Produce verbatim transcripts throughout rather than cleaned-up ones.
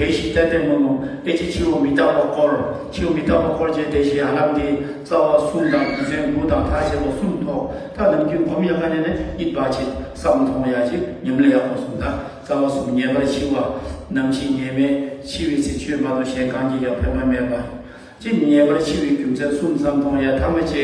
དེ་བཞིན་ཏན་ཏན་མོ་མོ་ཨེ་ཅི་འཆི་བ་མི་རྟག་པ་སྐོར། འཆི་བ་མི་རྟག་པ་སྐོར་བྱས་དེ་བཞིན་ཧ་ལམ་དེ་རྩ་བ་གསུམ་དང་རྒྱུ་མཚན་དགུ་དང་མཐའ་བྱས་པ་གསུམ་ཐོག་ཐག་ནམ་རྒྱུན་གོམས་ཡག་ག་ནས་ནས་ཡིད་བག་ཕྱེད་བསམ་མཐོང་ཡག་ཅིག་ཉམས་ལེན་ཡག་པོ་གསུམ་དང་རྩ་བ་གསུམ་ངེས་པར་འཆི་བ། ནམ་འཆི་ངེས་མེད། འཆི་བའི་ཚེ་ཆོས་མ་གཏོགས་གཞན་གང་གིས་ཀྱང་ཕན་པ་མེད་པ། ཅེས་ངེས་པར་འཆི་བའི་རྒྱུ་མཚན་གསུམ་བསམ་མཐོང་ཡང་ཐ་མ་བཅས་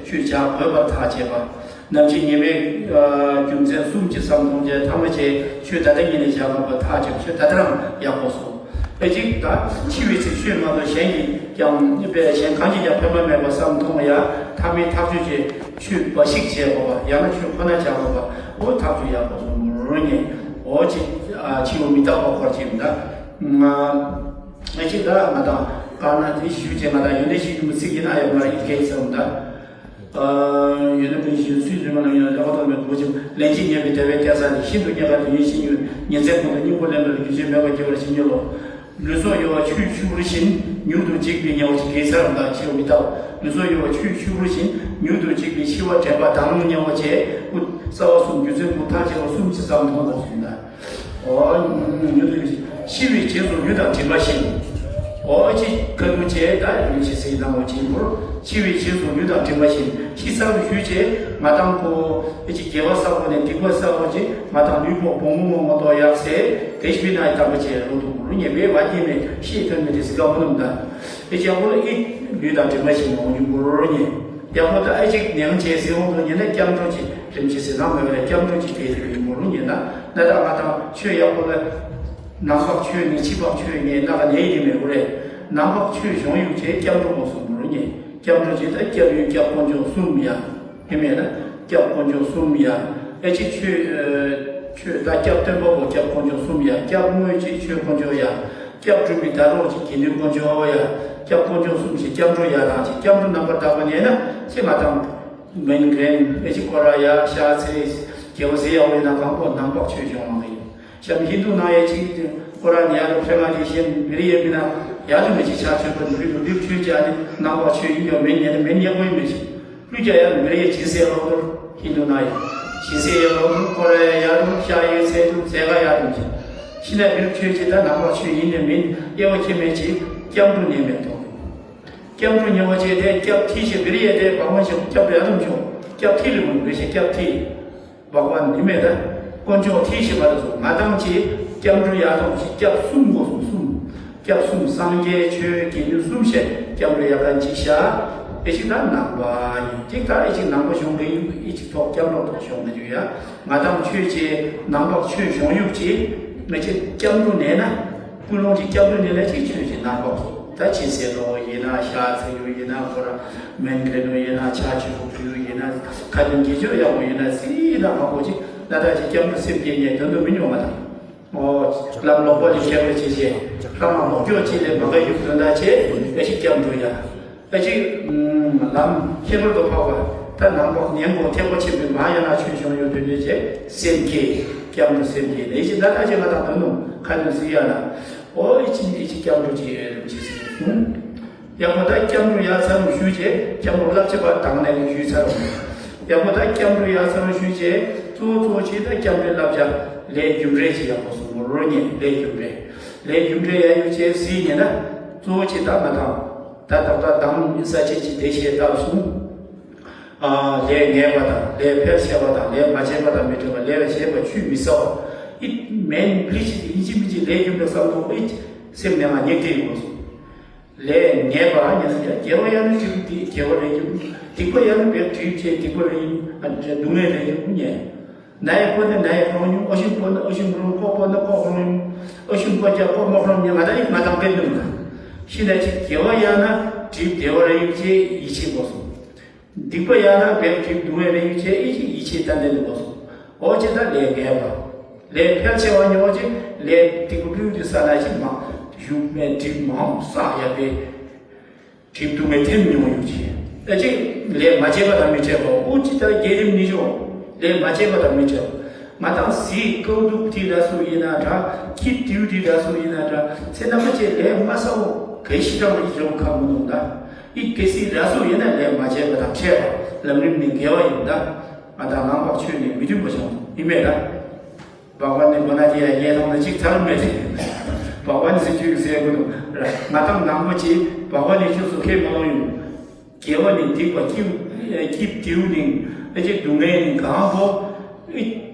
ཆོས་བྱ་དགོས་པར་ཐག་བཅད་པ། ནམ་འཆི་ངེས་མེད་རྒྱུ་མཚན་གསུམ་གྱི་བསམ་མཐོང་ཡང་ཐ་མ་བཅས་ཆོས་ད་ལྟ་ཉིད་ནས་བྱ་དགོས་པར་ཐག་བཅད་པ། ཆོས་ད་ལྟ་རང་ཡག་པོ་སོང་། དཔེ་གཅིག་ད་འཆི་བའི་ཚེ་ཆོས་མ་གཏོགས་གཞན་གྱིས་ཀྱང་དཔེ་གཞན་གང་གིས་ཀྱང་ཕན་པ་མེད་པ་བསམ་མཐོང་ཡང་ཐ་མའི་ཐག་གཅོད་ཀྱིས་ཆོས་འབའ་ཞིག་བྱེད་དགོས་པ་ཡང་ན་ཆོས་ཁོ་ན་བྱ་དགོས་པ་འོ་ཐག་གཅོད་ཡག་པོ་སོང་རུང་ངེས་འོ་ཅི་འཆི་བ་མི་རྟག་པ་སྐོར་གྱིས་ད། ང་ཅི་ད་ང་དང་དཀར་ན་དེ་ཞུ་བྱས་ང་དང་ཡོན་ཏན་ཞིག་ཡོད་མི་ཚིག་ཡིན་ན་ཡོད་མ་རེད་སྐད་ཚང་ད། ཡོན་ཏན་ཀུན་ཞིག་སུས་རིན་མ་ལ་ཡོན་ལེགས་པ་ཐོབ་མེད་གོ་ཅིམ་ལན་གཅིག་ཉེས་པའི་དེ་བས་སྐྱ་ས་ནི་ཤིན་ཏུ་རྙེད་དཀའ་དེ་ཡིན་ཤིང་ཡོད་ཉིན་མཚན་གོང་དུ་སྙིང་པོ་ལེན་པར་རྒྱུ་ཅན་མེད་པར་སྐྱེ་བར་བྱིན་གྱིས་རློབས། ལུས་སྲོག་གཡོ་བ་ཆུའི་ཆུ་བུར་བཞིན་མྱུར་དུ་འཇིག་པའི་ཉེ་བ་ཅིག་གེ་སར་དང་འཆི་བ་མི་རྟག་པ། ལུས་སྲོག་གཡོ་བ་ཆུའི་ཆུ་བུར་བཞིན་མྱུར་དུ་འཇིག་པའི་འཆི་བ་དྲན་པ་དང་ཉེ་བ་བཅས་སྐུ་རྩ་བ་གསུམ་རྒྱུ་མཚན་དགུ་མཐའ་བཅས་པ་གསུམ་གྱི་བསམ་མཐོང་དགོས་གསུངས་ལ། འོ། ཤི་བའི་རྗེས་སུ་ལུས་དང་མགྲིན་པ་བཞིན། འོ་ཅི་ཁ་ཐུག་བྱས་ད་ཡུན་ཆེ་སའི་སྣང་བ་ཅིག་འབུར། ཤི་བའི་རྗེས་སུ་ལུས་དང་མགྲིན་པ་བཞིན་ཤི་ཚར་བའི་ཤུལ་བྱས་ང་དང་ཁོ་ཨེ་ཅི་དགེ་བ་བསགས་པ་ནས་སྡིག་པ་བསགས་པ་ཅིག་ང་དང་ལུས་ཕོག་བུ་མོ་མོ་མོ་ཏོ་ཡག་སེ་དེ་ཤི་ན་ཡི་དམ་པ་བྱས་རོ་དུ་འབུར་ཉེ་བའི་བ་སྐྱེས་མེད་ཤི་ཐོན་མེད་དེ་སི་ཀ་མོ་ནམ་ད་ཨེ་ཅི་ཡག་པོ་ལ་ཨི་ལུས་དང་མགྲིན་པ་བཞིན་འོང་རྒྱུ་འབུར་ཉེ། ཡག་པོ་ད་ཨེ་ཅིག་ནེང་བྱས་སེ་འོང་དུ་ཉེ་ན་སྐྱབས་འགྲོ་ཅིག་རིམ་ཆེ་སེ་ནང་མེད་པ་ལ་སྐྱབས་འགྲོ་ཅིག་དེ་རིགས་ཡིན་འབུར་ཉེ་ན་ན་ད་ང་དང་ཆོས་ཡག་པོ་ལ། ནང་པ་ཆོས་ནི་ཕྱི་པ་ཆོས་ངས་ན་ག་ནས་ཡིན་མེད་གོ་རེད། ནང་པ་ཆོས་གཞུང་ཡུག་ཅེས་སྐྱབས་འགྲོ་མོ་གསུངས་པ་རུ་ཉེ། སྐྱབས་འགྲོ་ཅེས་ད་སྐྱབས་ཡུལ་སྐྱབས་དཀོན་མཆོག་གསུམ་ཡ། ཡིན་མེད་ན། སྐྱབས་དཀོན་མཆོག་གསུམ་ཡ། ཨེ་ཅི་ཆོས། ཆོས་ད་སྐྱབས་སྟོན་པ་པོ་སྐྱབས་དཀོན་མཆོག་གསུམ་ཡ། སྐྱབས་དངོས་ཅེས་ཆོས་དཀོན་མཆོག་ཡ། སྐྱབས་སྒྲུབ་པའི་ཟླ་གྲོགས་ཅེས་དགེ་འདུན་དཀོན་མཆོག་ཡ། སྐྱབས་དཀོན་མཆོག་གསུམ་ཞེས་སྐྱབས་འགྲོ་ཡ་དང་ཅེས་སྐྱབས་འགྲོ་རྣམ་པར་དག་པ་ཉེ་ན་ཅེས་ང་དང་། མན་གན་ཨེ་ཅི་ཀོ་ར་ཡ་ཤ་ཚེ། རྒྱལ་བ་ཟེར་ཡག་པོ་ཡིན་ན་གང་པོ་ནང་པ་ཆོས་གཞུང་མང་གི་ཡིན། གཤམ་ཧིན་དུ་ནང་ཡ་གཅིག་ཀོ་ར་ནི་ཡ་རུ་ཕྲེང་ང་གི་ཤེས་མི་རི་ཡ་མི་ན་ཡ་རུ་མི་གཅིག་ཆ་ཆོས་པ་འདུས་རུ་འདུས་ཆོས་ཀྱི་ཨ་ནི་ནང་པ་ཆོས་ཡིན་ཡོད་མེད་ཉན་ན་མེད་ཉན་པོ་ཡིན་མེད་ཅིག་ཀླུ་རྒྱ་ཡ་རུ་མི་རི་ཡ་ཇི་སེ་ལོ་དུར་ཧིན་དུ་ནང་ཡ་ཇི་སེ་ཡ་ལོ་དུར་ཀོ་ར་ཡ་ཡ་རུ་ཤ་ཡེ་ཚེ་དུ་ཚེ་ག་ཡ་རུ་ཅིག་ཤི་ན་འདུས་ཆོས་ཀྱི་ད་ནང་པ་ཆོས་ཡིན་ནས་མིན་དབྱེ་བ་ཁྱད་མེད་ཅིག་སྐྱབས་འགྲོ་ནས་མེད་དོ། སྐྱབས་འགྲོ་ཉེ་བ་བཅས་ཏེ་སྐྱབས་ཐིག་ཞེས་མི་རི་ཡ་དེ་བག་མ་ཞིག་སྐྱབས་རེ་རུ་ཆོག་སྐྱབས་ཐིག་ལས་མི་འདུས་ཞེས་སྐྱབས་ཐིག་བག་པ་འདི་མེད་ད། དཀོན་མཆོག་ཐིག་ཞེས་པ་དེ་སོང་ང་དང་ཅི་སྐྱབས་འགྲོ་ཡག་དང་ཅི་སྐྱབས་གསུམ་དགོས་སོང་གསུམ། སྐྱབས་གསུམ་སངས་རྒྱས་ཆོས་དགེ་འདུན་གསུམ་ཞེས་སྐྱབས་འགྲོ་ཡག་གན་ཅི་ཤ། ཨེ་ཅིག་ད་ནང་པ་ཡིན་ཅིག་ད་ཨེ་ཅིག་ནང་པ་གཞུང་གི་ཡུག་ཨེ་ཅིག་ཐོག་སྐྱབས་འགྲོ་ཐོག་གཞུང་གི་ཡུག་ཡ། ང་དང་ཆོས་ཅེས་ནང་པ་ཆོས་གཞུང་ཡུག་ཅེས་ང་ཅི་སྐྱབས་འགྲོ་ནས་ན། ཀུན་སློང་གི་སྐྱབས་འགྲོ་ནས་ལས་ཅིག་ཆོས་ཀྱི་ནང་པ་ཁོ། ད་ཕྱི་སེ་ལོ་ཡིན་ན་ཤ་ཚ་ཡུ་ཡིན་ན་ཁོ་ར་མན་གེ་ནོ་ཡིན་ན་ཆ་ཆུ་བུ་ཡུ་ཡིན་ན་ཁ་ཏོན་གྱི་ཆོས་ཡག་པོ་ཡིན་ན་སི་ཡིན་ན་མ་གོ་ཅིག་ན་ད་ཅིག་སྐྱབས་འགྲོ་སེམས་བསྐྱེད་ཉན་དོན་དུ་མི་ཉོ་མ་དང་། ཨོ། ལམ་ལོག་པ་ལས་སྐྱབས་འགྲོ་བྱེད་ཅེས་ལྷ་མ་ལོག་སྐྱོ་ཅི་ལས་མ་ག་ཡུག་དོན་དག་ཆེ་ཨེ་ཅིག་སྐྱབས་འགྲོ་ཡ། ཨ་ཅིག་ལམ་ཁྱད་པར་དུ་འཕགས་པ་ད་ནང་པ་ཉན་གོ་ཐེག་པ་ཆེན་པོའི་མ་ཡ་ན་ཆོས་བྱུང་ཡོད་དོན་ཡོད་ཅེས་སེམས་བསྐྱེད་སྐྱབས་འགྲོ་སེམས་བསྐྱེད་ནས་ཅི་ད་ལྟ་ཅི་ང་དང་དོན་དུ་ཁ་ཏོན་སི་ཡ་ན་ཨོ་ཨི་ཅི་ཨི་ཅི་སྐྱབས་འགྲོ་ཅི་ཨེ་རུ་ཅི་སི་གསུང་། ཡག་པོ་ད་སྐྱབས་འགྲོ་ཡ་ཚ་རུ་ཞུས་ཅེས་སྐྱབས་འགྲོ་བསླབ་བྱ་བ་དང་ནས་ཞུས་ཚ་རུ། ཡག་པོ་ད་སྐྱབས་འགྲོ་ཡ་ཚ་རུ་ཞུས་ཅེས་གཙོ་བོ་གཙོ་བོ་ཅི་ད་སྐྱབས་འགྲོའི་བསླབ་བྱ་ལས་རྒྱུ་འབྲས་ཅི་ཡག་པོ་གསུང་རོ་ཉན་ལས་རྒྱུ་འབྲས་ལས་རྒྱུ་འབྲས་ཡ་ཡུ་ཅེས་སི་ཉན་ན་གཙོ་བོ་ཅི་ད་ང་དང་། ད་ད་ལྟ་དང་ས་བཅད་ཀྱི་བདེ་གཤེགས་ལྟར་གསུངས། ཨ། ལས་ངན་པ་དང་ལས་ཕལ་ཆེ་བ་དང་ལས་མ་བྱས་པ་དང་མི་འཕྲད་པ་ལས་བྱས་པ་ཆུད་མི་ཟ་བ། ཨི་མེན་པླི་ཅི་ཡིན་གཅིག་མིན་གཅིག་ལས་རྒྱུ་འབྲས་བསམ་བློ་ཨི་སེམས་ནས་ང་ཉེག་དེ་ཡོང་སོང་། ལས་ངན་པ་ཉེ་ན་དགེ་བ་ཡང་ན་གྲིབ་དེ་དགེ་བ་རེད་རྒྱུ། སྡིག་པ་ཡང་ན་བེག་གྲིབ་བྱས་སྡིག་པ་རེད་རྒྱུ། སྡུག་བསྔལ་རེད་རྒྱུ་ཉེ། ན་ཡི་ཕོ་ན་ན་ཡི་ཁོང་ཉུང་ཨོ་ཤིང་ཕོ་ན་ཨོ་ཤིང་ཁོང་ཁོ་ཕོ་ན་ཁོ་ཁོང་ཉུང་ཨོ་ཤིང་ཕོ་རྒྱ་ཁོ་མོ་ཁོང་ཉུང་ང་ད་ཡི་ང་དང་པེ་ནུ་ཤི་ན་ཅིག་དགེ་བ་ཡང་ན་གྲིབ་བདེ་བ་རེ་ཡུག་ཅེས་ཡིད་ཆེས་དགོས་སོ། སྡིག་པ་ཡང་ན་བེག་གྲིབ་སྡུག་བསྔལ་རེ་ཡུག་ཅེས་ཡིད་ཆེས་ཏན་ཏན་དུ་དགོས་སོ། ཨོ་ཅེ་ད་ལས་ངན་པ། ལས་ཕལ་ཆེ་བ་ཉོ་ཅེ་ལས་སྡིག་པ་ཀླུ་དུ་ས་ན་ཅིག་མ་ཡུག་མེད་གྲིབ་མང་ས་ཡ་བེ། གྲིབ་སྡུག་བསྔལ་ཐེམ་མྱོང་ཡོད་ཅེས། ཨ་ཅེ། ལས་མ་བྱས་པ་དང་མི་འཕྲད་པ་འུ་ཅི་ལྟར་བརྒྱད་རིམ་ནི་ཤོག་ལས་མ་བྱས་པ་དང་མི་འཕྲད་པ། ང་དང་གཟིག་ཀའུ་དུག་དེ་ར་སུ་ཡིན་ན་འདྲ། ཁྱི་དེའུ་དེ་ར་སུ་ཡིན་ན་འདྲ། ཚེ་ན་མ་ཅེ་ལས་མ་ས་འོ་གེ་ཤི་དང་ཡི་རོ་ཁ་མི་ནོ་འདྲ། ཡི་གེ་སི་ར་སུ་ཡིན་ན་ལས་མ་བྱས་པ་དང་འཕྲད་པ་ལམ་རིམ་ནི་དགེ་བ་ཡིན་འདྲ། ང་དང་ནང་པ་ཆོས་ནི་མི་མཐུན་པ་བྱུང་ཡིན་མེད་འདྲ། བག་པ་ནི་མོ་ན་དེ་ཡ་ཡེ་ཐང་ན་ཅིག་ཚར་མེད་དེ། བག་ བ་ནི་ཟེར་རྒྱུ་ཟེར་དགོས་འདུག་ང་དང་ནང་པ་ཅིག་བ་བ་ནི་ཁྱོད་ཚོ་ཁས་མ་བླངས་ཡོང་། དགེ་བ་ནི་སྡིག་པ་སྐྱིད་སྐྱིད་སྡུག་ནི་ཨ་ཅེ་སྡུག་བསྔལ་ནི་གང་པོ་ཨི་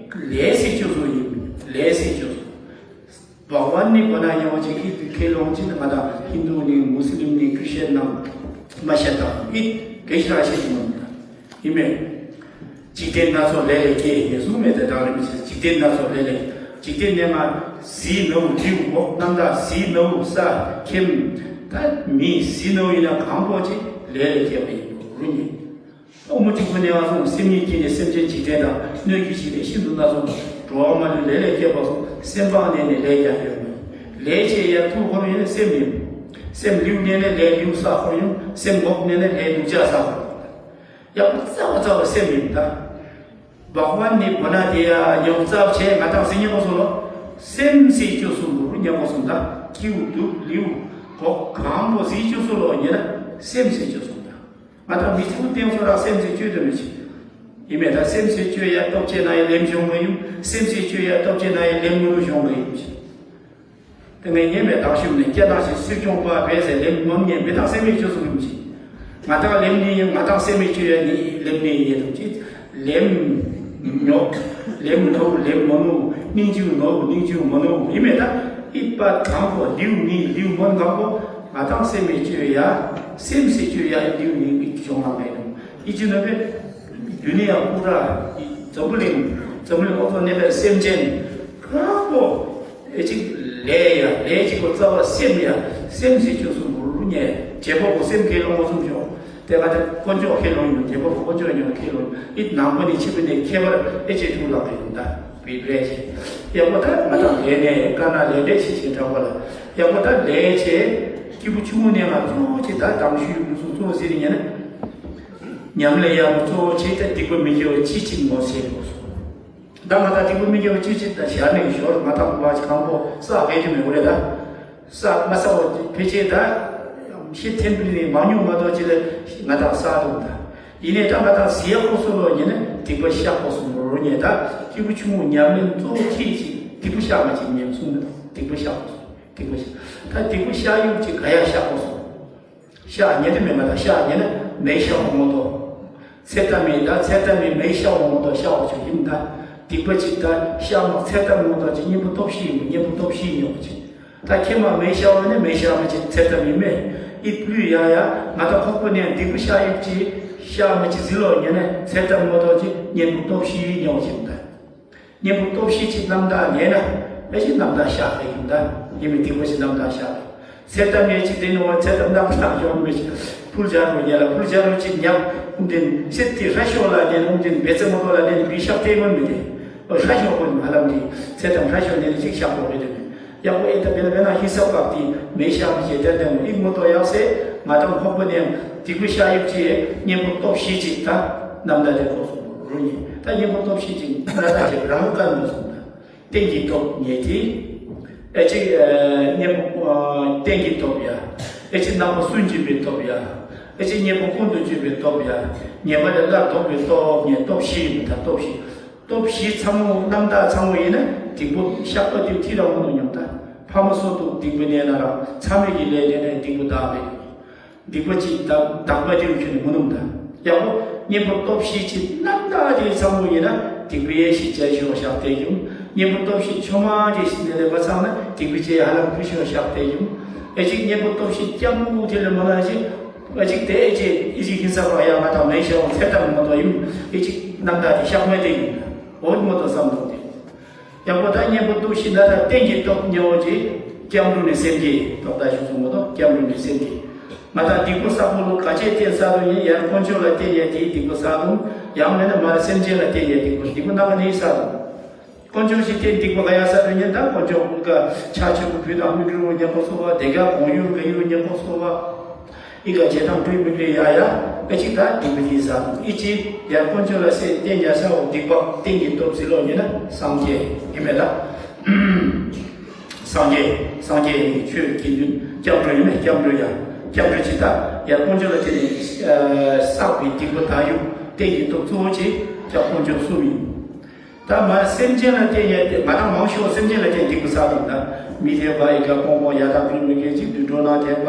ལས་ཟེར་ཁྱོད་ཚོ་ཡིན། ལས་ཟེར་ཁྱོད་ཚོ། བ་བ་ནི་བ་ན་ཉེ་བ་ཅིག་གིས་ཁས་བླངས་ཅི་ན་ང་དང་ཧིན་དུ་ནི་མུ་སི་ལིམ་ནི་ཁྲི་ཤན་ནང་མ་ཤ་དང་ཨི་དགེ་ཤ་ཤེས་ཀྱི་མ་ཡིན་ད། ཡིན་མེད། འཇིག་རྟེན་སྣ་ཚོགས་ལས་ལས་སྐྱེས་ནས་གསུངས་མེད་དེ་དང་རིམ་བཞིན་འཇིག་རྟེན་སྣ་ཚོགས་ལས་ལས་འཇིག་རྟེན་ནས་མ་གཟི་ནོར་ལིའུ་འོག་རྣམ་དག་གཟི་ནོར་ས་ཁྱིམ་ད་མི་གཟི་ནོར་ཡིན་ན་གང་པོ་ཅིག་ལས་ལས་སྐྱེས་པ་ཡིན་རུ་ཉིད། ཨོ་མོ་གཅིག་པུ་ནས་ང་སོང་སེམས་ཉིད་ཀྱིས་ནི་སེམས་ཅན་འཇིག་རྟེན་དང་སྣོད་ཀྱི་ཞིང་ནས་ཤིན་ཏུ་སྣ་ཚོགས་འགྲོ་བ་མ་ལུས་ལས་ལས་སྐྱེས་པ་སོགས་སེམས་སྤངས་ནས་ནི་ལས་ཀྱང་ཡོད་མོད། ལས་བྱེད་ཡ་ཐུགས་ཁོ་རང་ཡིན་ན་སེམས་ཡིན། སེམས་ལིའུ་ནས་ནི་ལས་ལིའུ་ས་ཁོ་རང་ཡིན། སེམས་འགོག་ནས་ནི་ལས་སྡུག་ཅག་ས་ཁོ་རང་ཡིན། ཡག་པོ་རྩ་བ་རྩ་བ་སེམས་ཡིན་ད། བག་བ་ནི་བོ་ན་དེ་ཡ་ཉོག་རྩ་བྱས་ང་དང་སེམས་ཉེ་པོ་སོང་ལོ། སེམས་སི་ཅོ་སུ་མུ་རུ་ཉེ་པོ་སོང་ད། ཀིའུ་དུག་ལིའུ་གོག་གང་པོ་སི་ཅོ་སུ་ལོ་ཉེ་ན་སེམས་སི་ཅོ་སུ་ད། ང་དང་མི་ཚེ་བརྟན་སོང་ར་སེམས་སི་ཅོ་དུ་མི་ཆེ། ཡིན་མེད་ད་སེམས་སི་ཅོ་ཡ་སྟོབས་ཆེ་ན་ཡ་ལེམ་བྱུང་གི་ཡིན། སེམས་སི་ཅོ་ཡ་སྟོབས་ཆེ་ན་ཡ་ལེམ་མུ་རུ་བྱུང་གི་ཡིན་ཆེ། དེ་ངས་ཉེས་མེད་བདག་ཞུམ་ནས་སྐྱེ་བདག་ཞིག་སྲིད་སྐྱོང་པ་བས་ཟེར་ལེམ་ངོམ་ཉེས་མེད་བདག་སེམས་མེད་ཆོས་སུ་རིམ་གྱིས། ང་དག་ལེམ་ནི་ཡིན་ང་དག་སེམས་མེད་ཆོས་ཡ་ནི་ལེམ་ནི་ཡིན་དུ་ཅི། ལེམ་ཉོག་ལེམ་ནོ་ལེམ་མོ་ནོ་སྙིང་རྗེ་ནོ་སྙིང་རྗེ་མོ་ནོ་ཡིན་མེད་ད། ཨི་པ་དང་པོ་ལིའུ་ནི་ལིའུ་མོན་གང་པོ་ང་དག་སེམས་མེད་ཆོས་ཡ་སེམས་སེ་ཆོས་ཡ་ལིའུ་ནི་གི་བྱུང་བ་མེད་དུ་ཨི་ཅི་ནོ་པེ། རྒྱུ་ནི་ཡང་ཀུ་ར་འཛམ་བུ་གླིང་འཛམ་བུ་གླིང་འོག་ཏུ་གནས་པའི་སེམས་ཅན་གང་པོ། ཨེ་ཅིག་ལས་ཡ་ལས་ཅིག་གོ་རྩ་བ་སེམས་ཡ་སེམས་སི་ཆོས་སུ་མུ་རུ་ཉེ་བྱེད་པོ་གོ་སེམས་ཁས་ལོང་བ་སུམ་ཤོག་དེ་ག་དེ་དཀོན་མཆོག་ཁས་ལོང་ཡིན་ནོ་བྱེད་པོ་གོ་དཀོན་མཆོག་ཉོ་ཁས་ལོང་ཡིན་ནང་པ་ནི་ཕྱི་པ་ནི་ཁྱད་པར་ཨེ་ཅིག་ཐུག་ལག་གི་ཡིན་ད་བི་བི་རེ་ཅིག་ཡག་པོ་ད་ང་དང་ལས་ནས་དཀར་ནག་ལས་འབྲས་ཕྱི་ཕྱི་དྲག་པ་ལ་ཡག་པོ་ད་ལས་བྱེད་སྐྱིད་པོ་ཆུང་ངུ་ནས་ང་གཙོ་བོ་ཅིག་ད་དང་ཤུལ་ཡུལ་སུ་གཙོ་བོ་ཟེར་ཉན་ན་ཉམས་ལེན་ཡག་པོ་གཙོ་བོ་ཅིག་ད་སྡིག་པ་མི་དགེ་བ་ཅི་ཅིག་ངོ་ཤེས་དགོས་སོ། ད་ང་དང་སྡིག་པ་མི་དགེ་བ་ཅི་ཅི་ད་ཞར་ནས་ཞོར་ང་དང་བ་ཅི་གང་པོ་བསགས་གས་ཀྱི་མེད་གོ་རེད་ད། བསགས་མ་བསགས་པ་ཕལ་ཆེར་ད་ཤི་ཐེམ་པི་ནི་མང་ཉུང་མ་གཏོགས་ཅི་ལ་ང་དང་བསགས་འདུག་ད། ཡིན་ནའི་ད་ང་དང་ཟི་ཡག་པོ་སུ་ལོ་ཉེ་ན་སྡིག་པ་བཤགས་པོ་སུ་མོ་རོ་ཉེ་ད་སྐྱིད་པོ་ཆུང་ངུ་ཉམས་ལེན་གཙོ་བོ་ཁྱེད་ཅིག་སྡིག་པ་བཤགས་མ་ཅིག་ཉེ་གསུངས་འདུག་སྡིག་པ་བཤགས་པོ་སུ་སྡིག་པ་བཤགས་ད་སྡིག་པ་བཤགས་ཡུག་ཅིག་ག་ཡ་བཤགས་པོ་སུ། ཤ་ཉེ་དེ་མེད་མ་ད་ཤ་ཉེ་ན་མེ་ཤ་འོང་མོ་ཏོ། ཚེ་ད་མེ་ད་ཚེ་ད་མེ་མེ་ཤ་འོང་མོ་ཏོ་ཤ་འོ་ཆུ་ཡིན་ད། སྡིག་པ་ཅིག་ད་ཤ་མ་ཚེ་ད་མོ་ཏོ་ཅིག་གཉེན་པོ་སྟོབས་ཤི་ཡིན་གཉེན་པོ་སྟོབས་ཤི་ཉོ་ཅིག་ད་ཁྱེད་མ་མེ་ཤ་འོ་ནི་མེ་ཤ་མ་ཅིག་ཚེ་ད་མེ་མེ་ཨི་ཀླུ་ཡ་ཡ་ང་ད་ཁོག་པ་ནས་སྡིག་པ་ཤ་ཡིབ་ཅིག་ཤ་མ་ཅིག་ཟི་ལོ་ཉེ་ན་ཚེ་ད་མོ་ཏོ་ཅིག་གཉེན་པོ་སྟོབས་ཤི་ཉོ་ཅིག་ད། གཉེན་པོ་སྟོབས་ཤི་ཅིག་རྣམ་དག་ཉེ་ན་ཨེ་ཅིག་རྣམ་དག་ཤ་ཧེ་ཡིན་ད། ཡིན་མི་སྡིག་པ་ཅིག་རྣམ་དག་ཤ་ཚེ་ད་མེ་ཅིག་དེ་ནོ་ཚེ་ད་རྣམ་དག་ཡོང་མི་ཅིག་ཕུལ་ཇ་རུ་ཉེ་ལ་ཕུལ་ཇ་རུ་ཅིག་ཉབ་ཨུམ་དེན་ཚེ་དེ་ཧྲ་ཤོ་ལ་ཉེ་ན་ཨུམ་དེན་བེ་ཚེ་མོ་ཏོ་ལ་ཉེ་ན་བི་ཤག་ཏེ་མོ་མི་དེ་ཨོ་ཧྲ་ཤོ་ཁོ་ནི་ཧ་ལམ་དེ་ཚེ་ད་ཧྲ་ཤོ་ཉེ་ན་ཅིག་ཤག་པོ་རེད་དེ་མི། ཡག་པོ་ཨེ་ད་བེ་ལ་བེ་ན་ཧི་སབ་བཀག་དེ་མེ་ཤ་མི་ཞེ་དེ་དེ་མོ་ཨི་མོ་ཏོ་ཡག་སེ་ང་དང་ཁོག་པ་ནས་སྡིག་པ་ཤ་ཡིབ་ཅིག་གཉེན་པོ་སྟོབས་ཤི་ཅིག་ད་རྣམ་དག་དེ་ཁོ་སོང་རུ་ཉེ་ད་གཉེན་པོ་སྟོབས་ཤི་ཅིག་རྣམ་དག་ཅིག་རང་བཀག་མ་སོང་ད། རྟེན་གྱི་སྟོབས་ཉེ་དེ། ཨེ་ཅིག་གཉེན་པོ་རྟེན་གྱི་སྟོབས་ཡ། ཨེ་ཅིག་ནང་པ་སུན་འབྱིན་པའི་སྟོབས་ཡ། ཨེ་ཅིག་གཉེན་པོ་ཀུན་ཏུ་སྤྱོད་པའི་སྟོབས་ཡ། ཉེས་པ་ལས་སླར་ལྡོག་པའི་སྟོབས་ཉེ་སྟོབས་བཞི་ཡིན་པ་དང་སྟོབས་བཞི། སྟོབས་བཞི་ཚང་མོ་རྣམ་དག་ཚང་མོ་ཡིན་ན་སྡིག་པ་བཤགས་པ་དེ་ཐི་ར་མོ་ནོ་སྙམ་ད། ཕ་མ་སོ་ཏུ་སྡིག་པ་ནས་ན་རང་ཚ་མེད་ཀྱི་ལས་ལས་ནས་སྡིག་པ་དག་པས། སྡིག་པ་ཅིག་དག་དག་པ་དེ་ཁྱོད་ནི་མུ་ནུམ་དང་། ཡག་པོ་གཉེན་པོ་སྟོབས་བཞི་ཅིག་རྣམ་དག་དེ་ཚང་མོ་ཡིན་ན་སྡིག་པའི་ཡེ་ཤེས་བྱ་ཞོ་བཞག་དེ་ཡུམ། གཉེན་པོ་སྟོབས་བཞི་ཆོ་མ་དེ་ཞིག་ནས་ལས་པ་ཚང་ན་སྡིག་པའི་བྱེད་ཧ་ལམ་ཁུ་ཞོ་བཞག་དེ་ཡུམ། ཨེ་ཅིག་གཉེན་པོ་སྟོབས་བཞི་སྐྱབས་མོ་དེ་ལས་མ་ན་ཅིག་ཨེ་ཅིག་དེ་ཨེ་ཅིག་ཨེ་ཅིག་ཧིན་ས་པ་ཡ་ང་དང་མེ་ཤ་བ་ཚེ་དང་མ་དོ་ཡུམ། ཨེ་ཅིག་རྣམ་དག་དེ་བཤགས་མེད་དེ་ཡུམ། འོ་མ་དོ་བསམ་དོ་དེ། ཡག་པོ་ད་གཉེན་པོ་སྟོབས་བཞི་ན་ད་རྟེན་གྱི་སྟོབས་ཉེ་བོ་ཅིག་སྐྱབས་འགྲོ་ནི་སེམས་བསྐྱེད་སྟོབས་ད་ཞུ་སོང་མོ་ཏོ་སྐྱབས་འགྲོ་ནི་སེམས་བསྐྱེད། ང་ད་སྡིག་པ་བསགས་པོ་ལོ་ག་ཅེ་བསྟེན་བསགས་དུ་ཉན་ཡར་དཀོན་མཆོག་ལ་བསྟེན་ཡ་དེའི་སྡིག་པ་བསགས་དུ་ཡང་མེད་ན་མར་སེམས་ཅན་ལ་བསྟེན་ཡ་སྡིག་པ་སྡིག་པ་སྣ་ཁ་ནི་བསགས་དུ། དཀོན་མཆོག་ཞིག་བསྟེན་སྡིག་པ་ག་ཡ་བསགས་དུ་ཉན་ད་དཀོན་མཆོག་ག་ཕྱག་ཆེན་པོ་བུ་དང་མི་འགྲུལ་བ་ཉན་པོ་སོ་བ་དེ་ག་གོང་ཡུལ་ག་ཡུལ་ཉན་པོ་སོ་བ། ཨི་ག་བྱེད་དང་འགྲུལ་མི་འགྲུལ་ཡ་ཡ་ཨེ་ཅིག་ད་སྡིག་པ་དེ་བསགས་དུ་ཨི་ཅིག་ཡར་དཀོན་མཆོག་ལ་སེ་བསྟེན་ཡ་ས་འོ་སྡིག་པ་རྟེན་གྱི་སྟོབས་ཟིན་ལོ་ཉན་ན་སངས་རྒྱས་ཡིན་མེད་ད། སངས་རྒྱས་སངས་རྒྱས་ནི་ཆོས་ཀྱི་ཡུལ་སྐྱབས་འགྲོ་ཡིན་ན་སྐྱབས་འགྲོ་ཡ། སྐྱབས་འགྲོ་ཅི་ལྟ་ཡར་དཀོན་མཆོག་ལ་བརྟེན་ནས་བསགས་པའི་སྡིག་པ་དག་ཡུག་རྟེན་གྱི་སྟོབས་གཙོ་བོ་ཆེ་སྐྱབས་དཀོན་མཆོག་གསུམ་ཡིན། ད་མ་སེམས་ཅན་ལ་བརྟེན་ཡ་དེ་ང་དང་མང་ཤོས་སེམས་ཅན་ལ་བརྟེན་སྡིག་པ་བསགས་དང་། ད་མི་དེ་བ་ཡི་ག་ཀོང་ཀོང་ཡ་དང་བུ་མི་གེ་ཅིག་དུད་འགྲོ་ན་དེ་བ་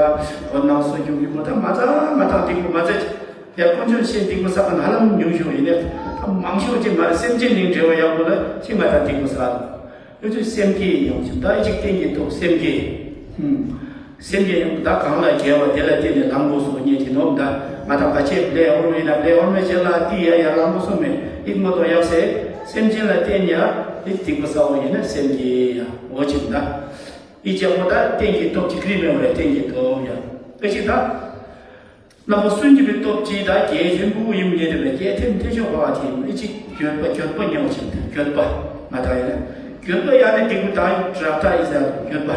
ཧོ་ནང་སོ་རྒྱུ་གི་མོ་ད་མ་ཚ་མ་ཐག་སྡིག་པ་མ་ཚ་ཅི། ཡ་དཀོན་མཆོག་ཤེས་སྡིག་པ་བསགས་ན་ཧ་ལམ་ཉུང་ཤོས་ཡིན་ནས། ད་མང་ཤོས་ཅིག་མ་སེམས་ཅན་ནི་འབྲེལ་བ་ཡག་པོ་ལ་ཅི་ང་དང་སྡིག་པ་བསགས་དང་། ཨུ་ཚུ་སེམས་བསྐྱེད་ཡོང་ཞིང་ད་ཨི་ཅིག་རྟེན་གྱི་སྟོབས་སེམས་བསྐྱེད། ཧུམ། སེམས་བསྐྱེད་ཡོང་ད་གང་ལ་རྒྱལ་བ་དེ་ལ་བརྟེན་ནས་ལམ་སྒོ་སོགས་རྙེད་ཀྱི་ནོམ་ད། ང་དང་ག་ཆེ་ལས་འོར་བས་ན་ལས་འོར་མེད་བྱེད་ལ་ཏི་ཡ་ཡ་ལམ་སྒོ་སོགས་མེད་ཨིད་མོ་དོ་ཡག་སེ། སེམས་ཅན་ལ་བརྟེན་ཡ་ཨི་སྡིག་པ་བསགས་པ་ཡིན་ན་སེམས་བསྐྱེད་ཡ་འོ་ཅིག་ད། ཨི་ཅག་པོ་ད་རྟེན་གྱི་སྟོབས་ཀྱི་ཁྲིད་མེད་པ་རེད་རྟེན་གྱི་སྟོབས་ཡ། ཨི་ཅིག་ད། རྣམ་པ་སུན་འབྱིན་པའི་སྟོབས་ཀྱིས་ད་རྒྱལ་ཆེན་པོ་ཡིན་མིན་དེ་བས་རྒྱལ་ཐེམ་ཐེ་ཆོག་པ་དེ་ཡིན་ཨི་ཅིག་འགྱོད་པ་འགྱོད་པ་ཉོ་ཆེན་དེ་འགྱོད་པ་ང་དང་ཡིན་ན་འགྱོད་པ་ཡག་ནི་སྡིག་པ་དང་རབ་ད་ཨི་ཟེར་འགྱོད་པ།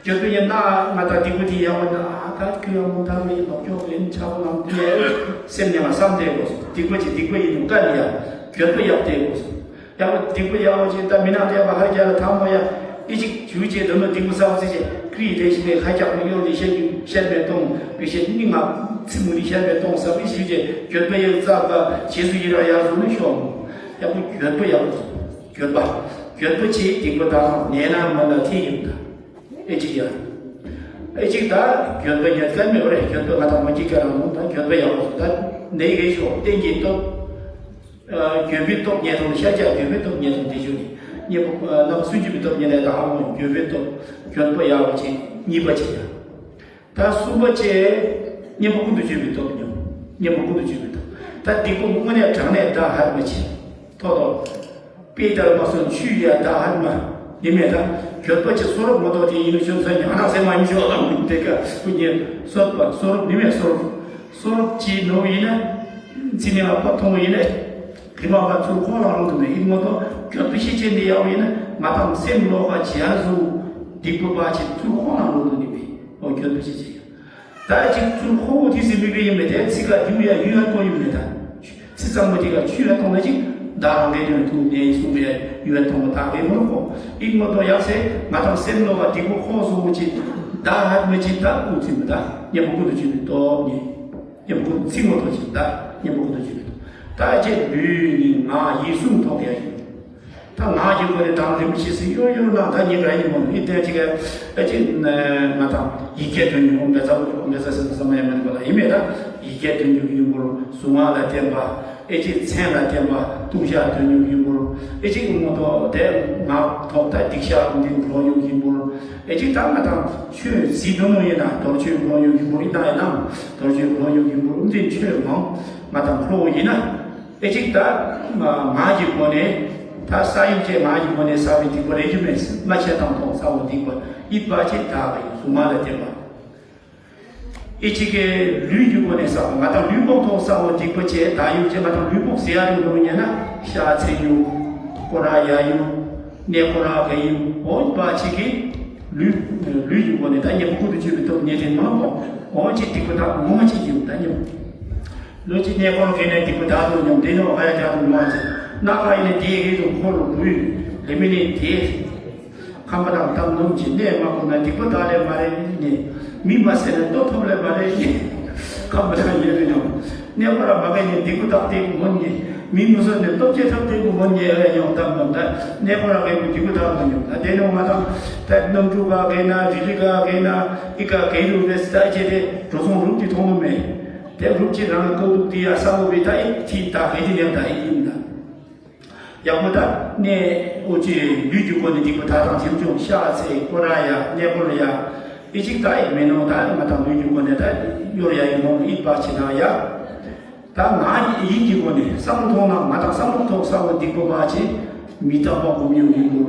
འགྱོད་པ་ཡིན་ན་ང་དང་སྡིག་པ་དེ་ཡག་པ་ན་ཨ་ད་ཁྱོད་ཡག་མོ་ད་མི་ལོག་ཅོག་ཡིན་ཆགས་པ་ནང་དེ་སེམས་ནས་ང་བསམ་དེ་དགོས་སོ། སྡིག་པ་ཅིག་སྡིག་པ་ཡིན་ནོ་ཀ་ནི་ཡ་འགྱོད་པ་ཡག་དེ་དགོས་སོ། ཡང་སྡིག་པ་ཡག་པོ་ཅིག་ད་མི་ནག་བསྟན་པ་ཧ་རྒྱ་ལ་ཐང་མོ་ཡ་ཨི་ཅིག་ཇུ་ཅེ་དོ་ནོ་སྡིག་པ་ས་བ་ཚི་ཅེ་ཀྲི་རེ་ཞི་ནེ་ཁ་ཀྱག་མི་ཡོང་ནི་ཤེད་ཀྱི་ཤེད་མེ་གཏོང་བི་ཤེད་ནི་ང་ཚི་མུ་ནི་ཤེད་མེ་གཏོང་ས་བི་ཤི་ཅེ་འགྱོད་པ་ཡང་རྩ་བ་ཇེ་སུ་ཡི་ར་ཡར་སོང་ནི་ཤོག་མོ་ཡག་པོ་འགྱོད་པ་ཡག་པོ་འགྱོད་པ་འགྱོད་པ་ཅེ་སྡིག་པ་དང་ནད་ན་མ་ན་ཐི་ཡིན་ད་ཨི་ཅིག་ཡ་ཨི་ཅིག་ད་འགྱོད་པ་ཡག་ཀ་མེ་བ་རེ་འགྱོད་པ་ང་དང་མ་ཅིག་ཀ་རང་མོ་ད་འགྱོད་པ་ཡག་པོ་ད་ནད་ཡི་ཤོག་བསྟན་གྱི་སྟོབས། འགྱོད་པའི་སྟོབས་རྙེད་ཐུབ་ན་ཤཱཀྱ་འགྱོད་པའི་སྟོབས་རྙེད་ཐུབ་དེ་ཞུ་ནི། གཉེན་པོ་རྣམ་པ་སུན་འབྱིན་པའི་སྟོབས་རྙེད་ནས་ད་ཧ་མོ་འགྱོད་པའི་སྟོབས་འགྱོད་པ་ཡག་པོ་ཅིག་གཉིས་པ་ཅིག་ཡ། ད་གསུམ་པ་ཅིག་གཉེན་པོ་ཀུན་ཏུ་སྤྱོད་པའི་སྟོབས་ཉོ། གཉེན་པོ་ཀུན་ཏུ་སྤྱོད་པའི་སྟོབས་ད་སྡིག་པ་དངོས་གནས་དྲང་གནས་ད་ཧ་མ་ཅིག་ཐོག་ཐོག་དཔེ་ལྟར་མ་སོན་ཆུ་ཡ་ད་ཧ་མ་ཡིན་མེད་ད་འགྱོད་པ་ཅིག་གསོ་རབ་མ་གཏོགས་དེ་ཡིན་ནོ་ཤོད་ཚ་ཉག་ན་སེ་མ་ཡིན་ཤོག་ལ་དེ་ཀ་ཀུན་ཉེ་གསོད་པ་གསོ་རབ་ཡིན་མེད་གསོ་རབ། སོ་རོབ་ཀྱི་ནོ་ཡིན་ན། ཚི་ནི་ལ་ཕ་ཐོང་ཡིན་ན། གི་མ་ཕ་ཚུར་ཁོང་ལ་རོ་དུ་མེ་ཡིན་མོ་ཏོ། གྱོད་པ་ཤི་ཆེན་དེ་ཡག་ཡིན་ན་ང་དང་སེམས་ལོག་པ་བྱེད་ཡ་བཟུང་། སྡིག་པ་པ་ཆེ་ཚུར་ཁོང་ལ་རོ་དུ་ནི་མེ། ཨོ་གྱོད་པ་ཤི་ཆེན་ཡ། ད་ཅིག་ཚུར་ཁོ་བོ་དེ་སེ་མི་གི་ཡིན་མེ་དེ་ཚི་ག་དེ་བུ་ཡ་ཡུལ་ཡ་ཐོང་ཡིན་མེ་ད། ཚི་ཚང་མ་དེ་ག་ཆུ་ཡ་ཐོང་ན་ཅིག་ད་རང་གི་དོན་ཐུག་ནས་ཡིན་གསུང་པའི་ཡུལ་ཡ་ཐོང་མ་ད་གི་མོ་ཁོ། ཡིན་མོ་ཏོ་ཡག་སེ་ང་དང་སེམས་ལོག་པ་སྡིག་པ་ཁོ་སོ་བོ་ཅིག་ད་ཧ་མེ་ཅིག་ད་ཀུ་ཚི་མི་ད་ཉེ་མོ་ཀུ་དུ་ཅིག་མི་ཏོ་ཉེ། ཉེ་མོ་ཀུན་ཚིག་ངོ་ཐོག་ཅིག་ད་ཉེ་མོ་ཀུན་ཐོག་ཅིག་ད་ཅེ་ལུས་ནི་ང་ཡིད་གསུམ་ཐོག་ཡ་ཡིན། ད་ང་ཡི་སྒོ་ནས་དང་རིམ་ཤེས་སི་ཡོ་ཡོ་ན་ད་ཉེ་ག་ཡིན་མོ་མི་བསྟན་ཅིག་ཨེ་ཅིག་ང་དང་ཡི་གེ་དོན་ཉུང་མེ་ཚ་བོ་མེ་ཚ་སེ་ས་མ་ཡ་མེ་ནི་གོ་ལ་ཡིན་མེ་ད་ཡི་གེ་དོན་ཉུང་ཡིན་མོ་གཟུངས་སྔགས་ལ་བརྟེན་པ་ཨེ་ཅིག་མཚན་ལ་བརྟེན་པ་ལྟུང་བཤགས་དོན་ཉུང་ཡིན་མོ་ཨེ་ཅིག་ངོ་ཐོག་དེ་ང་ཐོག་ད་སྡིག་བཤགས་འདི་ལོ་ཡོང་ཡིན་མོ་ཨེ་ཅིག་ད་ང་དང་ཆོས་ཟིན་དོན་མོ་ཡིན་ན་དོར་ཆོས་ལོ་ཡོང་ཡིན་མོ་ཡིན་ན་ཡིན་ན། དོར་ཞིང་ལོ་ཡོང་གི་འབུར་འདི་ཆོས་མང་ང་དང་ཁོ་བོ་ཡིན་ན། ཨེ་ཅིག་ད་ང་གི་སྒོ་ནས་ད་ས་ཡོམ་བཅས་ང་གི་སྒོ་ནས་ས་བའི་སྡིག་པ་རེ་ཞུ་མེད་ལ་ཆེ་དང་ཐོག་ས་བོ་སྡིག་པ་ཡིད་པ་ཆེ་ད་ག་ཡོད་གཟུངས་མ་ལ་བརྟེན་པ། ཨེ་ཅིག་གི་ལུས་ཀྱི་སྒོ་ནས་ས་བ་ང་དང་ལུས་ཕོག་ཐོག་ས་བོ་སྡིག་པ་ཆེ་ད་ཡོད་ཅེ་ང་དང་ལུས་ཕོག་ཟེར་ཡ་རིང་ལོ་ཉན་ན་ཤ་ཚེ་ཡོད་ཀོ་ར་ཡ་ཡོད། གནས་སྐོར་ར་ག་ཡིན་འོ་པ་ཅིག་གིས་ལུས་ལུས་ཀྱི་སྒོ་ནས་ད་ཉེ་པོ་ཀུན་ཏུ་སྤྱོད་པའི་སྟོབས་ཉེ་དེ་མང་པོ་འོ་ཅིག་སྡིག་པ་དག་ངོ་མ་ཅིག་ཡིན་ད་ཉེ་པོ་ལོ་ཅིག་གནས་སྐོར་ག་ནས་སྡིག་པ་དག་ཏུ་ཉོམ་དེ་ནི་འོ་ཧ་ཡ་དག་ཏུ་མ་ཅིག་སྣ་ཁ་ཡིན་ན་དེའི་རིགས་སུ་འཁོར་རུ་བུད་ལེ་མི་ནི་དེ་ཁམས་པ་དང་ཐབས་ནུབ་ཀྱི་གནས་མ་གོམས་ན་སྡིག་པ་དག་ལས་མ་རེད་ནི་མི་མ་ཟད་ན་ལྟོ་ཐོབ་ལས་མ་རེད་ནི་ཁམས་པ་དང་ཡོད་རེད་ཉོམ། གནས་སྐོར་ར་མ་གས་ནས་སྡིག་པ་དག་སྟེ་གོ་མོན་གྱི་མི་མི་སོ་ནས་སྟོབས་ཆེ་ཐབས་སྟེ་གོ་མོན་གྱི་ཨ་ཡོང་དམ་དམ་ད་གནས་སྐོར་ར་གས་གོ་སྡིག་པ་དག་མ་ཉོང་ད་དེ་ནས་ང་དང་ད་གནམ་གྲུ་ག་གས་ན་རི་ལི་ག་གས་ན་ཨི་ག་གས་རུ་རེས་ད་ཅེ་དེ་འགྲོ་སོང་རུབ་ཀྱི་མཐོང་ནུ་མེད་དེ་རུབ་ཀྱི་རང་ལ་ཀོ་དུག་དི་ཡ་ས་འོ་བི་ད་ཨི་ཐི་ད་གས་དི་ནས་ད་ཨི་ཡིན་ད། ཡག་པོ་ད་གནས་འོ་ཅེ་ལུས་ཀྱི་སྒོ་ནས་སྡིག་པ་ད་དང་ཞིམ་ཆུང་ཤ་ཚེ་ཀོ་ར་ཡ་གནས་སྐོར་ཡ་ཨི་ཅིག་ད་ཡི་མེ་ནོ་ད་ང་དང་ལུས་ཀྱི་སྒོ་ནས་ད་གཡོར་ཡ་ཡི་ནོ་ཨི་པ་ཆེ་ན་ཡ། ད་ང་ཡིད་ཀྱི་སྒོ་ནས་བསམ་བློ་ཐོང་ན་ང་དང་བསམ་བློ་ཐོང་བསམ་བློ་སྡིག་པ་པ་ཆེ་མི་རྟག་པ་སྒོམ་ཡོང་ཡིན་པོ་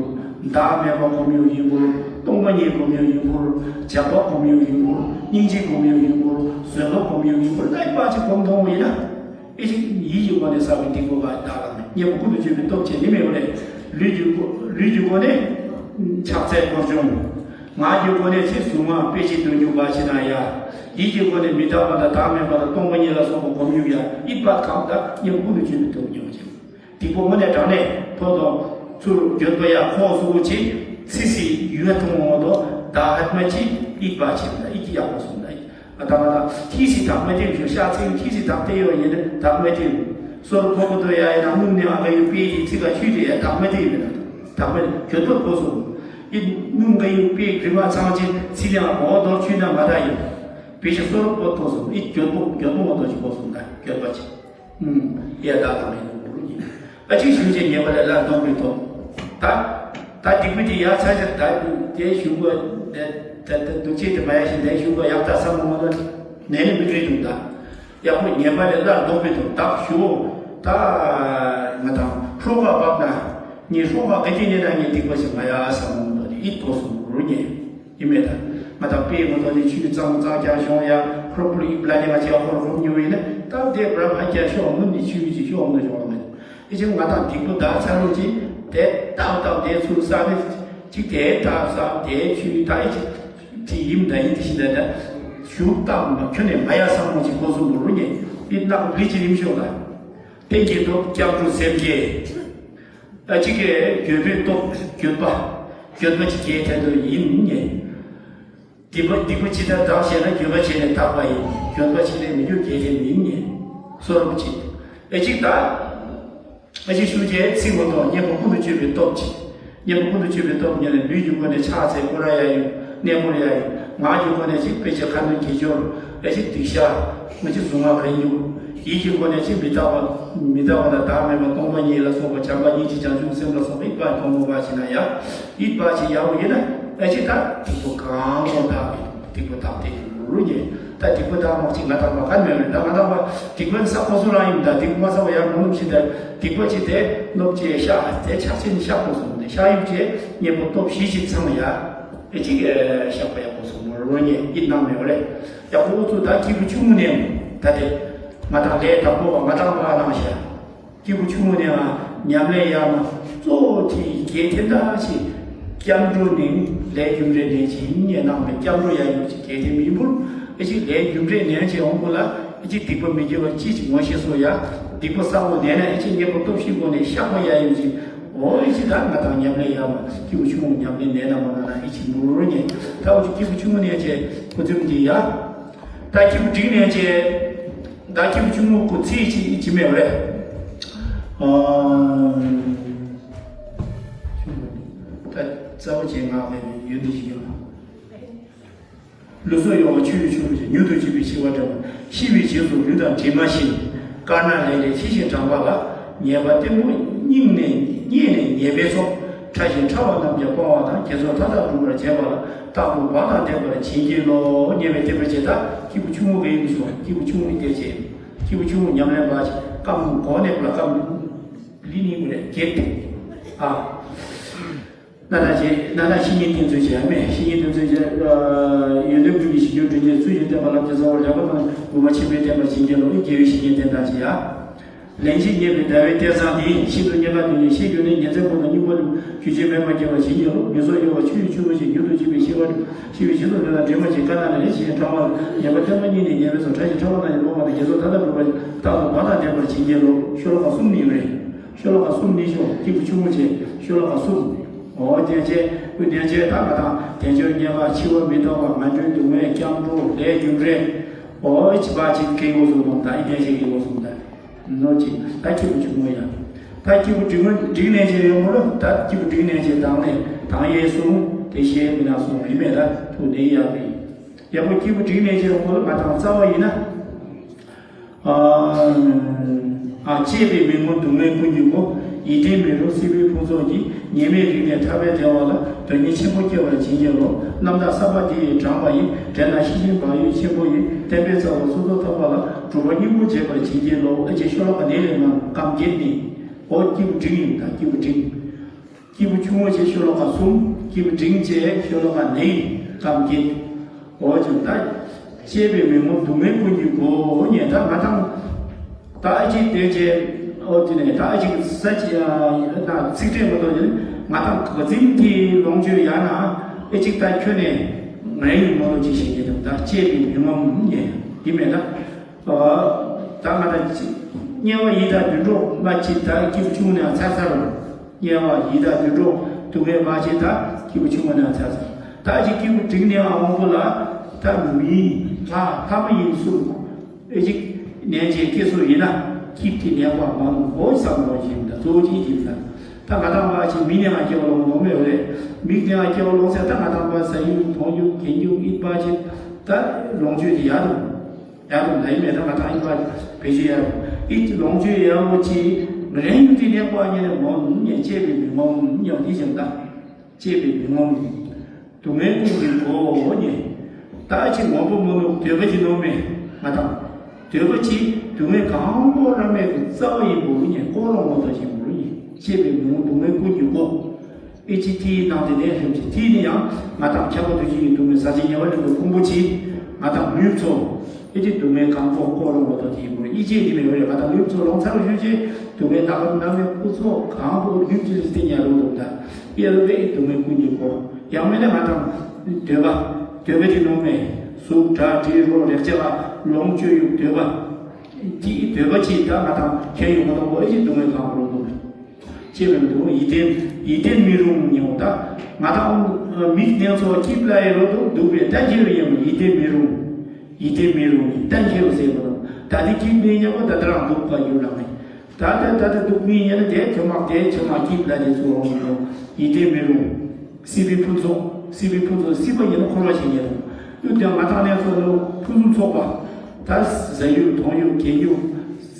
བདག་མེད་པ་སྒོམ་ཡོང་ཡིན་པོ་སྟོང་པ་ཉིད་སྒོམ་ཡོང་ཡིན་པོ་བྱམས་པ་སྒོམ་ཡོང་ཡིན་པོ་སྙིང་རྗེ་སྒོམ་ཡོང་ཡིན་པོ་བཟོད་པ་སྒོམ་ཡོང་ཡིན་པོ་ད་ཡི་པ་ཆེ་སྒོམ་ཐོང་བ་ཡིན་ན། ཨེ་ཅིག་ཡིད་ཀྱི་སྒོ་ནས་བསགས་པའི་སྡིག་པ་བ་དག་ལ་མཉེས་པོ་ཀུན་ཏུ་སྤྱོད་པའི་སྟོབས་ཆེ་ནི་མེད་པ་རེད། ལུས་ཀྱི་སྒོ་ལུས་ཀྱི་སྒོ་ནས་ཕྱག་འཚལ་སྐོར་སྦྱོང་། ངག་གི་སྒོ་ནས་ཚིག་གཟུངས་སྔགས་དཔེ་ཆའི་དོན་འཇུག་པ་ཕྱི་ན་ཡ། ཡིད་ཀྱི་སྒོ་ནས་མི་རྟག་པ་དང་བདག་མེད་པ་དང་སྟོང་པ་ཉིད་ལ་སོགས་པ་སྒོམ་ཡུག་ཡ་ཡིད་པ་གང་དག་མཉེས་པོ་ཀུན་ཏུ་སྤྱོད་པའི་སྟོབས་ཉོ་ཅིང་། སྡིག་པ་དངོས་གནས་དྲང་གནས་ཐོག་དང་ཚུར་འགྱོད་པ་ཡ་ཁོག་གཟུགས་ཅིག་ཚིག་སི་ཡུལ་ཐུང་ངོ་དོ་བདག་ཧད་མ་ཅིག་ཡིད་པ་ཆེ་བ་ལ་ཡིད་ཀྱི་ཡག་པོ་སོང་ལ་ཡིད། ཨ་ད་མ་ད་ཐིག་སི་དག་མ་དེ་བཞུ་ཤ་ཚིག་ཐིག་སི་དག་དེ་ཡོད་ཡིན་ན་དག་མ་དེ་ སོར་ཕོ་མོ་དོ་ཡ་ཡ་ན་སྣུམ་ནི་ཨ་ག་ཡུ་པེ་ཡི་ཚིག་ག་ཆུ་དེ་ཡ་དག་མ་དེ་ཡི་མེད་ན་དག་མ་གྱོད་པ་གོ་སོང་། ཡི་སྣུམ་ག་ཡུ་པེ་གྲིབ་མ་ཚང་ཆེ་ཚིག་ཡང་འོ་དོར་ཆུ་ན་མ་དག་ཡིན། བེ་ཤ་སོར་ཕོ་གོ་སོང་ཡི་གྱོད་པོ་གྱོད་པོ་མོ་དོ་ཆུ་གོ་སོང་ད་གྱོད་པ་ཆེ། ཡ་དག་དག་མ་ཡིན་ནོ་གུ་རུ་ཡིན། ཨ་ཅིག་ཞུ་ཅེ་ཉེས་པ་ལས་སླར་ལྡོག་པའི་ཐོག་ད་ད་སྡིག་པ་དེ་ཡ་ཚ་ཆ་ད་དེ་ཞུ་གོ་ད་ད་སྡུག་ཅེ་དེ་མ་ཡ་ཞིག་ད་ཞུ་གོ་ཡག་ད་བསམ་མོ་མོ་དོ་ནས་ནི་མི་འགྲིག་འདུག་ད། ཡག་པོ་ཉེས་པ་ལས་སླར་ལྡོག་པའི་ཐོག་བདག་ཞུ། ད་ང་དང་ཧྲོ་ཁ་བབ་ན་ངའི་ཧྲོ་ཁ་ག་དེ་ཉེ་ན་ངའི་སྡིག་པ་ཞིག་མ་ཡ་བསམ་མོ་མོ་དོ་ནི་ཡིད་དོ་སོང་རུ་ཉེ་ཡིན་མེད་ད། ང་དང་དཔེ་མོ་དོ་ནི་ཆུ་གཙང་གཙང་ཀྱང་ཤོང་ཡ་ཧྲོ་ཕུ་ལི་ཡིབ་ལ་ཉེ་ང་ཅེ་ཧོར་ཧོར་ཉོ་ཡིན་ན་ད་དེ་བར་ཕ་ཀྱང་ཤོག་མུན་ནི་ཆུ་ཡི་ཅི་ཤོག་མུན་ཤོག་མེད། ཨེ་ཅེ་ང་དང་སྡིག་པ་བདག་ཚ་རུ་ཅི་དེ་ཏག་ཏག་དེ་ཚུར་ས་ནི་ཅིག་དེ་ཏག་ས་དེ་ཆུ་ད་ཨེ་ཅེ། དེ་ཡིན་ད་ཡིན་དེ་ཤི་ད་ད། ཞུགས་བཏང་མ་ཁྱོད་ནས་མ་ཡ་བསམ་མོ་ཅིག་གོ་སོང་མོ་རུ་ཉེ། ཡིད་ནག་ལི་ཅི་རིམ་ཤོག་ལ། རྟེན་གྱི་སྟོབས་སྐྱབས་འགྲོ་སེམས་བསྐྱེད། ཨ་ཅིག་གི་འགྱོད་པའི་སྟོབས་འགྱོད་པ། འགྱོད་པ་ཅིག་གི་དེ་དུ་ཡིན་ཉེ། སྡིག་པ་སྡིག་པ་ཅི་ལྟར་བདག་བྱས་ན་འགྱོད་པ་བྱས་ནས་དག་པ་ཡིན། འགྱོད་པ་བྱས་ནས་མི་འགྱུར་གལ་ཏེ་མིན་ཉེ། སོ་རབ་ཅིག་ཨེ་ཅིག་ད། ཨ་ཅིག་ཤུགས་ཀྱིས་ཚིག་མ་གཏོགས་གཉེན་པོ་ཀུན་ཏུ་སྤྱོད་པའི་སྟོབས་ཀྱིས། གཉེན་པོ་ཀུན་ཏུ་སྤྱོད་པའི་སྟོབས་ཉིད་ནས་ལུས་ཀྱི་སྒོ་ནས་ཕྱག་འཚལ་སྐོར་ར་ཡ་ཡོད་གནས་སྐོར་ཡ་ཡོད། ངག་གི་སྒོ་ནས་ཅིག་དཔེ་ཆ་ཁ་འདོན་དགེ་སྦྱོར་ཨེ་ཅིག་སྡིག་བཤགས་མ་ཅིག་གཟུངས་སྔགས་རེ་ཡོད། ཡིད་ཀྱི་སྒོ་ནས་ཅིག་མི་རྟག་པ་མི་རྟག་པ་དང་བདག་མེད་པ་སྟོང་པ་ཉིད་ལ་སོགས་པ་བྱམས་པ་སྙིང་རྗེ་བྱང་ཆུབ་སེམས་ལ་སོགས་པ་ཡིད་པ་སྟོང་པ་བ་ཞིག་ན་ཡ། ཡིད་པ་ཞིག་ཡག་པོ་ཡིན་ན་ཨེ་ཅིག་ད་སྡིག་པ་གང་མོ་དག་སྡིག་པ་དག་སྟེ་རུ་ཉེ། ད་སྡིག་པ་དག་མོ་ཅིག་ང་དག་པ་ག་མེད་རེད་ད། ང་དག་པ་སྡིག་པ་ནི་ས་ཕོ་སུ་རང་ཡིན་ད། སྡིག་པ་མ་ས་བ་ཡར་མོ་ནུབ་ཞིག་ད། སྡིག་པ་ཅིག་དེ་ནུབ་ཅེས་ཤ་དེ་ཆག་ཆེན་ཤ་ཕོ་སུ་ནས་ཤ་ཡུག་ཅེས་གཉེན་པོ་སྟོབས་བཞི་ཅིག་ཚང་ཡ། ཨེ་ཅིག་ཤ་པ་ཡག་པོ་སུ་མོ་རུ་ཉེ་ཡིད་ནང་མེད་པ་རེད། ཡག་པོ་འུ་ཚུགས་ད་སྐྱིད་པོ་ཆུང་ངུ་ནས་ད་དེ་ང་དང་ལས་དང་པོ་བ་ང་དང་པ་ལང་ཤ། སྐྱེས་བུ་ཆུང་ངུ་ནས་ཨ་ཉམས་ལེན་ཡག་མ་གཙོ་བོ་དེ་གལ་ཏེ་འདྲ་ཞིག་སྐྱབས་འགྲོ་ནི་ལས་རྒྱུ་འབྲས་ནད་ཅིང་ཉེ་གནང་བའི་སྐྱབས་འགྲོ་ཡག་ཡོད་ཅིག་གལ་ཏེ་མི་འབུར་ཨེ་ཅིག་ལས་རྒྱུ་འབྲས་ནད་ཅིག་འོང་གོ་ལ་ཨེ་ཅིག་སྡིག་པ་མི་དགེ་བ་ཅི་ཅིག་ངོ་ཤེས་སོ་ཡ། སྡིག་པ་བསགས་པོ་ནད་ན་ཨེ་ཅིག་གཉེན་པོ་སྟོབས་ཤིག་གོ་ནས་བཤགས་པ་ཡག་ཡོད་ཅིག་འོ་ཨེ་ཅིག་ད་ང་དང་ཉམས་ལེན་ཡག་མ་སྐྱེས་བུ་ཆུང་ངུ་ཉམས་ལེན་ནད་ན་མ་ན་ན་ཨེ་ཅིག་འབུར་ཉེ་ད་འོ་ཅིག་སྐྱེས་བུ་ཆུང་ངུ་ནད་ཅེས་ཁུ་ཚུམ་གྱི་ཡ། ད་སྐྱིད་པོ་འགྲིག་ནས་ཅེ། ད་སྐྱིད་པོ་ཆུང་ངུ་ཁོ་ཚིག་ཅིག་ཅི་མེད་པ་རེད། ཨ། ད་རྩ་བ་ཅན་ངག་ལས་ཡོད་འདི་ཞིག་ཡོད། ལུས་སྲོག་གཡོ་བ་ཆུ་ཡི་ཆུ་བོ་ཆེ་མྱུར་དུ་འཇིག་པའི་འཆི་བ་འདྲ་བ། ཤི་བའི་རྗེས་སུ་ལུས་དང་གྲིབ་མ་བཞིན། དཀར་ནག་ལས་ལས་ཕྱི་བཞིན་འབྲང་བ་ལ། ཉེས་པ་བརྟན་པོ་སྙིང་ནས་རྙེད་ནས་ཉེས་པའི་ཚོགས། ཕྲ་ཞིང་ཕྲ་བ་རྣམས་ཀྱང་སྤོང་བ་དང་། དགེ་ཚོགས་མཐའ་དག་སྒྲུབ་པར་བྱེད་པ་ལ། རྟག་ཏུ་བག་དང་ལྡན་པར་བྱིན་གྱིས་རློབས། ཉེས་པའི་བསྟན་པ་བྱེད་ད་སྐྱིད་པོ་ཆུང་ངུ་གི་ཡིན་སོང་། སྐྱིད་པོ་ཆུང་ངུ་སྐད་ཆེ། སྐྱིད་པོ་ཆུང་ངུ་ཉམས་ལེན་པ་ཞིག་སྐམ་གོ་ནས་པ་ལ་སྐམ་ལི་ནི་མི་རེད་གེགས་ཏེ། ཨ། ན་ན་ཅེ་ན་ན་བཤེས་གཉེན་བསྟེན་ཚུལ་བྱས་མེད། བཤེས་གཉེན་བསྟེན་ཚུལ་བྱས། ཡོན་ཏན་ཀུན་གྱི་ཞིང་ཁྱོད་དྲིན་ཅན་ཚུལ་བཞིན་བསྟེན་པ་ལ། དགེ་ཚོགས་ལེགས་པ་དང་། དགེ་བ་ཆེན་པོའི་བསྟན་པ་བྱིན་གྱིས་རློབས། དགེ་བའི་བཤེས་གཉེན་བསྟེན་དང་ཅི་ཡ། ལན་གཅིག་རྙེད་པའི་ཟླ་བའི་གཏེར་བཟང་འདི། ཤིན་ཏུ་རྙེད་དཀའ་དོན་ནི་ཤེས་གྱུར་ནས། ཉིན་མཚན་ཀུན་ཏུ་སྙིང་པོ་ལས། རྒྱུ་ཆད་མེད་པར་སྐྱེ་བར་བྱིན་གྱིས་རློབས། ལུས་སྲོག་གཡོ་བ་ཆུ་ཡི་ཆུ་བོ་ཆེ། མྱུར་དུ་འཇིག་པའི་འཆི་བ་སྒྲོལ། ཤི་བའི་རྗེས་སུ་ལུས་དང་གྲིབ་མ་བཞིན། དཀར་ནག་ལས་ལས་ཕྱི་བཞིན་འབྲང་བ་ལ། ཉེས་པ་བརྟན་པོ་སྙིང་ནས་ཉེས་པའི་ཚོགས། ཕྲ་ཞིང་ཕྲ་བ་རྣམས་ཀྱང་སྤོང་བ་དང་། དགེ་ཚོགས་མཐའ་དག་སྒྲུབ་པར་བྱེད། རྟག་ཏུ་བག་དང་ལྡན་པར་བྱིན་གྱིས་རློབས། ཤོ་ལོ་ཀ་གསུམ་ནི་ཡོད་རེད། ཤོ་ལོ་ཀ་གསུམ་ནི་ཤོ་སྐྱིད་པོ་ཆུང་ངུ་བྱས། ཤོ་ལོ་ཀ་གསུམ། འོ་དེ་བྱས་ཀུན་ལྡན་བྱས་ད་ང་དང་དལ་འབྱོར་རྙེད་དཀའ། འཆི་བ་མི་རྟག་པ། ངན་འགྲོའི་སྡུག་བསྔལ། སྐྱབས་འགྲོ་ལས་རྒྱུ་འབྲས། འོ་ཅི་བ་ཅི་གི་འོ་སོང་ནོ་ད་ཨི་ལྡན་བྱས་གི་འོ་སོང་ད། ནོ་ཅི་ད་སྐྱིད་པོ་ཆུང་ངུ་ཡ། ད་སྐྱིད་པོ་འགྲིག་མ་འགྲིག་ནས་བྱས་ཡོང་མོ་ལ། ད་སྐྱིད་པོ་འགྲིག་ནས་བྱས་དང་ནས་དང་ཡས་སོང་། དེ་ཤེས་མི་ན་སོང་རིག་མེད་ད་ཐུག་ནས་ཡག་གི། ཡག་པོ་སྐྱིད་པོ་འགྲིག་ནས་བྱས་ཡོང་མོ་ལ། ང་དང་རྩ་བ་ཡིན་ན། ཨ། ཨ། གཅེས་པའི་མི་མངོན་སྡུག་བསྔལ་ཀུན་གྱི་སྒོ། ཡིད་བརྟན་མི་རོ་སྲིད་པའི་ཕུན་ཚོགས་ཀྱི། ཉེས་མེད་རིག་གནས་ཐར་པའི་བདེ་བ་ལ། དོན་གཉེར་ཆེན་པོ་སྐྱེ་བར་བྱིན་གྱིས་རློབས། རྣམ་དག་བསམ་པ་འདི་ཡིས་དྲངས་པ་ཡིས། འདྲེན་དང་ཤེས་བཞིན་བག་ཡོད་ཆེན་པོ་ཡིས། བསྟན་པའི་རྩ་བ་སོ་སོར་ཐོབ་པ་ལ། གྲུབ་པ་སྙིང་པོ་འབྱེད་པར་བྱིན་གྱིས་རློབས། ཨ་ཅེ་ཤོ་ལོ་ཀ་ནི་ལས་མ་སྐམ་གྱེར་ནི། འོ་སྐྱིད་པོ་འགྲིག་ཡིན་ད་སྐྱིད་པོ་འགྲིག་སྐྱིད་པོ་ཆུང་ངུ་བྱས་ཤོ་ལོ་ཀ་གསུམ། སྐྱིད་པོ་འབྲིང་བྱས་ཤོ་ལོ་ཀ་ནི་སྐམ་གྱེར། འོ་ཅུང་ད། གཅེས་པའི་མི་མངོན་སྡུག་བསྔལ་ཀུན་གྱི་སྒོ་ཉེ་ད་ང་དང་། ད་ཨ་ཅིག་དེ་བྱས། འོ་དེ་ནས་ད་ཨ་ཅིག་ས་ཅི་ཡ་ན་ཚིག་ཕྲད་མ་གཏོགས་ཡིན། ང་དང་ག་ཚིམ་དེ་ལོངས་སྤྱོད་ཡ་ན་ཨེ་ཅིག་ད་ཁྱོད་ནས་ང་ཡི་མ་ལོ་ཅི་ཞིག་ཡིན་ད་གཅེས་པའི་མི་མངོན་ཉེ་ཡིན་མེད་ད། ད་ང་དང་དམྱལ་བ་ཡི་དྭགས་དུད་འགྲོ་མ་ཅི་ད་སྐྱིད་པོ་ཆུང་ནས་ཚར་ཚར་རུང་། དམྱལ་བ་ཡི་དྭགས་དུད་འགྲོ་སྡུག་བསྔལ་མ་བྱེད་ད་སྐྱིད་པོ་ཆུང་ངུ་ནས་ཚར་ཚར། ད་ཅིག་སྐྱིད་པོ་འགྲིག་ནས་འོང་གོ་ལ། ད་མི་ལྷ་ལྷ་མ་ཡིན་སུ་ཨེ་ཅིག་ནན་ཅེ་སྐྱེ་སུ་ཡིན་ན། སྐྱིད་དེ་ནས་པ་མ་ནུ་གོ་བསམ་བློ་ཞིག་ད་གཙོ་བོ་གཅིག་ཅིག་ད། ད་ང་དང་པ་ཞིག་མི་ནས་ང་སྐྱེ་བ་ལོང་ལོང་མེད་རེད། མི་ནས་ང་སྐྱེ་བ་ལོང་ཟེར་ད་ང་དང་པ་ཟ་ཡུག་འཐུང་ཡུག་གྱོན་ཡུག་ཨིད་པ་ཅིག་ད་ལོངས་སྤྱོད་དེ་ཡག་དང་། ཡག་དང་ལ་ཡིན་མེད་ད་ང་དང་ཨིད་པ་བེད་སྤྱོད་ཡག་དང་ཨིད་ལོངས་སྤྱོད་ཡག་པོ་ཅིག་རན་ཡུག་དེ་ནས་པ་ཉེ་ནས་མོ་ནུ་ཉེ་སྐྱེ་བའི་མི་མོ་ནུ་ཉེ་འདི་ཅན་ད། ཅེས་པའི་མི་ངོམས་ནི། སྡུག་བསྔལ་ཀུན་གྱི་སྒོ་ཉེ། ད་ཅི་ངོམས་པོ་མོ་ནུ་འདོད་པ་ཅི་ནོར་མེད་ང་དང་། འདོད་པ་ཅི་སྡུག་བསྔལ་གང་པོ་ར་མེད་ཀྱི་རྩ་བ་ཡིན་པོ་ཉེ་ཀོ་ལོང་མོ་དོ་ཞིག་མོ་ཉེ། ཅེས་པའི་མི་ངོམས་སྡུག་བསྔལ་ཀུན་གྱི་སྒོ། ཨེ་ཅི་ཐི་ནང་དེ་ནས་ལྷུན་ཅི་ཐི་ནི་ཡང་ང་དང་ཁྱབ་པ་དུ་ཅི་ཡི་སྡུག་བསྔལ་ཟ་ཅི་ཉེ་བ་ལེན་པའི་ཕུང་པོ་ཅི་ང་དང་ནུས་ཚོ། ཨེ་ཅི་སྡུག་བསྔལ་གང་པོ་ཀོ་ལོང་མོ་དོ་དེ་ཡིན་པོ་ཉེ་ཅེས་ནི་མེད་པ་རེད་ང་དང་ནུས་ཚོ་ལོང་ཚར་ཞུ་ཅེ་སྡུག་བསྔལ་ནག་པ་ནག་མའི་ཁུ་ཚོ་གང་པོ་ནུས་ཅི་ལི་སྟེ་ཉེ་རུ་འདུག་ད། དབྱེ་བའི་སྡུག་བསྔལ་ཀུན་གྱི་སྒོ། ཡང་མིན་ན་ང་དང་། འདོད་པ། འདོད་པ་དེ་ནོར་མེད། གཟུགས་སྒྲ་དྲི་རོ་རེག་བྱ་ལ་ལོངས་སྤྱོད་ཡུག་འདོད་པ། དེའི་འདོད་པ་ཅིག་ད་ང་དང་ཁྱད་ཡུག་མ་གཏོགས་པ་ཨེ་ཅི་སྡུག་བསྔལ་གང་རུང་འདུག་ཅེས་པའི་འདུག་ཡིད་བརྟན་ཡིད་བརྟན་མི་རུང་ཉེ་བ་ད། ང་དང་མིག་ནེན་ཚོ་སྐྱིད་ལ་ཡི་རོ་འདུག་འདུག་པའི་གཏན་འཁེལ་བའི་ཡིན་པ་ཡིད་བརྟན་མི་རུང་། ཡིད་བརྟན་མི་རུང་ནི་གཏན་འཁེལ་བ་ཟེར་བ་དང་ད་དེ་སྐྱིད་མི་ཉེ་བ་ད་ད་རང་འདུག་པ་ཡུལ་ལ་མེད། ད་ལྟ་ད་ལྟ་སྡུག་བསྔལ་ཡིན་ན་དེ་ཐོག་མ་དེ་ཆུང་མ་སྐྱིད་ལ་དེ་ཚུར་འོང་མི་འགྲོ། ཡིད་བརྟན་མི་རུང་། སྲིད་པའི་ཕུན་ཚོགས། སྲིད་པའི་ཕུན་ཚོགས་སྲིད་པ་ཡིན་ན་འཁོར་བ་ཞིག་ཡིན་རུང་། གཡུ་དེ་ང་དང་ནས་ཚོ་ནུ་ཕུན་སུམ་ཚོགས་པ། ད་ཟ་ཡུག་འཐུང་ཡུག་གྱོན་ཡུག་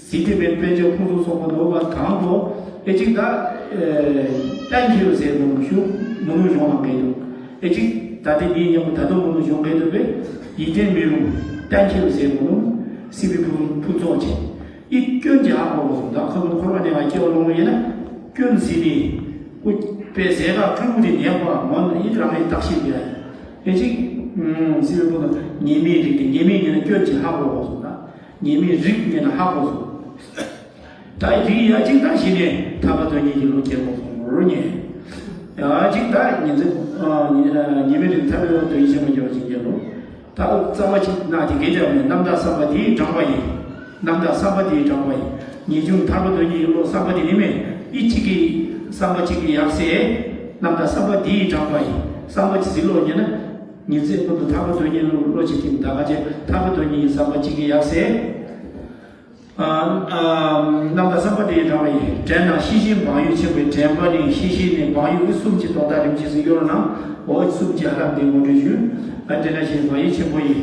ཟིན་ཏེ་མེད་དཔལ་འབྱོར་ཕུན་སུམ་ཚོགས་པ་ནོར་བ་གང་དུ་ཨེ་ཅིག་ད་གཏན་འཁེལ་ཟེར་མི་རུང་ཞུ་མི་རུང་གཞུང་ལ་འགལ་འདུག་ཨེ་ཅིག་ད་དེ་འདི་ཉམས་པོ་ད་དུང་མི་རུང་གཞུང་འགལ་འདུག་པས་ཡིད་བརྟན་མི་རུང་གཏན་འཁེལ་ཟེར་མི་རུང་སྲིད་པའི་ཕུན་ཕུན་ཚོགས་ཆེ། ཨི་སྐྱོན་གྱི་ཧ་གོ་དགོས་སོང་། ད་ཁོ་ཚོ་འཁོར་བ་ནས་ང་སྐྱེ་བ་ལོང་བ་ཡིན་ན་སྐྱོན་ཟིན་ནི། ཨུ་པའི་ཟས་ག་ཕྲུ་གུ་དེ་ཉལ་བ་མོ་ནི་ཨི་རང་ལས་བརྟག་ཞིབ་ཡ། ཨེ་ཅིག་སྲིད་པའི་ཕུན་ཚོགས་ཉེས་དམིགས་རིགས་དེ་ཉེས་དམིགས་ཉེ་ན་སྐྱོན་གྱི་ཧ་གོ་དགོས་སོང་། ད་ཉེས་དམིགས་རིགས་ཉེ་ན་ཧ་གོ་སོང་། ད་རིགས་ཡ་གཅིག་དང་ཞི་ནས་ཐར་པ་དོན་གཉིས་ཀྱི་བློ་སྐྱེ་དགོས་སོང་རུ་ཉེ། ཡ་གཅིག་ད་ཉེ་ཚེ་ཉེས་དམིགས་རིགས་ཐར་པའི་བློ་དོན་ཡིད་ཆེན་པོ་སྐྱེ་བ་ཅིག་སྐྱེ་ལོ། ད་རྩ་བ་གཅིག་ན་དེ་སྐད་ཆ་མེད། རྣམ་དག་བསམ་པ་དེའི་དྲངས་པ་ཡིན། རྣམ་དག་བསམ་པ་དེའི་དྲངས་པ་ཡིན། ངེས་འབྱུང་ཐར་པ་དོན་གཉིས་ཀྱི་བློ་བསམ་པ་དེ་ནི་མེད། ཨི་གཅིག་གིས་བསམ་པ་གཅིག་གིས་ཡག་ཟེར། རྣམ་དག་བསམ་པ་དེའི་དྲངས་པ་ཡིན། བསམ་པ་གཅིག་ཟིན་ལོག་ཉེ་ན། ཉེ་ཚེ་ཀུན་ཏུ་ཐར་པ་དོན་གཉིས་བློ་གཅིག་གིས་ད་ག་ཅེ་ཐར་པ་དོན་གཉིས་ཀྱི་བསམ་པ་གཅིག་གིས་ཡག་ཟེར། རྣམ་དག་བསམ་པ་དེའི་དྲངས་པ་ཡིན། དྲན་ན་ཤེས་བཞིན་བག་ཡོད་ཆེན་པོའི་དྲན་པ་ནི་ཤེས་བཞིན་ནི་བག་ཡོད་གསུམ་གྱི་དོན་དག་རིམ་གྱིས་སུ་གཡོར་ན། འོ་གསུམ་གྱི་ཧ་ལམ་དེ་ངོ་སྤྲོད་ཞུ། ཨ་དྲན་ན་ཤེས་བཞིན་བག་ཡོད་ཆེན་པོ་ཡིན།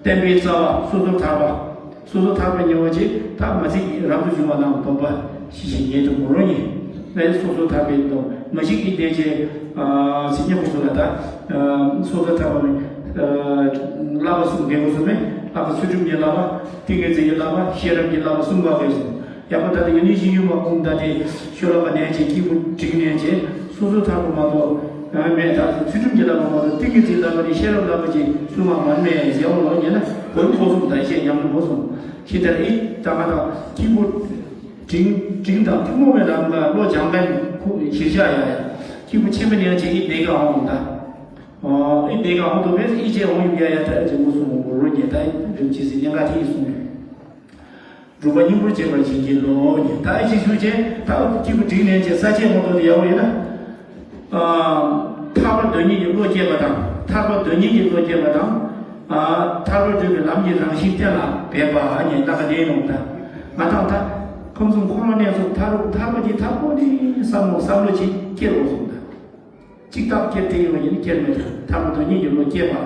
བསྟན་པའི་རྩ་བ་སོ་སོར་ཐར་པ། སོ་སོར་ཐར་པའི་ཉེ་བ་ཅིག་ད་མ་ཚིག་རབ་ཏུ་བྱུང་བ་རྣམས་སྡོམ་པ་ཤེས་བཞིན་ཉེ་དུ་མོ་རོ་ཉེ། ལས་སོ་སོར་ཐར་པའི་སྡོམ་མ་ཞིག་གི་བསྟན་བྱའི་སེམས་ཉམས་ཀུན་ལ་ད་སོ་སོར་ཐར་པ་ནི་བསླབ་པ་གསུམ་འགལ་དགོས་སོ་མེད། བསླབ་པ་ཚུལ་ཁྲིམས་ཀྱི་བསླབ་པ། ཏིང་ངེ་འཛིན་གྱི་བསླབ་པ། ཤེས་རབ་ཀྱི་བསླབ་པ་གསུམ་པ་སྐད་སོང་། ཡག་པོ་ད་ལྟ་ཡོན་ཏན་གཞི་ཡོད་པ་ཀུན་ད་དེ་ཤོ་ལོ་ཀ་ནས་ཅིག་སྐྱིད་པོ་འགྲིག་ནས་ཅིག་སོ་སོ་ཐར་པ་མ་གཏོགས་མེད། ད་ཚུལ་ཁྲིམས་ཀྱི་བསླབ་པ་མ་གཏོགས་ཏིང་ངེ་འཛིན་བསླབ་པ་ནི་ཤེས་རབ་བསླབ་པ་ཅིག་གསུམ་པ་མ་མེད་ཟེར་བ་ལོ་ཉེ་ན་གོ་ལུགས་གོ་གསུམ་ད་བཤད་ཉམས་ལ་གོ་གསུམ་ཤེས་ད་ཨི་ད་ག་ད་སྐྱིད་པོ་འབྲིང་འབྲིང་དང་ཐུན་མོང་བའི་ལམ་ལ་བློ་སྦྱང་མཁན་ཁུ་གཞིར་བཞག་ཡ་ཡ་སྐྱིད་པོ་ཆེན་པོ་ནས་ཅིག་ཨི་དེ་ག་འོང་ད། ཨོ། ཨི་དེ་ག་འོང་དུ་བས་ཨི་ཅེ་འོང་ཡུག་ཡ་ཡ་ད་ཅེ་མོ་གསུང་འོང་རོ་ཉེ་ད་རིམ་ཅི་སི་ཉེ་ག་དེ་ཡི་གསུང་། སྒྲུབ་པ་སྙིང་པོར་བྱེད་པར་བྱིན་གྱིས་རློབས་ཉེ་ད་ཨི་ཅེ་ཞུ་ཅེ་ད་སྐྱིད་པོ་འབྲིང་ནས་ཅེ་ས་ཅེ་འོང་དུ་ཡ་འོ་ཡིན་ན། ཐར་པ་དོན་གཉིས་ཀྱི་བློ་སྐྱེས་པ་དང་ཐར་པ་དོན་གཉིས་ཀྱི་བློ་སྐྱེས་པ་དང་། ཐར་པར་འགྲོ་བའི་ལམ་གྱི་རང་བཞིན་གཏན་ལ་འབེབས་པ་ཉེ་ད་ག་དེ་ཡིན་ནོ་ད། ང་དང་ད་ཁམས་གསུམ་འཁོར་བ་ནས་སུ་ཐར་ཐར་པ་ཀྱི་ཐར་པོ་ནི་བསམ་བློ་བསམ་བློ་ཅིག་སྐྱེ་རོགས་སོང་ད། གཅིག་ཐག་སྐྱེ་དེ་ཡོད་ཡིན་སྐྱེར་མེད་ཐར་པ་དོན་གཉིས་ཀྱི་བློ་སྐྱེས་པ།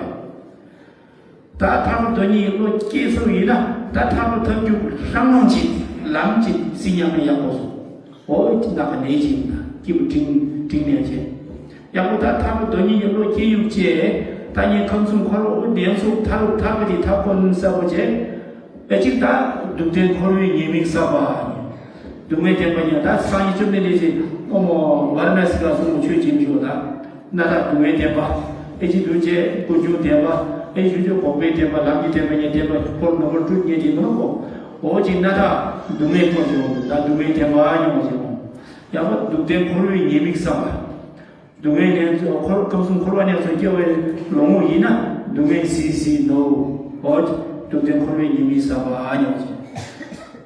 ད་ཐར་པ་དོན་གཉིས་ཀྱི་བློ་སྐྱེས་སོ་ཡིན་ན་ད་ཐར་པ་ཐབས་རྒྱུ་ལྷང་ལྷང་ཅིག་ལམ་ཅིག་སྲིད་ཉམས་ལེན་ཡག་པོ་སོང་། འོ་ཅི་ན་ག་ནས་ཅིག་ཡིན་ད་སྐྱིད་པོ་འབྲིང་འབྲིང་ནས་བྱས། ཡག་པོ་ད་ཐར་པ་དོན་གཉིས་ཀྱི་བློ་སྐྱེས་ཡུག་ཅེ། ད་ངས་ཁམས་གསུམ་འཁོར་བ་ནས་སུ་ཐར་ཐར་པ་དེ་ཐར་ཁོ་ན་གསལ་པོ་བྱས། ཨེ་ཅིག་ད་སྡུག་བདེན་འཁོར་བའི་ཉེས་དམིགས་བསམ་པ། སྡུག་བསྔལ་བདེན་པ་ཉིད་ད་སངས་རྒྱས་བཅོམ་ལྡན་འདས་ཀྱིས་ཨོ་མོ་ཝཱ་ར་ཎ་སི་ལ་གསུངས་པ་ཆོས་ཅན་ཞུ་ད། ན་ད་སྡུག་བསྔལ་བདེན་པ། ཨེ་ཅིག་འདུ་བྱེད་ཀུན་འབྱུང་བདེན་པ། ཨེ་ཞུ་ཆོས་འགོག་པའི་བདེན་པ་ལམ་གྱི་བདེན་པ་ཉིད་བདེན་པ་འཁོར་ནོར་བུར་སྤྲུལ་ཉེ་དེ་ནོར་གོ། འོ་ཅིག་ན་ད་སྡུག་བསྔལ་འཁོར་ཞིག་འོང་དུ་ད་སྡུག་བསྔལ་བདེན་པ་ཉོ་ཞིག་འོང་། ཡག་པོ་སྡུག་བདེན་འཁོར་བའི་ཉེས་དམིགས་བསམ་པ། སྡུག་བསྔལ་ནས་འཁོར་ཁམས་གསུམ་འཁོར་བ་ནས་སུ་སྐྱེ་བའི་ལོང་བོ་ཡིན་ན་སྡུག་བསྔལ་སྲིད་སྲིད་ནོ། འོ་སྡུག་བདེན་འཁོར་བའི་ཉེས་དམིགས་བསམ་པ་ཨ་ཉོ་ཅིག་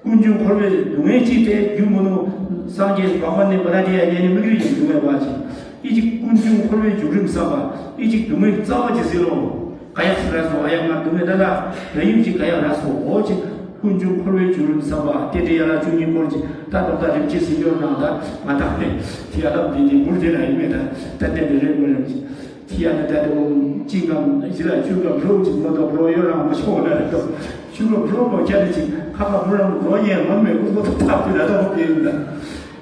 ཀུན་འབྱུང་འཁོར་བའི་སྡུག་བསྔལ་ཅིག་སྟེ་རྒྱུ་མི་ནུ་སངས་རྒྱས་འཕགས་པ་ནི་པ་ར་ཏི་ཡ་ཉན་ནི་མིག་རིག་གི་སྡུག་བསྔལ་བ་ཅིག་ཨི་ཅིག་ཀུན་འབྱུང་འཁོར་བའི་འཇུག་རིམ་བསམ་པ་ཨི་ཅིག་སྡུག་བསྔལ་རྩ་བ་ཅིག་ཟེར་ལོ། ག་ཡག་སུ་ར་སོ་ཨ་ཡག་མ་སྡུག་བསྔལ་ད་ད་ར་ཡུག་ཅིག་ག་ཡག་ར་སོ་འོ་ཅིག་ཀུན་འབྱུང་འཁོར་བའི་བྱུང་རིམ་བསམ་པ་རྟེན་འབྲེལ་ཡན་ལག་བཅུ་གཉིས་སྐོར་གྱི་ད་ཐོག་ད་རིམ་གྱིས་ཟིན་འགྲོ་ནང་ད་ང་དང་ནས་དེ་ཡ་ལབ་འདི་འདི་འབུར་དེ་ལ་ཡིན་མེད་ད་ད་ལྟ་འདི་རེད་མི་རེད་ཅི་དེ་ཡ་ནི་ད་དུང་གཅིག་གམ་བཞི་ལ་བཅུ་གམ་ལྷུག་ཅིག་མ་གཏོགས་ལོ་ཡོད་རང་མ་ཤོག་ལ་རེད་དོ་བཅུ་གམ་ལྷུག་མ་ཁྱ་ནི་ཅིག་ཁ་ཁ་མོ་རང་ལོ་ཡན་མ་མེད་ཀུན་པོ་ཐབས་དེ་ལ་ད་ཧོབ་དེ་ཡིན་ད།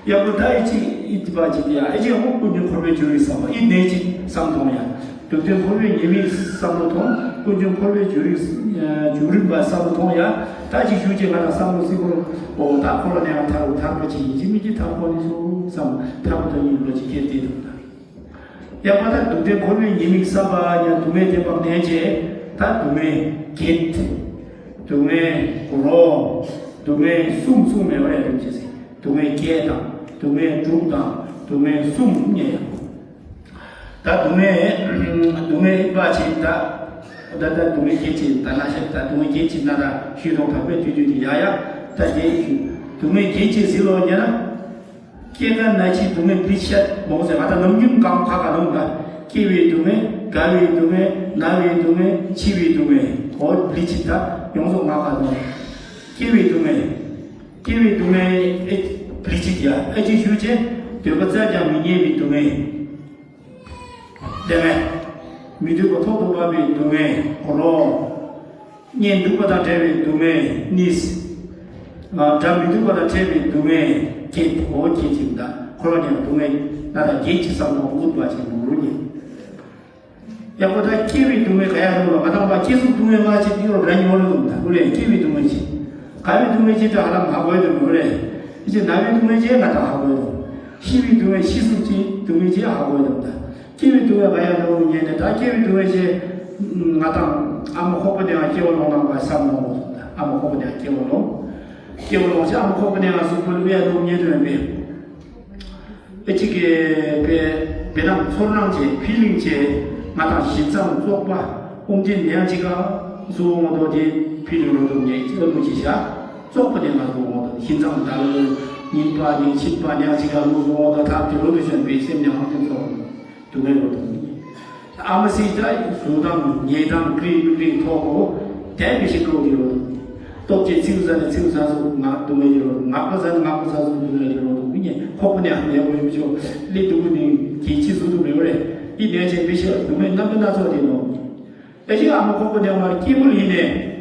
ཡག་པོ་ད་ཨི་ཅི་ཨི་ཅི་པ་ཅི་དེ་ཡ་ཨི་ཅི་ཧོ་ཀུན་འབྱུང་འཁོར་བའི་བྱུང་རིམ་བསམ་པ་ཨི་ནས་ཅི་བསམ་མཐོང་ཡ། སྡུག་བདེན་འཁོར་བའི་ཉེས་དམིགས་བསམ་བློ་ཐོང་ཀུན་འབྱུང་འཁོར་བའི་བྱུང་རིམ་བྱུང་རིམ་པ་བསམ་བློ་ཐོང་ཡ། ད་ཅི་ཞུ་ཅི་ང་ལ་བསམ་བློ་སིག་པོ་ཨོ་ད་ཁོ་ལ་ནས་ཡང་ཐར་རུ་ཐར་པ་ཅི་ཡིན་ཅི་མི་ཅི་ཐར་ཁོ་ནི་སུ་བསམ་ཐར་པ་དོན་ཡིན་ལོ་ཅི་ཁྱེད་དེ་དང་ད། ཡག་པ་ད་སྡུག་བདེན་འཁོར་བའི་ཉེས་དམིགས་བསམ་པ་ཡ་སྡུག་བསྔལ་བདེན་པ་ནས་ཅི་ད་སྡུག་བསྔལ་བརྒྱད། སྡུག་བསྔལ་རོ། སྡུག་བསྔལ་གསུམ་གསུམ་མེད་པ་ཡ་རིམ་ཅི་སི། སྡུག་བསྔལ་བརྒྱད་དང་སྡུག་བསྔལ་དྲུག་དང་སྡུག་བསྔལ་གསུམ་ཉེ་ཡང་། ད་སྡུག་བསྔལ་སྡུག་བསྔལ་ཨི་པ་ཆེ་ད། ད་ད་སྡུག་བསྔལ་བརྒྱད་ཅིག་ད་ན་ཤ་ད་སྡུག་བསྔལ་བརྒྱད་ཅིག་ན་ད་ཞུས་ཐོག་ད་པའི་དུས་དུས་དུ་ཡ་ཡ་ད་དེ་ཞུ་སྡུག་བསྔལ་བརྒྱད་ཅིག་ཟིན་ལོ་ཉེ་ན། སྐྱེ་རྒ་ན་འཆིའི་སྡུག་བསྔལ་པི་ཤད་མོ་ཟེར་ང་ད་ནམ་རྒྱུན་གང་ཁ་ག་ནོ་ད་སྐྱེ་བའི་སྡུག་བསྔལ་རྒ་བའི་སྡུག་བསྔལ་ན་བའི་སྡུག་བསྔལ་འཆི་བའི་སྡུག་བསྔལ་ཨོ་པི་ཅི་ད་ཡོངས་སུ་ང་ག་ནོ། སྐྱེ་བའི་སྡུག་བསྔལ། སྐྱེ་བའི་སྡུག་བསྔལ་ཨེ་པི་ཅི་ཡ་ཨེ་ཅི་ཞུ་ཅེ་འདོད་པ་བཙལ་ཀྱང་མི་རྙེད་པའི་སྡུག་བསྔལ། དེ་ནས་མི་འདོད་པ་ཐོག་ཏུ་བབས་པའི་སྡུག་བསྔལ་རོ། གཉེན་སྡིག་པ་དང་བྲལ་བའི་སྡུག་བསྔལ་གཉིས། དགྲ་མི་སྡུག་པ་དང་བྲལ་བའི་སྡུག་བསྔལ་བརྒྱད་འོ་བརྒྱད་ཅིག་དང་འཁོར་བ་ཉིད་སྡུག་བསྔལ་ན་ད་བརྒྱད་ཅིག་བསམ་བློ་ཨུ་ཏུ་བ་ཅིག་མུ་རུ་ཉིད། ཡག་པོ་ད་སྐྱེ་བའི་སྡུག་བསྔལ་ག་ཡ་རུ་ལ་ང་དང་པ་སྐྱེ་གཟུགས་སྡུག་བསྔལ་ང་ཅིག་ཡོད་ར་ཉོ་རུ་འདུག་ད་ཀུ་རེ་སྐྱེ་བའི་སྡུག་བསྔལ་ཅིག་ག་བའི་སྡུག་བསྔལ་ཅིག་ད་ཧ་ལམ་ཧ་གོ་ཡོད་འདུག་ཀུ་རེ་ཅིག་ན་བའི་སྡུག་བསྔལ་ཅིག་ང་དང་ཧ་གོ་ཡོད་འདུག་ཤི་བའི་སྡུག་བསྔལ་ཤི་གཟུགས་ཅིག་སྡུག་བསྔལ་ཅིག་ཧ་གོ་ཡོད་འདུག་ད། སྐྱེ་བའི་སྡུག་བསྔལ་ག་ཡ་ནོ་ཉན་ནས་ད་སྐྱེ་བའི་སྡུག་བསྔལ་ཞེས་ང་དང་ཨ་མ་ཁོག་པ་ནས་སྐྱེ་བ་ལོང་ནང་པ་བསམ་ནོ་ཨ་མ་ཁོག་པ་ནས་སྐྱེ་བ་ལོང་སྐྱེ་བ་ལོང་ཞེས་ཨ་མ་ཁོག་པ་ནས་ང་གཟུགས་པོ་ལུས་ཡ་ནོ་ཉན་དུ་ཡོད་པས་ཨེ་ཅིག་གི་པའི་བེ་ནང་ཚོར་སྣང་བྱས་ཕི་ལིང་བྱས་ང་དང་ཞིབ་ཚང་བཙོག་པ་ཨོམ་ཅན་ནས་ཅིག་ག་བཟོ་འོང་དོ་དེ་ཕི་ལིང་རོ་དོ་ཉན་ཅིག་ཨ་ནུ་ཅིག་བྱ་བཙོག་པ་ནས་ང་བཟོ་འོང་དོ་ཞིབ་ཚང་ད་ལོ་ཉིན་པ་ཉིན་ཕྱིད་པ་ནས་ཅིག་ག་ལུ་བཟོ་འོང་དོ་ཐབས་ཀྱི་རོ་དུ་བཞོན་པའི་སེམས་ཉམས་ཧང་ཅན་ཚོར། སྡུག་བསྔལ་རོ་དང་། ཨ་མ་སྲིད་ད་གཟུགས་དང་ཉེ་དང་ཀྲི་ཀྲི་ཐོག་གོ། དེ་མི་ཤི་ཀོ་གི་རོ་དང་། སྟོབས་ཆེ་ཚིག་ཟ་ནས་ཚིག་ཟ་སུ་ང་སྡུག་བསྔལ་གྱི་རོ་དང་ངག་པ་ཟ་ནས་ངག་པ་ཟ་སུ་སྡུག་བསྔལ་གྱི་རོ་དང་མི་ཉེ་ཁོག་པ་ནས་ཨ་ནེ་བོ་ཡོད་ཆོག་ལི་སྡུག་གུ་ནི་གི་ཅི་སུ་སྡུག་མེད་རེད། ཨི་ནས་ཆེ་མི་ཤི་སྡུག་བསྔལ་རྣམ་པ་སྣ་ཚོགས་དེ་ནོ། ཨེ་ཅི་ཨ་མ་ཁོག་པ་ནས་མར་སྐྱེས་བུ་ཡིན་ནས།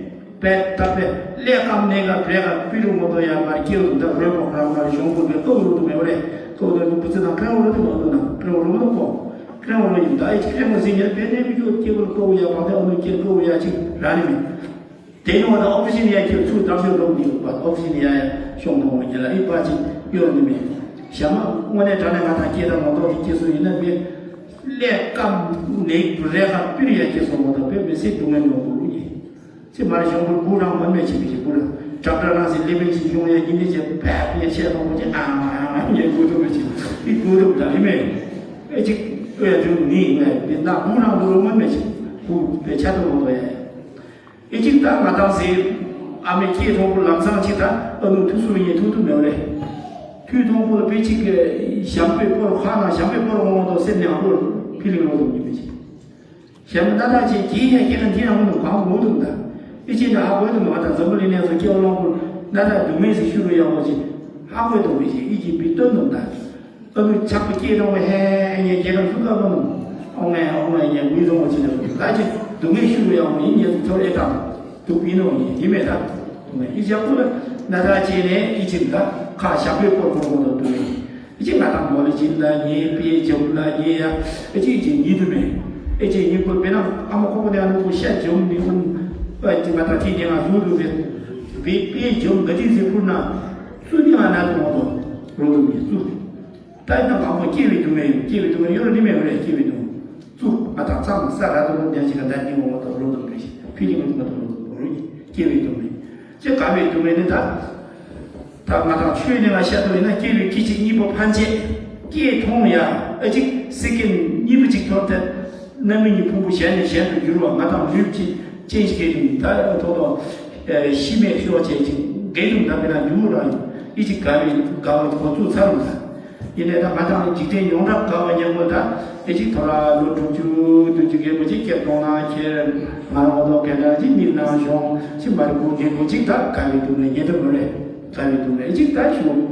པད་ད་པད་ཀླད་ཀམ་ནས་ག་བྲེ་ག་པི་རུ་མོ་ཏོ་ཡ་མར་སྐྱེས་བུ་ད་རོས་པ་ཁོ་རང་མར་གཞུང་པོ་པའི་ལྟོ་རུ་དུ་མེ་བ་རེ་ལྟོ་ད་རུ་པུ་ཙི་ན་ཀྲེ་འོ་རུ་དུ་མ་ཏོ་ན་ཀྲེ་འོ་རུ་མོ་ཏོ་ཀོ་ཀྲེ་འོ་རུ་ཡིན་ད་ཨེ་ཅི་ཀྲེ་འོ་ཟིན་ཡ་པད་ནས་མི་ཅོ་སྐྱེས་བུ་ལྟོ་ཡ་བ་ད་འོ་ནུ་སྐྱེས་ལྟོ་ཡ་ཅིག་ར་ནི་མེད། དེ་ནི་བ་ད་ཨོ་པི་ཤིན་ཡ་ཁྱེད་ཚུར་བདག་ཤོད་ལོག་འདི་ཡོད་པ་ཨོ་པི་ཤིན་ཡ་ཡ་ཤོང་དང་བ་ཉེ་ལ་ཨི་པ་ཅིག་གཡོར་ནི་མེད། ཞྭ་མ་དངོས་གནས་དྲང་གནས་ང་དང་སྐྱེས་དང་ངོ་ཐོག་གི་སྐྱེས་སུ་ཡིན་ན་མེད། ཀླད་ཀམ་ནས་རེ་ཁ་པིར་ཡ་སྐྱེས་སུ་ངོ་ཐོག་པའི་མི་སེར་སྡུག་བསྔལ་མྱོང་དགོས་ལུགས་ཡིན། ཚེ་མ་རེ་ཞོང་པོར་བུ་རང་མ་མེད་ཅིག་མི་ཞིག་བུ་ར་དྲག་དྲག་རང་སེ་ལེ་བེ་ཅིག་ཤོང་ཡ་ཉིན་ནི་ཅེ་བེ་ཉེ་ཆེ་དང་བོ་ཅེ་ཨ་མ་ཨ་མ་ཉེ་དགོས་དུ་མི་ཅིག་ཨི་དགོས་དུ་ད་ལི་མེད། ཨེ་ཅིག་ཨོ་ཡ་དུ་ནི་ཡིན་ན་ཡ་དེ་ན་བུ་རང་དུ་རུ་མ་མེད་ཅིག་བུ་བེ་ཆ་དུ་མོ་དོ་ཡ་ཡ། ཨེ་ཅིག་ད་ང་དང་ཟེར། ཨ་མའི་སྐྱེས་མཐོང་པོ་ལམ་སང་ཅིག་ད་ཨ་ནུ་ཐུགས་སུ་ཉེ་ཐུག་ཐུག་མེད་རེད། ཐུགས་མཐོང་པོ་ལ་དཔེ་ཅིག་གི་ཞམ་པའི་སྐོར་ཁ་ན་ཞམ་པའི་སྐོར་འོང་དོ་སེམས་ནས་ཨ་སྐོར་ཕི་ལིང་ལོ་དུ་མི་མི་ཅིག་ཞམ་པའི་སྣ་ཐག་ཅིག་གིས་ཡ་སྐྱེ་ཁ་འདི་རང་མོ་གང་མོ་དུ་ད། ཨེ་ཅིག་ན་ཧ་གོ་དུ་མ་ད་འཛམ་བུ་གླིང་ནས་སུ་སྐྱེ་བ་ལོངས་པོ་སྣ་ཐག་སྡུག་མེད་ཟིག་ཤུ་རུ་ཡག་མོ་ཅིག་ཧ་གོ་དུ་མི་ཅིག་ཨི་ཅིག་བི་སྟོན་དུ་ད། ཨ་ནུ་ཆག་པའི་སྐད་གཏོང་བའི་ཧེ་ངས་རྒྱལ་ཁམས་སུ་བཀའ་མ་ནུ། ཨོ་ངས་ཨོ་ངས་ངས་མི་རྫོང་བ་ཅི་ནས་ད་ཅི་སྡུག་བསྔལ་ཤུ་རུ་ཡག་མོ་ཡིན་ངས་ཚོར་ཨེ་དང་། སྡུག་ཡིན་ནོ་ཡིན་ཡིན་མེད་ད། སྡུག་བསྔལ་ཨི་ཅག་པོ་ལ་ན་ད་ཅི་ནས་ཨི་ཅིག་ད་ཁ་ཞབས་པའི་སྐོར་སྐོར་སྐོར་དུ་སྡུག་བསྔལ། ཨི་ཅིག་ང་དང་མོ་ལ་ཅི་ལ་ཉེ་པའི་འཇམ་ལ་ཉེ་ཡ། ཨི་ཅིག་ཨི་ཅིག་ཉིད་དུ་མེད། ཨི་ཅིག་ཉིད་པོ་དཔེར་ན་ཨ་མ་ཁོ་པོ་ནས་ཨ་ནུ་པོ་ཤ་འཇམ་མི་ཀུན། ཨ་ཅིག་ང་དང་ཅི་ཉེ་ང་བཟུང་དུ་མེད། པའི་པའི་འཇམ་ག་ཅིག་ཟེར་ཕུར་ན། སུ་ནི་ང་ན་དུ་མོ་དོ་རོ་དུ་མེད་སུ། ད་ཡིན་ན་མང་པོ་སྐྱེ་བའི་སྡུག་བསྔལ་ཡོད། སྐྱེ་བའི་སྡུག་བསྔལ་ཡོད་རེད་མེད་རེད། སྐྱེ་བའི་སྡུག་བསྔལ་བཙུགས་ང་དང་གཙང་ས་ར་དང་ལོ་ཉག་ཅིག་ག་ད་ནི་འོང་བ་དང་ལོ་དང་རེ་ཞིག་ཕི་ལི་མི་མ་དང་ལོ་དང་རུ་ཡིན་སྐྱེ་བའི་སྡུག་བསྔལ་ཅེ་དགའ་བའི་སྡུག་བསྔལ་ནི་ད། ད་ང་དང་ཆོས་ནི་ང་བཤད་དོ་ཡིན་ན་སྐྱེ་བའི་སྐད་ཅིག་གཉིས་པོ་ཕན་ཆད་སྐྱེ་མཐོང་ཡ་ཨ་ཅིག་སི་ཀིན་གཉིས་པོ་ཅིག་ཐོར་ཏེ་རྣམ་སྨིན་གྱི་ཕུང་པོ་གཞན་ནས་གཞན་དུ་འགྱུར་བ་ང་དང་ལུས་ཀྱི་ཅན་ཞིག་གི་རིང་ད་ཐོག་ཐོག་ཤི་མེད་ཤོ་ཅན་ཅིག་འགལ་འདུ་ད་བེ་ན་འགྱུར་རང་ཡིན་ཨི་ཅིག་དགའ་བའི་དགའ་བ་གོ་ཚུལ་ཚར་རུང་ད། ཡིན་ནའི་ད་ང་དང་འཇིག་རྟེན་ཡོངས་གྲགས་དགའ་བ་མཉམ་པོ་ད་ཨེ་ཅིག་ཐོ་ར་ལོ་དྲུག་ཅུ་བདུན་ཅུ་རྒན་པོ་ཅིག་སྐྱེ་གཏོང་ན་ཁྱེར། ང་རང་འོ་ཐོག་གན་ད་ཅིག་མིག་ནང་ཤོང་ཅིག་མར་ཁུ་རྒན་པོ་ཅིག་ད་དགའ་བའི་སྡུག་བསྔལ་ཉན་ཐུབ་མ་རེད། དགའ་བའི་སྡུག་བསྔལ་ཨེ་ཅིག་ད་ཤོང་།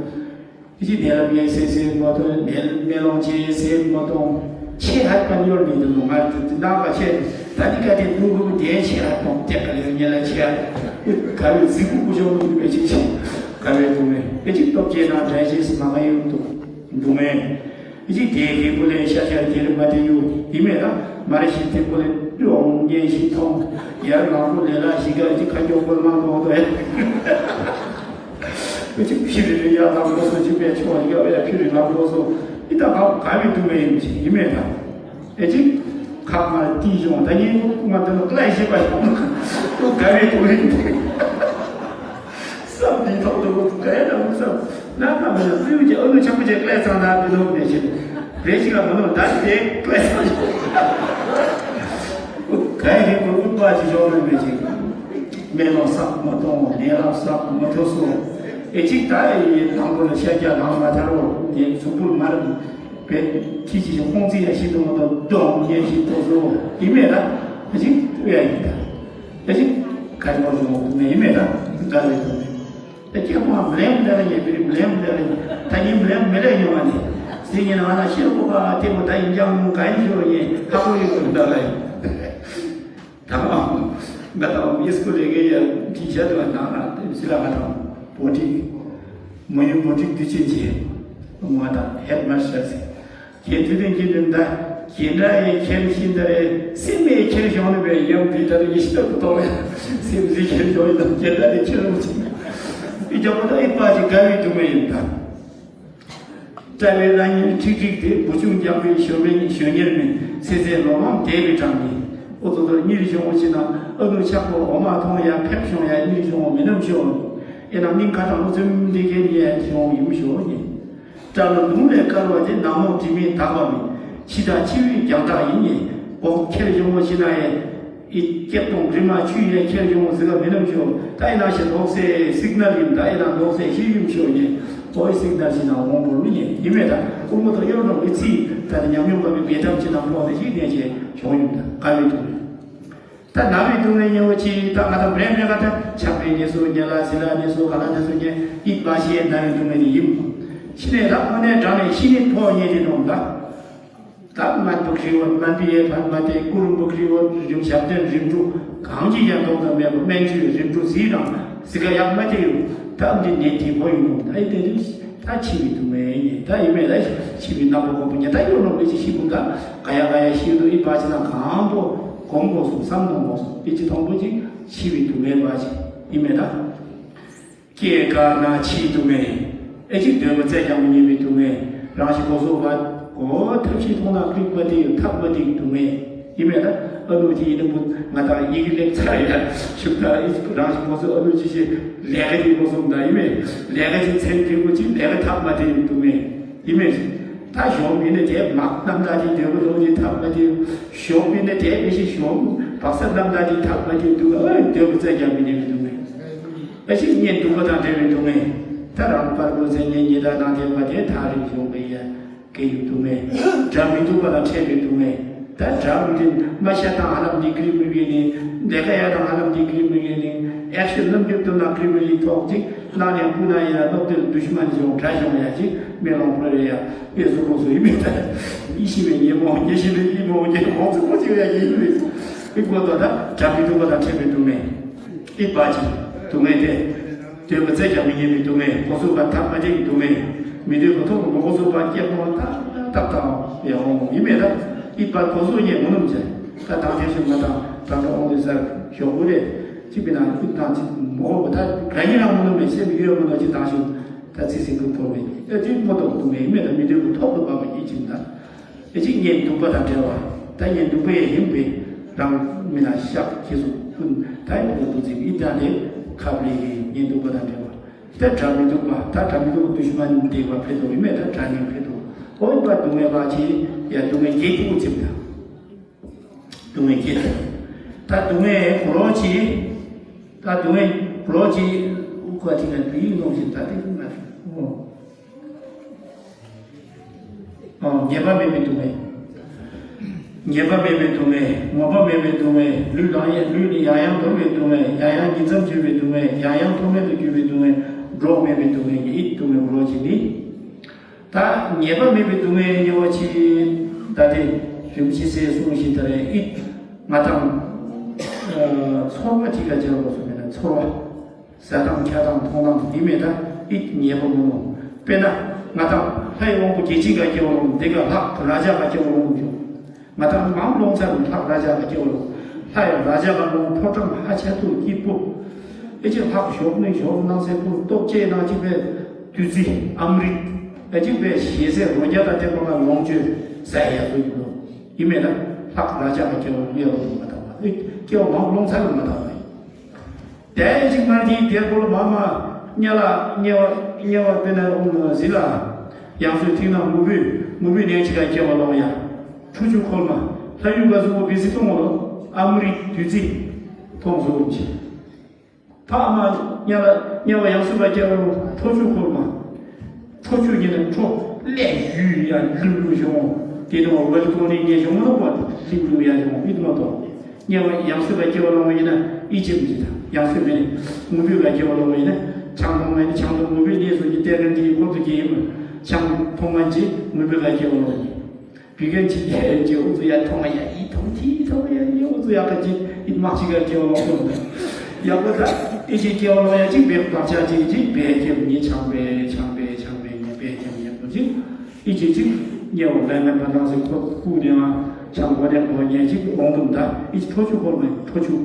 ཨེ་ཅིག་ནད་ལ་ངལ་སེ་སེ་མ་གཏོང་། ནད་མེ་ལོང་ཆེ་སེ་མ་གཏོང་། ཆེ་ཧ་པན་ཡོར་མི་འདུག་ང་ད་ད་ག་ཆེ་ད་འདི་ག་དེ་ནུ་གུ་དེ་ཆེ་ཧ་གཏོང་དེ་ག་ལེ་ཉེ་ལ་ཆེ་ཧ་གཏོང་དགའ་བའི་གཟིགས་སྐུ་སྐུ་ཤོང་མི་འདུག་པའི་ཅིག་ཆེ་དགའ་བའི་སྡུག་བསྔལ་ཨེ་ཅིག་སྟོབས་ཆེ་ན་དྲན་ཤེས་སི་མ་ག་ཡོད་འདུག་སྡུག་བསྔལ། ཨི་ཅིག་དེའི་གི་ཀུ་ལེ་ཤ་ཤ་དེ་རི་མ་དེ་ཡུ་ཡི་མེ་ད་མ་རེ་ཤི་དེ་ཀུ་ལེ་ཡོང་ཉེ་ཤི་ཐོང་ཡར་ལང་ཀུ་ལེ་ལ་ཤི་ག་ཨི་ཅིག་ཁ་ཀྱོག་ཀུ་ལེ་མ་ཐོང་དོ་ཨེ། ཨི་ཅིག་ཕི་རི་རི་ཡ་ལང་ཀོ་སོ་ཅིག་པེ་ཆོ་ཡི་ག་ཨེ་ཕི་རི་ལང་ཀོ་སོ་ཨི་ད་ག་ག་བི་དུ་མེ་ཡིན་ཅིག་ཡི་མེ་ད་ཨེ་ཅིག་ཁ་མ་ཏི་ཡོང་ད་ཉིན་ཀུ་མ་དེ་ལ་ཀ་ལ་ཤི་པ་ཡོང་ཏུ་ག་བི་དུ་མེ་ཡིན་ཅིག་བསམ་འདི་ཐོག་ཏུ་ག་ཡ་དང་བསམ། ན་ཁ་མ་ཡ་ཕུ་ཡུ་ཅེ་ཨ་ནུ་ཆག་པོ་ཅེ་ཀླད་ཚང་ད་བི་ནོ་མེ་ཅེ་རེ་ཅིག་ལ་མ་ནོ་ད་དེ་ཀླད་ཚང་ཅེ་ག་ཡི་གོ་གུ་པ་ཅི་ཞོག་ནོ་མེ་ཅེ་མེ་ལོ་བསག་མ་གཏོང་ནས་ལ་བསག་མ་ཐོ་སོ་ཨེ་ཅིག་ད་ཡི་དང་པོ་ལ་ཤ་རྒྱ་ལང་མ་ཐར་རོ་ནས་གཟུགས་པོ་མར་བེ་ཁྱི་ཅི་ཞིག་ཁོང་ཚི་ཡ་ཤི་དུ་མ་དོ་གདོང་ཉེ་ཤི་ཐོ་སོ་ཡི་མེ་ད་ཨེ་ཅིག་ཡ་ཡི་ད། ད་ཅི་ག་རེ་བ་ཞུ་ནས་ཡིན་མེད་ད་འགའ་རེ་ཞུ་ནས། ད་ཁྱེད་ཁོང་མི་ལེན་མི་ལེན་ཡིན་པའི་མི་ལེན་མི་ལེན་ཡིན་ད་ཉིན་མི་ལེན་མི་ལེན་ཡོང་བ་ནི། སྲིད་ཉིན་ང་ན་ཤེས་ཁོ་པ་དེ་མོ་ད་ཡིན་ཀྱང་ག་ཡིན་ཞུ་ཡིན་ཧ་གོ་ཡོད་པའི་འདྲ་ལ་ཡིན། ད་ང་ད་མི་སྐུ་ལས་ཀའི་ཡ་དྲི་བྱ་དུ་བ་ནང་ན་དེ་སི་ལ་ང་དང་བོ་ཏི་མ་ཡུལ་བོ་ཏི་དུས་ཆེན་གྱི་ང་དང་ཧེད་མ་ཤར་ཟེར། ཁྱེད་དུས་དེ་ཁྱེད་དུས་ད་ཁྱེད་འདྲ་ཡི་ཁྱེད་ཤིན་ད་རེ་སེམས་མེད་ཁྱེད་བྱུང་ནི་བས་ཡང་དུས་ད་རེ་ཡེ་ཤེས་ལྟ་བུ་གཏོང་བས་སེམས་ཟིག་ཁྱེད་བྱུང་ཡིན་ད་ཁྱེད་འདྲ་རེ་ཁྱེད་རུ་ཆེ་ཡི་རྒྱ་པོ་ད་ཨི་པ་ཅི་དགའ་བའི་སྡུག་བསྔལ་ཡིན་ད། བཀྲ་བའི་རང་ཉིད་ཁྲིག་ཁྲིག་དེ་བུ་ཆུང་རྒྱག་པའི་ཞོ་མེ་ཞོ་ཉེར་མེ་ཚེ་ཚེ་ལོ་མང་དེ་བའི་གྲངས་ཡིན། ཨོ་ཏོ་ཏོ་གཉིད་བྱུང་བ་ཞིག་ན་ཨ་ནུ་ཆག་པོ་འོ་མ་མཐོང་ཡ་ཕེབས་བྱུང་ཡ་གཉིད་བྱུང་བ་མི་ནམ་ཤོ་ཨེ་ན་མིང་ཁ་དང་ལོ་ཚོད་འདི་གའི་ཉེ་བྱུང་ཡུམ་ཤོ་ཉེ། སྐྲ་ལོ་ལུང་ལས་དཀར་བ་དེ་ནག་མོག་དྲི་མེད་དག་པ་མིན། འཆི་བདག་འཆི་བའི་རྒྱང་ཐག་ཡིན་ནས་འོག་ཁྱེར་ཡོང་བ་ཞིག་ན་ཡང་ཨི་སྐྱེ་སྟོང་རི་མ་ཆུ་ཡན་ཁྱེར་ཡོང་བ་ཟིག་ག་མི་ནམ་ཤོ་ད་ཨི་ནང་བཞིན་ལོག་སེ་སིག་ནལ་ཡིན་ད་ཨི་ནང་ལོག་སེ་ཤི་ཡུམ་ཤོ་ཉེ་ཨོ་ཨི་སིག་ནལ་ཞིག་ན་འོང་བོ་ལུ་ཉེ་ཡིན་མེད་ད་ཀུ་མོ་དང་གཡོར་རོགས་མི་ཚིག་ད་ནི་ཉམས་མྱོང་པ་མི་བེ་ཐམ་ཅི་ནང་ཕོག་ནས་ཤིག་ནས་ཅེ་བྱུང་ཡུམ་ད་དཀའ་བའི་དུ་ད་ན་བའི་སྡུག་བསྔལ་ཉེ་བོ་ཅི་ད་ང་དང་མེད་མེད་ང་དང་ཆགས་པའི་ཉེས་སོ་ཉེ་ལ་ཟི་ལ་ཉེས་སོ་ག་ལ་ཉེས་སོ་ཉེ་ཨི་པ་ཤི་ཡའི་ན་བའི་སྡུག་བསྔལ་དེ་ཡིན། ཤི་ནས་ད་དངོས་གནས་དྲང་ནས་ཤི་ནས་ཕོག་ཉེ་དེ་ནོ་ད། ད་སྨན་པ་ཁྲི་བོ་སྨན་པའི་ཡེ་ཕན་མ་དེ་ཀུ་རུ་པོ་ཁྲི་བོ་རིམ་ཞབས་བརྟན་རིམ་གྲོ་གང་ཅི་ཡང་མཐོང་དང་མེད་པ་སྨན་བཅོས་རིམ་གྲོ་ཟིག་དང་ཟི་ག་ཡག་མ་དེ་ཡོད་ད་འདི་ནས་དེ་ཕོ་ཡིན་ནོ་ད་ཨི་དེ་དུས་ད་འཆི་བའི་སྡུག་བསྔལ་ཡིན་ད་ཨི་མེད་ད་འཆི་བའི་ནག་པོ་གོང་པོ་ཉེ་ད་ཡོད་ནོ་མི་ཅི་ཤི་བུ་ད། ག་ཡ་ག་ཡ་ཤི་དུ་ཨི་པ་ཅི་ན་གང་པོ་གོམ་གོ་སོང་བསམ་གཏོང་གོ་སོང་ཨི་ཅི་མཐོང་པོ་ཅིག་འཆི་བའི་སྡུག་བསྔལ་པ་ཅིག་ཡིན་མེད་ད། སྐྱེ་རྒ་ན་འཆིའི་སྡུག་བསྔལ་ཨེ་ཅིག་འདོད་པ་བཙལ་ཀྱང་མི་ཉན་པའི་སྡུག་བསྔལ་རང་ཞིག་གོ་སོང་བ་གོ་ཐབས་ཤེས་མཐོང་ན་ཀླིག་པ་དེ་ཡོད་ཐབས་པ་དེའི་སྡུག་བསྔལ་ཡིན་མེད་ད། ཨ་ནུ་ཅི་ཡིན་ན་བུ་ང་དང་ཡི་གེ་ལེགས་ཚར་ཡ་ཞུགས་ད་ཨི་ཅིག་རང་ཞིག་གོ་སོང་ཨ་ནུ་ཅི་ཞིག་ལས་ཀ་ཅིག་གོ་སོང་ད་ཡིན་མེད་ལས་ཀ་ཅིག་མཚན་དེ་གོ་ཅིག་ལས་ཀ་ཐབས་པ་དེའི་སྡུག་བསྔལ། ཡིན་མིན། ད་ཞོགས་པ་ཡིན་ན་དེ་མག་རྣམ་དག་ཅིག་འདོད་པ་ལོག་ཅིག་ཐག་མ་ཐེག་ཞོགས་པ་ཡིན་ན་དེ་མི་ཤེས་ཞོགས་པ་བག་ཚ་རྣམ་དག་ཅིག་ཐག་མ་ཐེག་འདུག་ཨ་འདོད་པ་བཙལ་ཀྱང་མི་ཉན་གི་འདུག་མེད། ཨ་ཞིག་གཉེན་སྡུག་པ་དང་འབྲེལ་བའི་སྡུག་བསྔལ། ད་རང་པར་བུ་ཚེ་ཉེ་ཉེ་དག་ནང་བསྟན་པ་དེ་ཐག་རིང་ཞོགས་པ་ཡ་གེ་ཡུ་སྡུག་བསྔལ། དགྲ་མི་སྡུག་པ་དང་འཕྲད་པའི་སྡུག་བསྔལ། ད་དགྲ་མི་འདི་མ་ཤ་དང་ཧ་ལམ་འདི་ཀི་རི་མི་གེ་ནི་ལས་ཀ་ཡ་དང་ཧ་ལམ་འདི་ཀི་རི་མི་གེ་ནི་ཨེག་ཤོན་རྣམ་འགྱུར་དུ་ན་ཀི་རི་མི་གེ་ཐོག་ཅིག་ནང་ནས་སྤུ་ན་ཡིན་ལ་སློབ་དེར་དུ་ཤི་མ་ནི་ཡོང་གྲ་ཤོང་ཡ་ཅིག་མེ་ལོང་ཕུ་རེ་ཡ་དཔེ་བཟོ་ཁོ་ཚོ་ཡིན་མེད་ད། ཡིད་ཤི་བའི་ཉེ་མོ་ཉེ་ཤི་བའི་ཡིད་མོ་ཉེ་མོ་ཚོ་ཁོ་ཚོ་ཡ་ཡིན་མེད། ཨི་གོ་ཏོ་ད་དགྲ་མི་སྡུག་པ་དང་འཕྲད་པའི་སྡུག་བསྔལ། ཨི་པ་ཅི་སྡུག་བསྔལ་དེ། འདོད་པ་བཙལ་ཀྱང་མི་ཉན་པའི་སྡུག་བསྔལ། གོ་ཚུགས་པ་ཐག་མ་ཆད་ཀྱི་སྡུག་བསྔལ། མི་འདོད་པ་ཐོག་ཏུ་མ་གོ་ཚུགས་པ་སྐྱེ་སྤོང་ཐག་ཐག་ཐག་ཡ་འོང་ཡིན་མེད་ད། ཨི་པ་གོ་ཚུགས་ཉན་ངོ་ནུམ་བྱས། ད་དང་ཐེ་ཤུ་མ་དང་དང་འགྲོ་འོང་དུས་སར་ཞོགས་པོ་རེད། ཅི་པི་ན་ཨི་དང་ཅི་མོ་གོ་ད་ག་ཉི་རང་ངོ་ནུམ་མེད་སེམས་ཡོད་མོ་ནོ་ཅི་དང་ཤུ་ད་ཚི་སི་ཀུ་ཐོ་བས་ཨེ་ཅི་མོ་ཏོག་སྡུག་བསྔལ་ཡིན་མེད་ད། མི་འདོད་པ་ཐོག་ཏུ་བབས་པ་ཡིན་ཅིང་ད། ཨེ་ཅིག་གཉེན་སྡུག་པ་དང་བྲལ་བ། ད་གཉེན་སྡུག་པ་ཡང་ཡིན་པས་རང་མི་ན་ཤག་ཁྱེད་ཚོ་ཀུན་ད་ཡིན་པ་འདུག་ཅིག་ཨི་ད་ནི་ཁབ་ལེ་ཡིན་གཉེན་སྡུག་པ་དང་བྲལ་བ། ད་དགྲ་མི་སྡུག་པ་ད་དགྲ་མི་སྡུག་པ་དུ་ཤི་མ་འདེགས་པ་ཕེ་ཏོ་ཡིན་མེད་ད་དགྲ་གཉེན་ཕེ་ཏོ། ཨོ་ཡིན་པ་སྡུག་བསྔལ་པ་ཆེ་ཡ་སྡུག་བསྔལ་བརྒྱད་ཀྱི་དབུ་ཚིམ་ད། སྡུག་བསྔལ་བརྒྱད་ད། ད་སྡུག་བསྔལ་གོ་ལོག་ཆེ། ད་སྡུག་བསྔལ་གོ་ལོག་ཆེ། ཁོ་ཐི་ན་དུ་ཡིན་ནོ་ཞིག་ད་དེ་ཀུན་ན་ཐུ། ཨ། ངེས་པ་མེད་པའི་སྡུག་བསྔལ། ངེས་པ་མེད་པའི་སྡུག་བསྔལ། ངོམས་པ་མེད་པའི་སྡུག་བསྔལ། ལུས་ལ་ཡང་ལུས་ལ་ཡང་ཡང་འདོར་བའི་སྡུག་བསྔལ། ཡང་ཡང་ཉིང་མཚམས་སྦྱོར་བའི་སྡུག་བསྔལ། ཡང་ཡང་མཐོ་དམན་དུ་གྱུར་པའི་སྡུག་བསྔལ། གྲོགས་མེད་པའི་སྡུག་བསྔལ་གྱི་ཨིད་སྡུག་བསྔལ་འོ་ཅིག་ནི། ད་ངེས་པ་མེད་པའི་སྡུག་བསྔལ་ཉེ་བ་ཅིག་ད་དེ་རིན་པོ་ཆེ་གསུངས་བཞིན་ད་རེད་ཨིད་ང་དང་། ཚོར་བ་ཅིག་ག་སྦྱར་དགོས་སོ་མེད་ན་ཚོར་བ། ཟ་དང་འཁྱག་དང་མཐོང་དང་འདི་མེད་ད་ཨིད་ཉེས་པ་མིན་ནོ། དཔེར་ན་ང་དང་ལྷའི་དབང་པོ་བརྒྱད་ཅུ་ག་སྐྱེ་བ་ལོངས་འདི་ག་ལྷག་ར་ཇ་ག་སྐྱེ་བ་ལོངས་བྱུང་། ང་དང་མང་ལོངས་ཚར་ལྷག་ར་ཇ་ག་སྐྱེ་བ་ལོངས། ལྷ་ཡང་ར་ཇ་ག་ལོངས་ཕོ་བྲང་ཧ་ཆ་ཐུག་སྐྱིད་པོ། ཨེ་ཅི་ལྷག་ཞོག་ནི་ཞོག་ནང་སེ་པུར་སྟོབས་ཆེ་ནང་ཅིག་པའི་བདུད་རྩི་ཨམ་རིག་ཨེ་ཅིག་པའི་ཞེ་སའི་རོ་བརྒྱ་དང་དེ་པ་ལ་ལོངས་སྤྱོད་ཟ་ཡ་ཡག་པོ་ཡིན་ནོ། ཡིན་མེད་ད་ལྷག་ར་ཇ་ག་སྐྱེ་བ་ལོངས་ཡ་ལོངས་མ་ཐག་པ་ཨེ་སྐྱེ་བ་མང་ལོངས་ཚར་ལ་མ་ཐག་པ་ཡིན། དེ་ཅིག་མར་གྱི་དེ་སྐོར་མ་མ་དམྱལ་བ་དམྱལ་བ་དམྱལ་བ་དཔེར་ན་འོང་ཟི་ལ། ཡང་སོའི་ཐིག་ནག་མུ་བུས་མུ་བུས་ནས་ཅི་ག་སྐྱེ་བ་ལོངས་ཡ། ཁྲོ་ཆུ་ཁོལ་མ། ལྷ་ཡུལ་ག་སུ་བོ་བི་སི་ཐོང་ལོ། ཨ་མུ་རི་དུས་ཚིགས་ཐོང་སུ་བོ་ཅི། ཐ་མ་དམྱལ་བ་དམྱལ་བ་ཡང་སོའི་ག་སྐྱེ་བ་ལོངས་ཁྲོ་ཆུ་ཁོལ་མ། ཁྲོ་ཆུ་ཉིད་ནས་ཁྲོ་ལས་ཞུ་ཡ་ལུ་ལུ་བྱུང་། དེ་ནས་ཝེལ་ཀོ་ནི་ཉེ་བྱུང་མ་གཏོགས་པ་ལུ་ལུ་ཡ་བྱུང་ཨིད་མ་གཏོགས། དམྱལ་བ་ཡང་སོའི་བ་སྐྱེ་བ་ལོངས་པ་ཡིན་ན་ཨི་ཅིབ་ཀྱི་དང་ཡང་སོའི་མི་ནི་ངུ་བོའི་བ་སྐྱེ་བ་ལོངས་པ་ཡིན་ན་ཆང་འཐུང་བ་ཡིན་ན་ཆང་འཐུང་ངུ་བོའི་གནས་སུ་ཀྱི་ལྟས་ཀ་འདི་ཡི་ཁོ་ཚོ་སྐྱེ་ཡིན་པ་ཆང་འཐུང་བ་ཅི་ངུ་བོའི་བ་སྐྱེ་བ་ལོངས་པ་ཡིན། བི་གན་ཅི་ཡ་ཡ་ཅི་འུ་ཚོ་ཡ་མཐོང་བ་ཡ་ཡི་མཐོང་ཅི་མཐོང་བ་ཡ་ཡི་འུ་ཚོ་ཡ་ཀ་ཅི་ཡི་མ་ཅི་ག་སྐྱེ་བ་ལོངས་པ་ཡིན། ཡག་པོ་ད་ཨི་ཅི་སྐྱེ་བ་ལོངས་ཡ་ཅིག་བེག་བག་ཆགས་ཅིག་ཅིག་བེ་ཁྱེམ་ཉི་ཆང་བེ་ཆང་བེ་ཆང་བེ་ཉི་བེ་ཁྱེམ་ཉི་པོ་ཅིག་ཨི་ཅི་ཅིག་དམྱལ་བ་ལས་མེད་པ་ནང་སེ་ཁོ་བཀུག་ནས་ང་ཆང་གོ་ནས་གོ་ཉལ་ཅིག་འོང་དུམ་ད་ཨི་ཅི་ཁྲོ་ཆུ་ཁོལ་མ་ཡིན་ཁྲོ་ཆུ་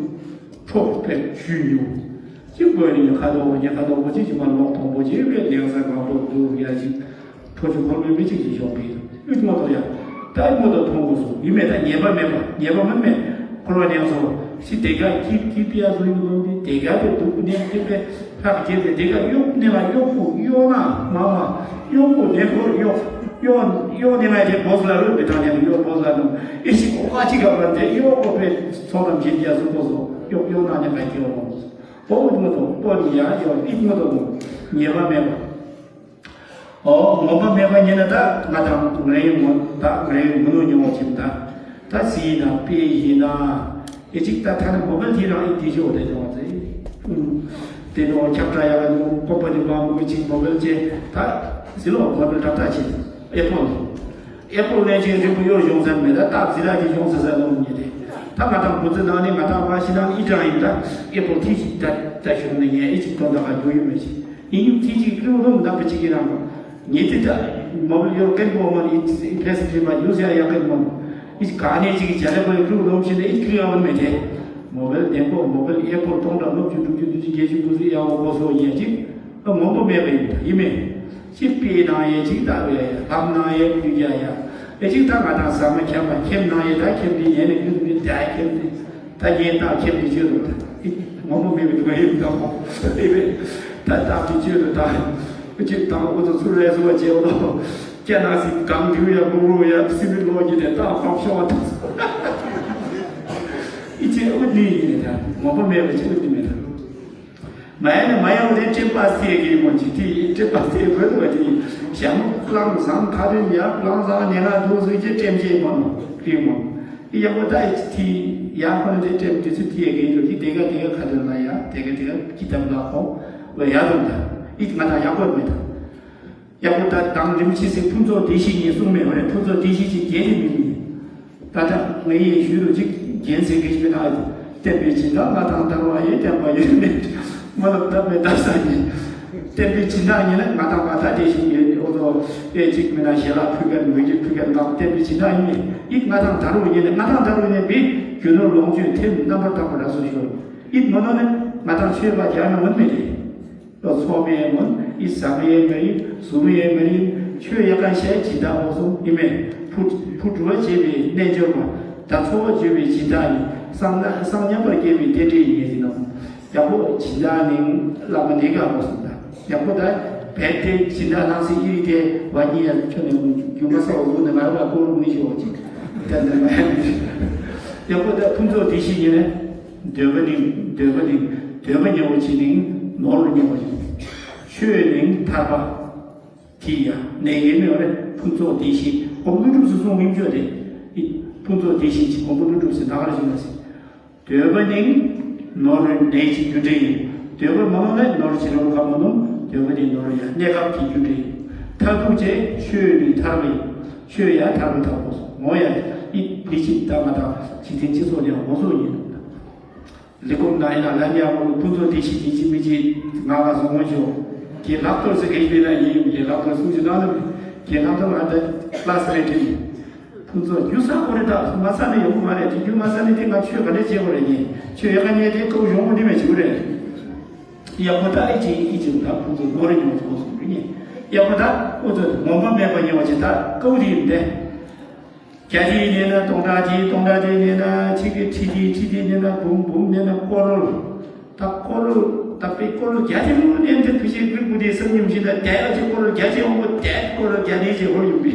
ཁྲོ་བེ་ཞུ་ཉུ་ཅིག་གོ་ནས་ཉི་ཁ་དོག་ཉི་ཁ་དོག་པོ་ཅིག་ཅིག་མ་ལོག་མཐོང་པོ་ཅིག་བེ་ལེགས་ས་གང་པོ་འདུག་ཡ་ཅིག་ཁྲོ་ཆུ་ཁོལ་མ་མི་ཅིག་ཅིག་ཤོག་གི་ཨི་མོ་དོ་ཡ་ད་ཨི་མོ་དོ་མཐོང་དགོས་སོ་ཡིན་མེད་ད་ཉེས་པ་མེད་པ་ཉེས་པ་མིན་མེད་འཁོར་བ་ཉམས་སོ་ཞི་དེ་ག་ཀིབ་ཀིབ་ཡ་སོ་ཡིན་ནོ་དེ་ག་དེ་འདུག་ནས་ཀིབ་པེ། ལྷག་བྱས་ཏེ་དེ་ག་གཡོག་ནས་ལ་གཡོག་པོ་གཡོག་ན་མ་མ་གཡོག་པོ་ནས་ཁོ་གཡོག་གཡོག་གཡོག་ནས་ལ་དེ་བོས་ལ་རུ་བི་ཐང་ནས་གཡོག་བོས་ལ་རུ་ཨི་ཤི་ཁོ་ཁ་ཅིག་ག་བར་དེ་གཡོག་པོ་པའི་ཚོགས་ལམ་གྱི་རྒྱ་སུ་ཁོ་སོ་གཡོག་གཡོག་ན་ནས་ལ་གཡོག་པོ་མོ་དོ་པོ་ཡ་གཡོག་ཨི་མོ་དོ་མོ་ཉེས་པ་མེད་པ། ཨོ་ངོམས་པ་མེད་པ་ཉིད་ནི་ད་ང་དང་ངའི་ངོ་ད་ངའི་ངོ་ནུ་མྱོང་བ་ཅིག་ད་ད་སི་ཡིན་ན་པེ་ཡིན་ན་ཨེ་ཅིག་ད་ཐ་ན་མོ་བལ་དེ་རང་ཨི་དེ་ཤོ་དེ་ཡོང་ཚེ་དེ་ནོ་ཁྱབ་བསྒྲགས་ཡག་གི་ནོ་ཀོ་པ་ནི་མ་མོ་གི་ཅིག་མོ་བལ་ཅེ་ད་ཟི་ལོ་མོ་བལ་ད་ད་ཅིག་ཨེ་ཕོ་ལོ། ཨེ་པོ་ལན་ཅན་རིང་པོ་གཡོར་བྱུང་ས་མེད་ད་སྟག་ཟི་ར་གི་བྱུང་ས་ས་ལོ་ཉེ་དེ། ད་ང་དང་བུ་ཚོ་ནང་ནས་ང་དང་མ་ཤི་ནང་ཨི་ཀྲང་ཡིན་ད་ཨེ་པོ་ཐི་ཅིག་ད་ད་བྱུང་ནས་ངས་ཨི་ཅིག་དོན་དག་ག་འགྱོ་ཡོད་མེད་ཅིག་ཡིན་ཡུག་ཐི་ཅིག་ཀྲུ་རོ་མདའ་བུ་ཅིག་གི་རང་ཉེ་དེ་ད་མ་བུ་གཡོར་ཀན་པོ་མ་ནི་ཨི་ཕེ་སི་ཕི་མ་ཡུ་སི་ཡ་ཡ་ཀན་མ་ནི་ཨི་ཅིག་ག་ནས་ཅིག་གི་བྱ་ལས་པ་ཡི་ཀྲུ་རོ་ཤི་ནས་ཨི་ཀྲི་ཡ་བ་མེད་དེ། མོ་བལ་ལྡེམ་པོ་མོ་བལ་ཨེ་པོ་སྟོང་ཕྲག་ལྔ་བཅུ་དྲུག་ཅུ་བདུན་ཅུ་བརྒྱད་ཅུ་དགུ་བཅུ་ཡ་འོ་གོ་སོ་ཉེ་ཅིག་ཨ་ངོམས་པ་མེད་པ་ཡིན་ད་ཡིན་མེད། ཅི་པའི་ནང་ཡས་ཅིག་ལྟ་བའི་ལྷམ་ནང་ཡས་ཀུན་རྒྱ་ཡ། ཨེ་ཅིག་ད་ང་དང་ཟ་མ་ཁྱབ་པ་ཁྱེམ་ནང་ཡས་ད་ཁྱེམ་དེ་ཉན་ནས་ཀུན་ཏུ་ད་ཁྱེམ་དེ་ད་ཉན་ད་ཁྱེམ་དེ་ཆོས་དུ་ད་ངོམས་པ་མེད་པའི་དུ་ཡིན་ད་མོ་ཨེ་བས་ད་ད་དེ་ཆོས་དུ་ད་ཨེ་ཅིག་དང་ཨུ་ཚོ་ཚུར་རེ་བཟོ་བ་བྱེད་འོ་ལོ་སྐྱ་ནག་སི་གང་འདུལ་ཡ་གུ་རུ་ཡ་སི་མི་ལོ་ཉི་དེ་ད་ཧམ་ཤོག་བ་ད་ཨེ་ཅིག་ཨུ་ནི་ཡིན་ད་ངོམས་པ་མེད་པ་ཅིག་ཨུ་ནི་མེད་ད། མ་ཡ་ནི་མ་ཡ་བ་དེ་སྤྲིན་པ་སེ་གི་མོ་ཅི་དེ་སྤྲིན་པ་སེ་བོད་བ་དེ་ཞང་གླང་བཟང་ཁ་དོན་ཡ་གླང་བཟང་ནེ་ང་དུ་སུ་ཅེ་སྤྲིན་ཅེ་མོ་ནོ་དེ་མོ་ཡ་བོ་ད་ཅི་དེ་ཡ་ཁོ་ནི་དེ་སྤྲིན་དེ་ཚུ་དེ་གི་འདུག་གི་དེ་ག་དེ་ག་ཁ་དོན་ལ་ཡ་དེ་ག་དེ་ག་ཀི་ཏམ་ལ་ཁོ་བ་ཡ་དོན་ད་ཨི་ང་དང་ཡ་བོ་མེད་ད། ཡག་པོ་ད་དང་རིན་པོ་ཆེ་སྲས་ཕུན་ཚོགས་བདེ་གཤེགས་ཉིད་གསུངས་མེད་པ་རེད། ཕུན་ཚོགས་བདེ་གཤེགས་ཀྱི་རྒྱན་ནི་མིན་མིན། ད་ལྟ་ངའི་ཡེ་ཤུ་རུ་ཅིག་རྒྱན་ཟེར་གི་ཞིག་མེད་ན། བསྟན་པའི་སྦྱིན་བདག་ང་དང་དར་བ་ཡི་བསྟན་པ་ཡོད་མེད་མ་ལབ་ད་མེད་ད་ས་ཡིན། བསྟན་པའི་སྦྱིན་བདག་ཉིད་ནི་ང་དང་ང་ད་བདེ་གཤེགས་ཡོད་ནི་འོ་ཚོ་དཔེ་ཅིག་མེད་ན་ཞལ་ལག་ཕུལ་མཁན་མོས་ཀྱི་ཕུལ་མཁན་དང་བསྟན་པའི་སྦྱིན་བདག་ཡིན་ནི་ཡིད་ང་དང་དར་བ་ཉིད་ནི་ང་དང་དར་བ་ཉིད་པའི་རྒྱུ་ནོར་ལོངས་སྤྱོད་ཐེབས་རྣམ་པར་དག་པ་རབ་ཏུ་ཤོར། ཡིད་མ་ནོར་ནི་ང་དང་ཆོས་པ་རྒྱ་ནི་མིན་མེད་དེ། ལོ་ཚོགས་མེད་མོན་ཨི་ཟ་མེད་མེད་ཡིན་ཟུ་མེད་མེད་ཡིན་ཆོས་ཡ་ག་ཤས་ཇི་ལྟ་འོ་སོང་ཨི་མེད་ཕུ་ཕུ་གྲུ་བ་བྱེད་པའི་རྣལ་འབྱོར་པ་ད་འཚོ་བ་བརྗོད་པའི་སྦྱིན་བདག་ཡིན་སང་ན་སང་མཉམ་པར་སྐྱེས་པའི་རྟེན་འབྲེལ་ཡིན་ངེས་ཟིན་ནོ། ཡག་པོ་སྦྱིན་བདག་ནིང་བླ་མ་ནི་ག་འོ་སོང་ད་ཡག་པོ་ད་བེད་དེ་སྦྱིན་བདག་ནང་སྲིད་ཨི་རི་དེ་བ་གཉིས་ཡ་ཁྱོད་ནས་རྒྱུ་མ་ས་འོ་ཟུག་ནས་ང་ར་བ་ཀོ་རུ་ནི་ཤི་འོ་ཅིག་ད་ནས་མ་ཡ་ཡག་པོ་ད་ཕུན་ཚོགས་བདེ་གཤེགས་ཉིད་ནས། འདོད་པ་ནི་འདོད་པ་ནི་འདོད་པ་ཉེ་བོ་ཅི་ནི་ནོར་ལ་ཉེ་བོ་ཅི། ཆོས་ནི་ཐར་པ། དེ་ཡང་གནས་ཡེ་མེད་པ་རེད། ཕུན་ཚོགས་བདེ་གཤེགས་ གོང་བུ་ཀླུ་སྒྲུབ་སུ་གསུང་ཡིན་ཆོག་དེ། ཕུན་ཚོགས་བདེ་གཤེགས་ཀྱི་གོང་བུ་ཀླུ་སྒྲུབ་ཟེར་ད་ག་རེ་ཞིག་མ་ཟེར། འདོད་པ་ནི་ནོར་ནད་ཀྱི་རྒྱུ་འབྲས་ཡིན། འདོད་པ་མ་ནོར་ན་ནོར་ཕྱི་རོལ་ཁ་མ་ནོར། འདོད་པ་ནི་ནོར་ཡང་གནས་སྐབས་ཀྱི་རྒྱུ་འབྲས་ཡིན། མཐར་ཐུག་ཅེས་ཆོས་ནི་ཐར་པ་ཡིན། ཆོས་ཡང་ཐར་པ་ཐར་དགོས་སོ། ངོ་ཡང་ཨི་འདི་ཕྱི་ལྟ་མ་ཐག་འཇིག་རྟེན་སྤྱི་ཚོགས་ནས་འོ་བཟོ་ཡིན། ལས་ཁུངས་ནང་ཡིན་ན་ལ་ཉག་མོ་ཕུན་ཚོགས་བདེ་གཤེགས་ཡིན་གཅིག་མིན་གཅིག་ང་ལ་བཟོ་ངོ་ཞོག་གི་ལྷག་ཐོར་ཟེར་གེ་ཡིན་ན་ཡིན་གི་ལྷག་ཐོར་གསུང་ཞིག་གནང་ན་གི་ལྷག་ཐོར་ང་ད་ལ་སི་རེད་དྲིས། ཁོང་ཚོ་རྒྱུ་ས་ཁོ་རེ་དག་མ་ས་ནས་ཡོང་གི་མ་རེད་དེ། རྒྱུ་མ་ས་ནས་དེ་ང་ཆོས་ག་འདྲས་བྱེད་དགོས་རེད། ངས་ཆོས་ཡག་ག་ཉལ་དེ་ཀོ་ཡོང་གི་མ་བྱེད་དགོས་རེད། ཡག་པོ་ད་ཨེ་ཅིག་ཨེ་ཅིག་ད་ཁོང་ཚོ་ནོར་རེ་ཉོ་ཚོ་སོང་རེད། ངས་ཡག་པོ་ད་ཁོང་ཚོ་ངོམས་པ་མེད་པ་ཉོ་བ་ཅིག་ད་ཀོ་དེ་ཡིན་ཏེ། རྒྱ་དེ་ཉན་ན་སྟོང་ཕྲག་དེ། སྟོང་ཕྲག་དེ་ཉན་ན་ཁྲི་གི་ཁྲི་དེ། ཁྲི་དེ་ཉན་ན་འབུམ། འབུམ་ཉན་ན་ཀོ་རོར། ད་ཀོ་རོར་ད་པའི་ཀོ་རོར་རྒྱ་དེ་མོ་ཉན་དེ་ཕི་ཤེ་གི་བུ་དེ་སང་ཉིན་བཞིན་ད་དེ་ཨ་ཅེ་ཀོ་རོར་རྒྱ་ཅེ་འོང་གོ་དེ་ཀོ་རོར་རྒྱ་དེ་ཅེ་ཧོར་ཡོང་བི་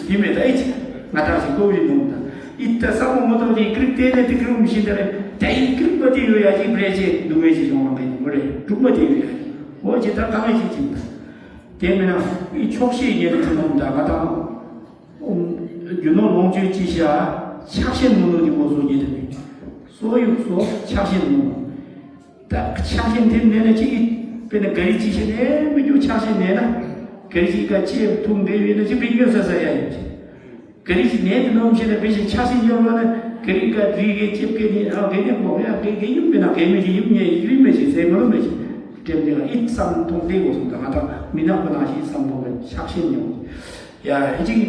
ཡིན་མེད་ད་ཨེ་ཅི་ང་ད་ཞིག་ཀོ་རི་ནོང་ད་ཨི་ད་ས་མོ་མོ་ཏོ་དེ་ཀི་རིག་དེ་ནས་དེ་ཀི་རུ་མི་ཤེས་ད་རེད། དེ་ཨི་ཀི་རིག་པ་དེ་ཡོད་ཡ་ཅིག་རེ་ཅེ་འདུག་མེད་ཅེ་ཡོང་བ་མེད་མོ་རེད། གྲུབ་མ་དེ་ཡོད་ཡ་ཨོ་ཅེ་ད་ག་མེད་ཅེ་ཅིག་ད་དེ་མེད་ན་ཨི་ཆོག་ཤེས་ཉན་དེ་ནོང་ད་ང་ད། རྒྱུ་ནོར་ལོངས་སྤྱོད་ཅི་བྱ། ཆགས་ཞེན་མི་ནུས་ཏེ་སྒོ་སོ་ཉིད་དུ་མེད། སོ་ཡུག་སོ་ཆགས་ཞེན་མི་ནུས། ད་ཆགས་ཞེན་དེ་མེད་ན་ཅི་ཡིན། དཔེར་ན་ག་རི་ཅི་ཞེན་ནས་མི་རྒྱུ་ཆགས་ཞེན་མེད་ན། ག་རི་ཅི་ཀ་ཅེ་ཐུང་དེ་ཡོད་ན་ཅི་བི་ཉོ་ས་ས་ཡ་ཡོད་ཅི། ག་རི་ཅི་ནས་དུ་ནོམ་ཞེན་ན་བེ་ཞིན་ཆགས་ཞེན་ཡོད་ལ་ན་ག་རི་ཀ་རི་གེ་ཅེབ་ཀེ་ནི་ཨ་གེ་ནི་གོ་ཡ་གེ་གེ་ཡུམ་མེད་ན་གེ་མེད་ཅི་ཡུམ་ཉེ་ཡིག་རི་མེད་ཅི་ཟེ་མ་ལོ་མེད་ཅི། དྲེམ་དེ་ལ་ཨི་བསམ་ཐོང་དེ་གོ་སོང་ད་ང་དང་མི་ནག་པོ་ནང་ཞིག་བསམ་གོ་བ་ཆགས་ཞེན་ཡོང་། ཡ་ཧི་ཅིག་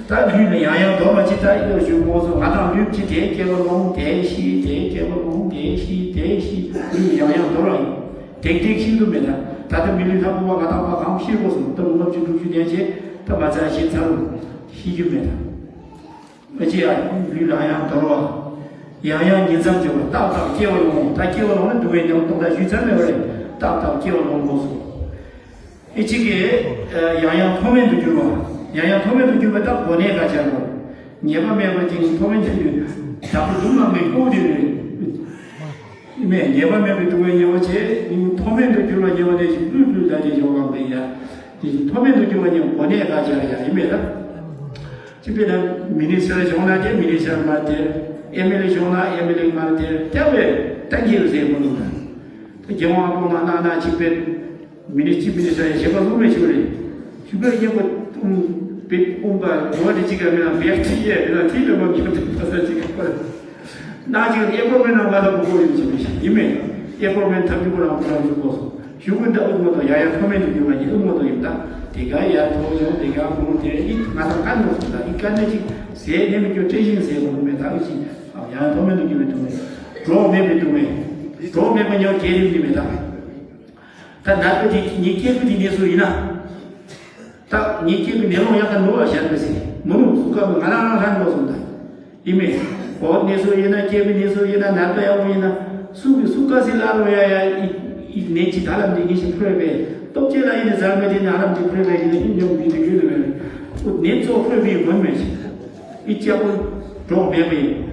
ད་ལུས་ལ་ཡང་ཡང་འདོར་བ་ཅི་ད་ཨི་ལོ་ཞུ་མོ་སོ་ང་དང་ལུས་ཅི་དེ་སྐྱེ་བ་ལོང་དེ་ཤི་དེ་སྐྱེ་བ་ལོང་དེ་ཤི་དེ་ཤི་ལུས་ཡང་ཡང་འདོར་བ་ཡིན། དེག་དེག་ཤི་ལུ་མེད་ད། ད་ལྟ་མི་ལུས་ལྷ་བུ་བ་ང་དང་བ་གང་ཤི་གོ་སོང་ད་ལུང་ལབ་ཅི་འགྲུབ་ཅི་དེ་ཅེ་ད་མ་ཚ་ཤི་ཚ་ལུ་ཤི་རྒྱུ་མེད་ད། ཨ་ཅེ་ཡ་ལུས་ལ་ཡང་འདོར་བ། ཡང་ཡང་ཉིན་མཚམས་འཇོག་པ་ཏག་ཏག་སྐྱེ་བ་ལོང་ད་སྐྱེ་བ་ལོང་ན་སྡུག་བསྔལ་མྱོང་སྟོང་ད་ཞུས་ཚར་མེད་པ་རེད། ཏག་ཏག་སྐྱེ་བ་ལོང་དགོས་སོ། ཨེ་ཅིག་གིས་ཡང་ཡང་མཐོ་དམན་དུ་གྱུར་བ། ཡང་ཡང་མཐོ་དམན་དུ་གྱུར་བ་ད་གོ་གནས་ཁ་ཆར་བ། ཉེས་པ་མེད་པ་ཅིག་མཐོ་དམན་དུ་གྱུར། བདག་པོ་སྡུག་བསྔལ་མི་ཁོག་དེ་རེད། མེད་ཉེས་པ་མེད་པའི་སྡུག་བསྔལ་ཉེ་བ་བྱས། མཐོ་དམན་དུ་གྱུར་བ་ཉེ་བ་དེ་བཞིན་ལུས་ལུས་ལ་དེ་ཡོང་བ་མེད་ཡ། དེ་བཞིན་མཐོ་དམན་དུ་གྱུར་བ་ཉེ་བ་གོ་གནས་ཁ་ཆར་ཡ་ཡིན་མེད་ད། ཅི་དཔེར་ན་མི་ནི་སི་ཊར་བྱུང་ན་དེ་མི་ནི་སི་ཊར་མར་དེར། ཨེམ་ཨེལ་ཨེ་བྱུང་ན་ཨེམ་ཨེལ་ཨེ་མར་དེར། དེ་བས་ད་འགྱེལ་ཟེར་མི་འདུག་ད། རྒྱལ་དབང་སྐུ་མ་གནང་ན་ཅི་དཔེར་མི་ནི་སི་ཊར་མི་ནི་སི་ཊར་ཡང་བྱེད་པ་ལུགས་མེད་ཞིག་རེད། ཞུ་བས་རྒྱལ་པོ་ཨུམ་བེ་ཨུམ་པ་འགྲོ་བ་དེ་ཅི་ག་མེད་ན་བེག་ཐི་ཡས་མེད་ན་ཐི་ལོ་མ་མི་ཡོང་དེ་ཕ་ས་ཅི་ག་པར། ན་ཅིག་ཨེ་པོར་མེན་ནང་མ་ལ་བུ་གོ་ཡོད་ཅེས་མི་ཤེས་ཡིན་མེད། ཨེ་པོར་མེན་ཐབས་ཀྱི་བུ་རང་བུ་རང་བཞུགས་གོ་སོང་། ཞུ་ཀུན་ད་ཨུ་མོ་དོ་ཡ་ཡ་ཐོ་མེན་དུ་གྱུར་བ་ཡིན་ཨུ་མོ་དོ་ཡིན་ད། དེ་ག་ཡ་ཐོ་ཡོང་དེ་ག་བུ་རུ་དེ་ཡིན་ང་ཚང་ཀ་ནོ་སོང་ད་ཡིན་ཀ་ནེ་ཅིག་ཟས་ནེ་མི་སྐྱོ་བཀྲེས་ཤིང་ཟས་གོ་མེད་ད་ཨུ་ཅི། ཡ་ཡ་ཐོ་མེན་དུ་གྱུར་བའི་དུ་མེད། གྲོགས་མེད་པའི་དུ་མེད། གྲོགས་མེད་པ་ཉོ་རྒྱལ་རིམ་གྱི་མེད་ད། ད་ནད་པ་དེ་ཉིད་སྐྱེས་བུ་དེ་གནས་སུ་ཡིན་ན། ད་ངའི་སྐྱེས་བུ་ནད་ལོང་ཡག་ག་འགྲོ་བ་ཞལ་མི་སྲིད་མི་རུང་སུ་ཀ་མི་ང་རང་རང་རང་འགྲོ་སོང་ད། ཡིན་མེད། གོ་གནས་སུ་ཡིན་ན་སྐྱེས་བུ་གནས་སུ་ཡིན་ན་ནད་པ་ཡག་པོ་ཡིན་ན་སུ་གི་སུ་ཀ་སི་ལ་རོ་ཡ་ཡ་ཨི་ནད་ཀྱི་ད་ལམ་འདི་ངེས་ཤིག་ཕུལ་བས་སྟོབས་ཆེ་ལ་ཡིན་ན་ཟར་མེད་དེ་ན་ལམ་འདི་ཕུལ་བས་ཡིན་ན་ཡིན་ཡོང་མི་དུ་ཡོད་ལ་བས་ཁོ་ནད་གཙོ་ཕུལ་བའི་མུན་མེད་ཅིག་ཨི་ཅག་པོ་གྲོགས་མེད་པས།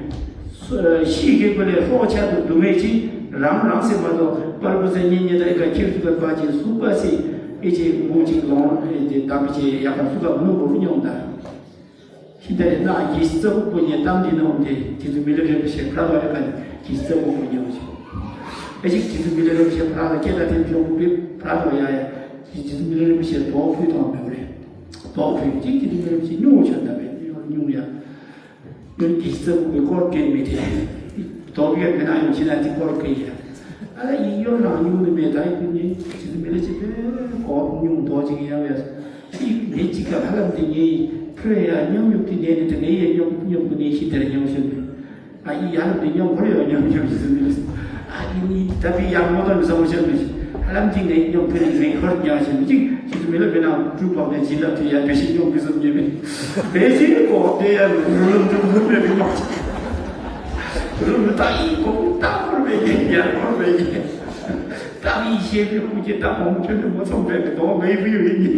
ཤི་གེ་པ་ལས་ཧྲོག་ཆ་དུ་སྡུག་བསྔལ་གྱིས་རང་རང་སེམས་མ་གཏོགས་པར་པོ་ཟེར་ཉེ་ཉེ་དང་ཨི་ཀ་ཁྱེར་ཐུབ་པར་པ་ཅིག་སུ་པ་སི་ཨི་ཅེ་མུ་ཅིག་ལོང་ཨི་ཅེ་དམ་པི་ཅེ་ཡག་གམ་སུ་ཀ་མུ་ནུ་གོ་རུ་མྱོང་ད། ཤི་ད་རེ་ན་གི་སི་ཙ་བུ་པོ་ཉེ་གཏམ་འདི་ནོ་དེ་དེ་ཚུ་མི་ལ་རེ་པ་ཤེ་ཕྲ་དོ་རེ་ཀ་ནི་གི་སི་ཙ་བུ་པོ་ཉེ་བ་ཅིག་ཨི་ཅིག་དེ་ཚུ་མི་ལ་རེ་པ་ཤེ་ཕྲ་དོ་སྐད་ད་དེ་ཅོག་པུ་པི་ཕྲ་དོ་ཡ་ཡ་དེ་ཚུ་མི་ལ་རེ་པ་ཤེ་དོ་ཕུ་དོ་མེ་བ་རེ་དོ་ཕུ་ཅིག་དེ་ཚུ་མི་ལ་རེ་པ་ཤེ་ཉུང་བ་ཆོད་ད་བས་ཉུང་ཡ། ཡོད་ཀྱི་སྲིད་པའི་སྐོར་སྐད་མི་དེ། དོགས་ཡོད་མི་ན་ཡོང་ཕྱི་ན་དེ་སྐོར་སྐད་ཡ། ཨ་ཡིག་ཡོར་རང་ཉུང་ནི་མེད་ད་ཡིན་ནི་ཅི་མི་ལ་ཅི་ཕན་གོ་ཉུང་དོ་ཅིག་ཡ་བས། ཅིག་ནི་ཅིག་ག་ཧ་ལམ་དེ་ངའི་ཕུ་ཡ་མཉམ་ཡོད་དེ་ནས་ནི་དེ་ངའི་ཡ་མཉམ་མཉམ་དུ་ནས་ཤི་དེར་མཉམ་ཤོད་ནི། ཨ་ཡི་ཡ་ལ་དེ་མཉམ་ཁོར་ཡོད་མཉམ་མཉམ་ཤི་ཟིན་ནི། ཨ་ཡི་ནི་ད་བི་ཡ་མོ་དང་བསམ་བློ་ཤར་མི་ཤི། ཧ་ལམ་ཅིག་ནས་མཉམ་ཕུ་ནས་ནས་ཁོར་མཉམ་ཤི་མི་ཅིག་ཅིག་མི་ལ་མི་ན་གྲུ་པག་ནས་ཇི་ལབ་དུ་ཡ་བེ་ཤི་མཉམ་གི་སོང་ཉེ་མི། བེ་ཤི་ནི་གོ་དེ་ཡ་རུ་རུ་རུ་རུ་མེ་བི་མ་ཅིག་རུ་རུ་ད་ཡི་གོ་ད་ཁོར་བེ་ཡ་ཡ་ཁོར་བེ་ཡ། ད་མི་ཤེས་པའི་ཁུངས་ཀྱིས་ད་མོང་ཁྱོད་ནི་མོ་ཚོང་བས་ཀྱི་དོགས་མེད་བུ་ཡོད་ཡིན།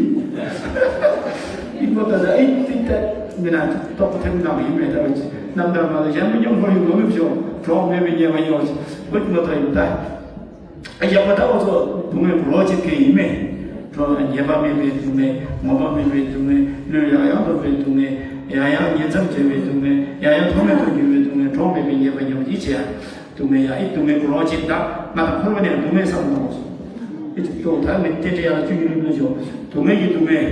ཡིན་པ་ད་ད་ཨེ་ཏི་ད་མི་ན་ཏོག་ཐེམ་ནང་ཡིན་མེད་ད་རུ་ཅི་རྣམ་ཐར་མ་ལ་གཞན་མི་སྙོམས་པོ་ཡིན་ལོ་མི་བྱོ་གྲོགས་མེད་པའི་ཉེས་པ་ཡོད་ཅི་བུད་མ་ཐོ་ཡིན་ད། ཡག་པ་ད་འོ་ཚོ་སྡུག་བསྔལ་རོ་ཅི་ཕན་ཡིན་མེད། གྲོགས་ཉེས་པ་མེད་པའི་སྡུག་བསྔལ་ངོམས་པ་མེད་པའི་སྡུག་བསྔལ་ལུས་ཡང་ཡང་དོར་བའི་སྡུག་བསྔལ་ ཡང་ཡང་ཉེ་མཚམས་བྱེད་པའི་སྡུག་བསྔལ། ཡང་ཡང་ཐོག་མེད་དུ་འགྱུར་བའི་སྡུག་བསྔལ། གྲོགས་མེད་པའི་ཉེས་པ་ཉམས་པ་ཡིད་ཆེས་ཡ། སྡུག་བསྔལ་ཡ། ཨི་སྡུག་བསྔལ་གོ་རང་ཅིག་ད་ང་དང་འཁོར་བ་ནས་སྡུག་བསྔལ་བསམ་གནང་བ་སོང་། ཨི་ཅིག་ཏོ་ད་ངས་རྟེན་འབྲེལ་ཡ་ལ་བཅུ་གཉིས་ལུགས་ནོ་ཞོག་སྡུག་བསྔལ་གྱི་སྡུག་བསྔལ།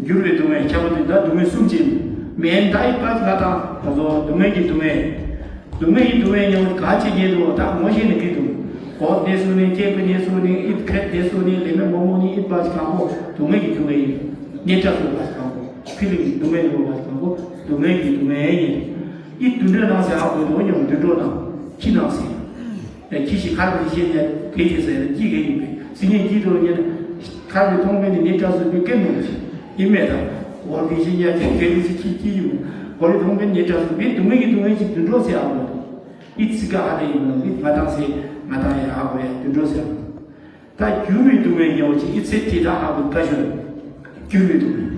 འགྱུར་བའི་སྡུག་བསྔལ། ཁྱབ་པ་དུས་ད་སྡུག་བསྔལ་གསུམ་ཅིག་མེན་ད་ཨི་པ་ང་དང་ཁོ་ཚོ་སྡུག་བསྔལ་གྱི་སྡུག་བསྔལ། སྡུག་བསྔལ་གྱི་སྡུག་བསྔལ་མྱོང་ག་ཅི་ཉེ་དུ་ད་ངོ་ཤེས་ནི་གི་འདུག་གོ་གནས་སུ་ནི་སྐྱེས་བུ་གནས་སུ་ནི་ཨི་ཁེ་གནས་སུ་ནི་ལེ་མེ་མོ་མོ་ནི་ཨི་པ་ཅི་གང་པོ་སྡུག་བསྔལ་གྱི་སྡུག་བསྔལ་ཡིན། ཉེ་དྲགས་སུ་པ་ཅི་གང་པོ། ཕི་ལིང་སྡུག་བསྔལ་ཡོད་པ་དང་པོ་སྡུག་བསྔལ་གྱི་སྡུག་བསྔལ་ཡིན། ཨི་དུད་འགྲོའི་ནང་ཟེར་ཧ་གོ་དོ་ཉོ་དུད་འགྲོ་ནང་ཁྱི་ནང་ཟེར། ཨེ་ཁྱི་ཞིག་ཁར་བུ་ཤེས་ཉན་དེ་ཅི་ཟེར་ན་ཁྱི་གེ་ཡིན་པས་སི་ཉན་ཁྱི་དུ་ཉན། ཁར་བུ་མཐོང་མེད་ནི་ཉེ་དྲགས་སུ་བུ་སྐད་མོ་ཞིག་ཡིན་མེད་དང་། འོ་དེ་ཤེས་ཉན་དེ་གེ་ལི་སི་ཁྱི་ཁྱི་ཡིན། འོ་རི་མཐོང་མེད་ཉེ་དྲགས་སུ་བུ་སྡུག་བསྔལ་གྱི་སྡུག་བསྔལ་ཞིག་དུད་འགྲོ་ཟེར་ཧ་གོ་དོ། ཨི་ཚི་ཀ་ཧ་དེ་ཡིན་ནོ་ཨི་ང་དང་ཟེར་ང་དང་ཡ་ཧ་གོ་ཡ་དུད་འགྲོ་ཟེར། ད་འགྱུར་བའི་སྡུག་བསྔལ་ཉེ་བོ་ཅིག་ཨི་ཚེ་དེ་དག་ཧ་གོ་བཀའ་ཤོད། འགྱུར་བའི་སྡུག་བསྔལ།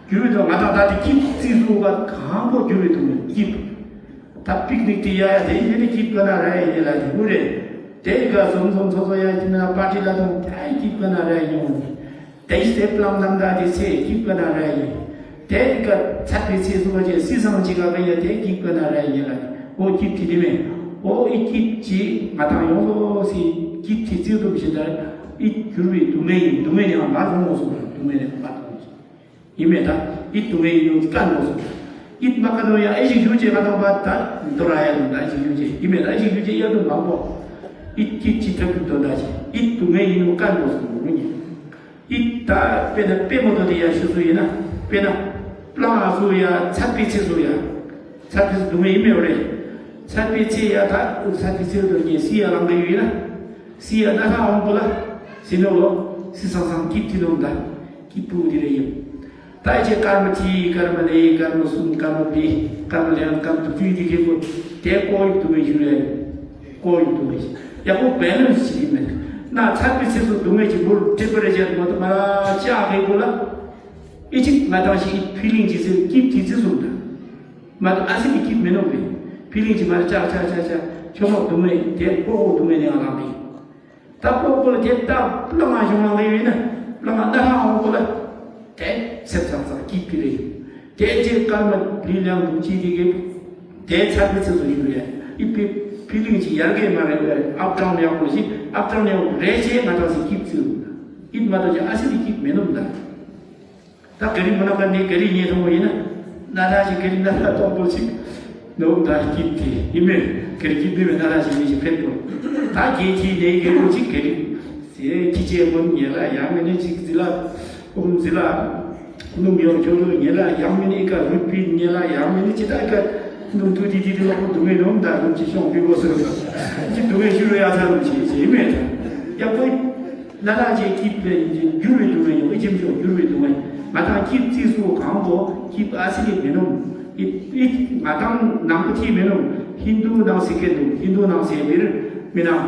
འགྱུར་བའི་སྡུག་ང་དང་ད་དེ་ཁྱི་རྩིས་སུ་བ་གང་པོ་འགྱུར་བའི་སྡུག་བསྔལ་སྐྱིད། ད་པིག་ནིག་དེ་ཡ་ཡ་དེ་ཡིན་ནི་སྐྱིད་པ་ན་ར་ཡ་ཡིན་ལ་དེ་ཧུ་རེ། དེ་ག་སོང་སོང་ཚོ་ཚོ་ཡ་ཅི་ན་པ་ཏི་ལ་དང་ད་ཡ་སྐྱིད་པ་ན་ར་ཡ་ཡོང་ནི། དེ་ཡི་དེ་པླང་དང་ད་དེ་ཚེ་སྐྱིད་པ་ན་ར་ཡ་ཡིན། དེ་ག་ཚ་བའི་ཚེ་སུ་བ་ཅན་སི་སང་ཅི་ག་ག་ཡ་དེ་སྐྱིད་པ་ན་ར་ཡ་ཡིན་ལ་དེ་ཨོ་སྐྱིད་དེ་དེ་མེད། ཨོ་ཨི་སྐྱིད་ཅི་ང་དང་ཡོང་ལོ་སི་སྐྱིད་དེ་རྩིས་སྡུག་བཞིན་ད་ཨི་འགྱུར་བའི་སྡུག་བསྔལ་ཡིན། སྡུག་བསྔལ་ནི་ང་མ་རུང་ངོ་སོང་སྡུག་བསྔལ་ནི་ང་མ་རུང་ངོ་སོང་། ཡིན་མེད་ད། ཨི་སྡུག་བསྔལ་ཡིན་ནོ་བཀའ་འགྲོ་སོང་། ཨི་མ་བཀའ་འགྲོ་ཡ་ཨེ་ཞིག་ཞུ་ཅེས་ང་དང་པ་ད་འདོ་ར་ཡ་ལུང་ད་ཨེ་ཞིག་ཞུ་ཅེས་ཡིན་མེད་ད། ཨེ་ཞིག་ཞུ་ཅེས་ཡ་དུ་མང་པོ། ཨི་སྐྱིད་ཅི་ཐབས་ཀྱི་དོན་དག་ཅི་ཨི་སྡུག་བསྔལ་ཡིན་ནོ་བཀའ་འགྲོ་སོང་ངོ་ཉིན། ཨི་ད་དཔེ་ན་དཔེ་མོ་དོ་དེ་ཡ་ཞུ་སུ་ཡིན་ན་དཔེ་ན་པླང་ཨ་སུ་ཡ་ཚ་པི་ཚེ་སུ་ཡ། ཚ་པི་ཚེ་སྡུག་བསྔལ་ཡིན་མེད་རེད། ཚ་པི་ཚེ་ཡ་ད་ཚ་པི་ཚེ་སྡུག་བསྔལ་སི་ཡ་ལང་གི་ཡོད་ན། སི་ཡ་ན་ཧ་འོང་པོ་ལ། སི་ནོ་ལོ། སི་སང་སང་སྐྱིད་ཐི་ནོ་ད། སྐྱིད་པུ་དི་རེ་ཡིན། ད་ཅེ་ཀར་མ་ཐི་ཀར་མ་ལེ་ཀར་མ་སུམ་ཀར་མ་བི་ཀར་མ་ལེ་ཡང་ཀར་མ་དུ་ཅུ་དི་གེ་པོ། དེ་ཀོ་ཡུག་དུ་མེ་ཞུ་རེ། ཀོ་ཡུག་དུ་མེ་ཞུ། ཡ་ཀོ་བེ་ལན་སི་ཞིག་མེད། ན་ཚ་པི་ཚེ་སུ་དུ་མེ་ཅི་འབུར་ཏི་པ་རེ་ཅན་མོ་ཏི་མ་ར་ཅ་གེ་པོ་ལ། ཨི་ཅིག་ང་དང་ཞིག་ཕི་ལིང་ཅི་ཟེར་སྐྱིད་ཐི་ཚི་སུམ་ད། མ་གཏོགས་ཨ་སི་གི་སྐྱིད་མེད་ནོ་བས། ཕི་ལིང་གི་མ་རེད་ཅག་ཅག་ཅག་ཅག་ཁྱོད་མོ་སྡུག་བསྔལ་དེ་ཀོ་ཀོ་སྡུག་བསྔལ་ནས་ང་ལངས་པས། ད་ཀོ་ཀོ་ལ་དེ་ད་བླ་མ་གཞུང་ལངས་པས་ཡིན་ན་བླ་མ་སྣ་ཁ་འོང་ཀོ་ལ། དེ་སེབ་ཚག་ཚག་སྐྱིད་ཀི་རེད། དེ་རྗེས་སྐར་མ་ལི་ལང་དུ་ཅི་དེ་གི། དེ་ཚར་གི་ཚེ་སུ་ཡིན་རེད། ཨི་ཕི་ཕི་ལིང་གི་ཡར་གེ་མ་རེད་བས་ཨབ་ཏྲང་ཡག་པོ་ཞིག་ཨབ་ཏྲང་ཡག་པོ་རེད་ཅེས་ང་ཏང་སི་སྐྱིད་ཚུལ། ཨིད་མ་གཏོགས་ཀྱི་ཨ་སི་གི་སྐྱིད་མེད་ནོ་མི་འདུག་ད་ག་རི་མ་ན་ག་ནི་ག་རི་ཉེ་ཐོང་བ་ཡིན་ན། ན་ད་ཞིག་ག་རི་ན་ད་གཏོང་པོ་ཞིག་ནོ་ད་སྐྱིད་དེ་ཡིན་མོད། ག་རི་སྐྱིད་མེད་པའི་ན་ད་ཞིག་མི་ཞིག་ཕེབས་པོ། ད་གེ་ཁྱི་ནས་གེ་རུ་ཅིག་ག་རི་ཟེ་ཁྱི་ཅེ་མོ་ཉེ་ལ་ཡང་མི་ནི་ཅིག་ཟི་ལ་ཨུམ་ཟི་ལ་ནུ་མི་ཡོང་ཁྱོ་རུ་ཉེ་ལ་ཡང་མི་ནི་ཀ་རུ་པི་ཉེ་ལ་ཡང་མི་ནི་ཅི་ད་ཀ་ནུ་ཏུ་ཏི་ཏི་ཏི་ལོ་ཁོ་དུ་མེ་ནོམ་ད་རུ་ཅི་ཤོང་པི་གོ་སོ་ཅི་དུ་མེ་ཞུ་རུ་ཡ་ཚ་རུ་ཅི་ཟེ་མེད་ད་ཡ་པོ། ན་ད་ཅེ་སྐྱིད་པའི་འགྱུར་བའི་སྡུག་བསྔལ་ཡོད་ཨེ་ཅེམ་ཅོག་འགྱུར་བའི་སྡུག་བསྔལ། ང་དང་སྐྱིད་རྩིས་སུ་གང་པོ་སྐྱིད་ཨ་སི་ལི་མེ་ནོམ། ཨི་ཨི་ང་དང་ནང་པ་ཐི་མེ་ནོམ། ཧིན་དུ་ནང་སི་ཀེ་ནོམ། ཧིན་དུ་ནང་སི་མིར་མི་ནང་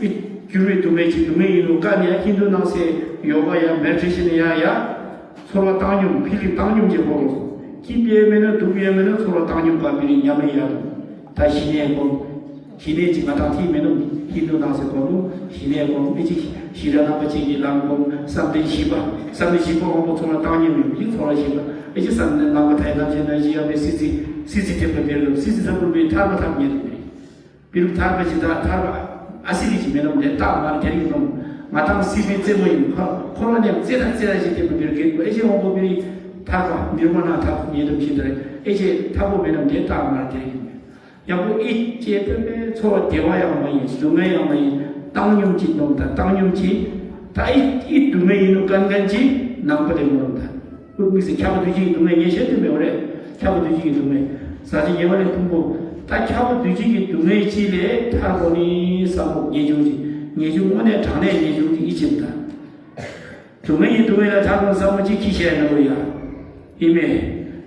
ཨི་འགྱུར་བའི་སྡུག་བསྔལ་གྱི་སྡུག་བསྔལ་ཡིན་ནོ་ཀ་ནི་ཡ་ཧིན་དུ་ནང་སི་ཡོ་ག་ཡ་མེ་ཌི་ཊེ་ཤན་ཡ་ཡ་ཚོར་བ་བཏང་སྙོམས་ཕི་ལི་བཏང་སྙོམས་ཀྱི་ཧོ་ལོ་སྐྱིད་པའི་མེ་ནོ་སྡུག་པའི་མེ་ནོ་ཚོར་བ་བཏང་སྙོམས་པ་མི་རིགས་ཉམས་མེད་ཡ་ད་ཞི་གནས་སྒོམ། ཞི་གནས་ཀྱི་ང་དང་ཐིག་མེད་ནོ། ཧིན་དུ་ནང་སེ་སྒོམ་ནོ། ཞི་གནས་སྒོམ་ཨེ་ཅིག་ཤེས་རབ་རྣམ་པ་ཅན་གྱི་ལམ་སྒོམ། བསམ་གཏན་བཞི་པ། བསམ་གཏན་བཞི་པ་དབང་པོ་ཚོགས་ལ་བཏང་སྙོམས་ཡོད་ཀྱི་ཚོགས་ལ་བཞི་པ། ཨེ་ཅིག་བསམ་གཏན་ནང་པ་མཐའ་ཡས་རྣམ་འབྱེད་རྣམ་བཞི་ཡང་མེད་སྲིད་རྩེ་སྲིད་རྩེ་ཐེབས་པ་འདིར་ལོ་སྲིད་རྩེ་ས་བུར་བའི་ཐར་པ་ཐར་ཉེ་དུ་མེད། པི་རུ་ཐར་པ་ཅི་ད་ཐར་པ་ཨ་སི་རི་ཅི་མེད་ནོ་འདི་རྟགས་མ་རེད་དེ་རིགས་ནོ། ང་དང་སྲིད་པའི་རྩེ་མོ་ཡིན་འཁོར་འཁོར་བ་ནས་རྩེ་ད་རྩེ་ད་ཞིག་ཐེབས་པ་འདིར་གེགས་པ་ཨེ་ཅིག་དབང་པོ་པི་རི་ཐར་པ་ནིར་ཝ་ན་ཐར་ཉེ་དུ་མེད་དེ་རེད་ཨེ་ཅིག་ཐར་པ་མེད་ནོ་འདི་རྟགས་མ་རེད་དེ་རིགས་ནོ། ཡག་པོ་ཨི་ཅེ་པེ་པེ་ཚོར་བ་བདེ་བ་ཡང་མ་ཡིན་སྡུག་བསྔལ་ཡང་མ་ཡིན་བཏང་སྙོམས་ཀྱི་སྣོམ་དང་བཏང་སྙོམས་ཀྱི་ད་ཨི་ཨི་སྡུག་བསྔལ་ཡིན་ནོ་ཀན་ཀན་གྱི་ནང་པ་ལས་མ་སྣོམ་དང་དབུགས་མིག་སེ་ཁྱབ་པ་འདུ་བྱེད་ཀྱི་སྡུག་བསྔལ་ངེས་ཤེས་དུ་མེད་པ་རེད། ཁྱབ་པ་འདུ་བྱེད་ཀྱི་སྡུག་བསྔལ་ཟ་ཅི་ཉེ་བ་ལས་ཕུང་པོ་ད་ཁྱབ་པ་འདུ་བྱེད་ཀྱི་སྡུག་བསྔལ་ཅི་ལས་ཐར་གོ་ནི་བསམ་བློ་ངེས་འབྱུང་གི་ངེས་འབྱུང་དངོས་གནས་དྲང་གནས་ངེས་འབྱུང་གི་ཨི་ཅེ་དང་། སྡུག་བསྔལ་གྱི་སྡུག་བསྔལ་ལ་ཐར་དགོས་བསམ་བློ་ཅིག་ཁྱི་བཤད་ནོ་ཡ། ཨི་མེ།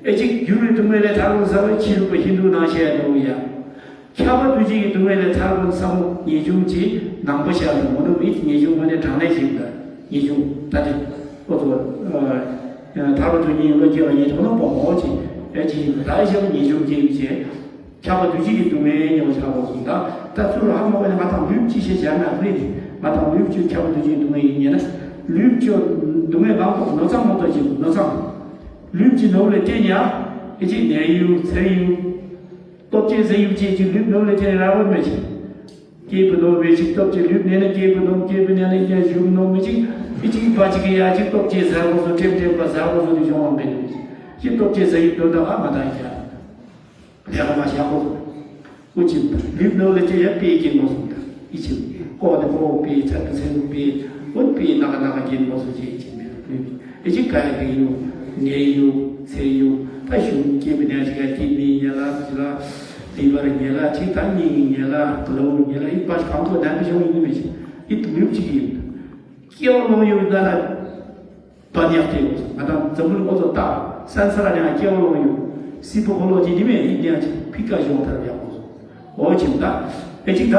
ཨེ་ཅིག་འགྱུར་བའི་སྡུག་བསྔལ་ལ་ཐར་དགོས་བསམ་བློ་ཕྱི་རིག་པ་ཧིན་དུ་ནང་བཤད་ནོ་ཡ། ཁྱབ་པ་འདུ་བྱེད་ཀྱི་སྡུག་བསྔལ་ལ་ཐར་དགོས་བསམ་བློ་ངེས་འབྱུང་ཅིག་ནང་པ་བཤད་ནོ་མོ་ནུ་མི་ངེས་འབྱུང་ངོ་ནས་དྲང་གནས་ཞིག་ད། ངེས་འབྱུང་ད་དེ། ཨོ་ཚོ། ཐར་པ་དུ་ཉིད་བློ་སྐྱེ་བ་ཉིད་དོ་ནོ་པོ་མོ་ཅིག་ཨེ་ཅིག་ད་ཨེ་ཤེས་པ་ངེས་འབྱུང་སྐྱེ་བའི་ཆེད། ཁྱབ་པ་འདུ་བྱེད་ཀྱི་སྡུག་བསྔལ་ཉེ་བར་བཞག་དགོས་སོ། ད་ད་ཚུར་ཧ་མ་གོ་ནས་ང་དང་ལུས་ཅི་ཞེས་བྱ་ན་རེད། ང་དང་ལུས་ཅི་ཁྱབ་པ་འདུ་བྱེད་ཀྱི་སྡུག་བསྔལ་ཡིན་ཉེ་ན། ལུས་ཅི་སྡུག་བསྔལ་གང་དགོས་ནོ་ཚང་མ་གཏོགས་ཀྱི་ནོ་ཚང་། ལུས་ཀྱི་ནོར་ལས་བརྟེན་ཡང་། ཨི་ཅིག་ནད་ཡུག་ཚེ་ཡུག་སྟོབས་ཆེ་ཟེར་ཡུག་ཅེས་ཅིག་ལུས་ནོར་ལས་ཅན་ར་བོར་མེ་ཅིག་སྐྱེས་བུ་ནོར་མེ་ཅིག་སྟོབས་ཆེ་ལུས་ནད་ན་སྐྱེས་བུ་ནོར་སྐྱེས་བུ་ནད་ན་སྐྱེས་བཞུགས་ནོར་མེ་ཅིག་ཨི་ཅིག་པ་ཅིག་གི་ཡ་ཅིག་སྟོབས་ཆེ་ཟ་བོ་སོ་ཀྲེམ་ཀྲེམ་པ་ཟ་བོ་སོ་དེ་བྱུང་བ་མེད་ཅིག་སྟོབས་ཆེ་ཟ་ཡུག་དོན་དག་ཨ་མ་དང་ཡ། ལས་ཀ་མ་བྱ་གོ། ཀུ་ཅི་ལུས་ནོར་ལས་ཅན་ཡ་པེ་སྐྱེ་མོ་སོང་ད། ཨི་ཅིག་ཀོ་ནི་ཀོ་པེ་ཚ་ཏི་ཚེ་ལུ་པེ་ཨོ་པེ་ན་ག་ན་ག་སྐྱེ་མོ་སོང་ཅེ་ཨི་ཅིག་མེ་ལུ་ཨི་ཅིག་ག་ཡ་གི་ཡུག་ནད་ཡུག་ཚེ་ཡུག་ད་ཞུགས་སྐྱེ་བའི་ནད་ཅིག་ག་ཀི་ནི་ཉེ་ལ་ཅི་ལ་ལི་བར་ཉེ་ལ་ཅིག་ད་སྙིང་ཉེ་ལ་ལོ་ཉེ་ལ་ཨི་པ་གང་ཐོག་ནད་པ་བྱུང་ཡིན་མི་ཅིག་ཨི་ཏུ་ལུག་ཅིག་ཡིན། སྐྱེ་བ་ལོང་ཡུག་ད་ལ། དོན་ཡག་དེ་ཡོད། ང་དང་འཛམ་བུ་གླིང་འོ་ཚོ་ལྟ། སན་ས་ར་ནས་སྐྱེ་བ་ལོང་ཡོད། སི་པོ་ཧོ་ལོ་ཅི་ནི་མེད་ཡིན་ཡང་ཅི་ཕི་ཀ་ཞོང་ཐར་ཡག་པོ། འོ་ཅིམ་ད། ཨེ་ཅིག་ད་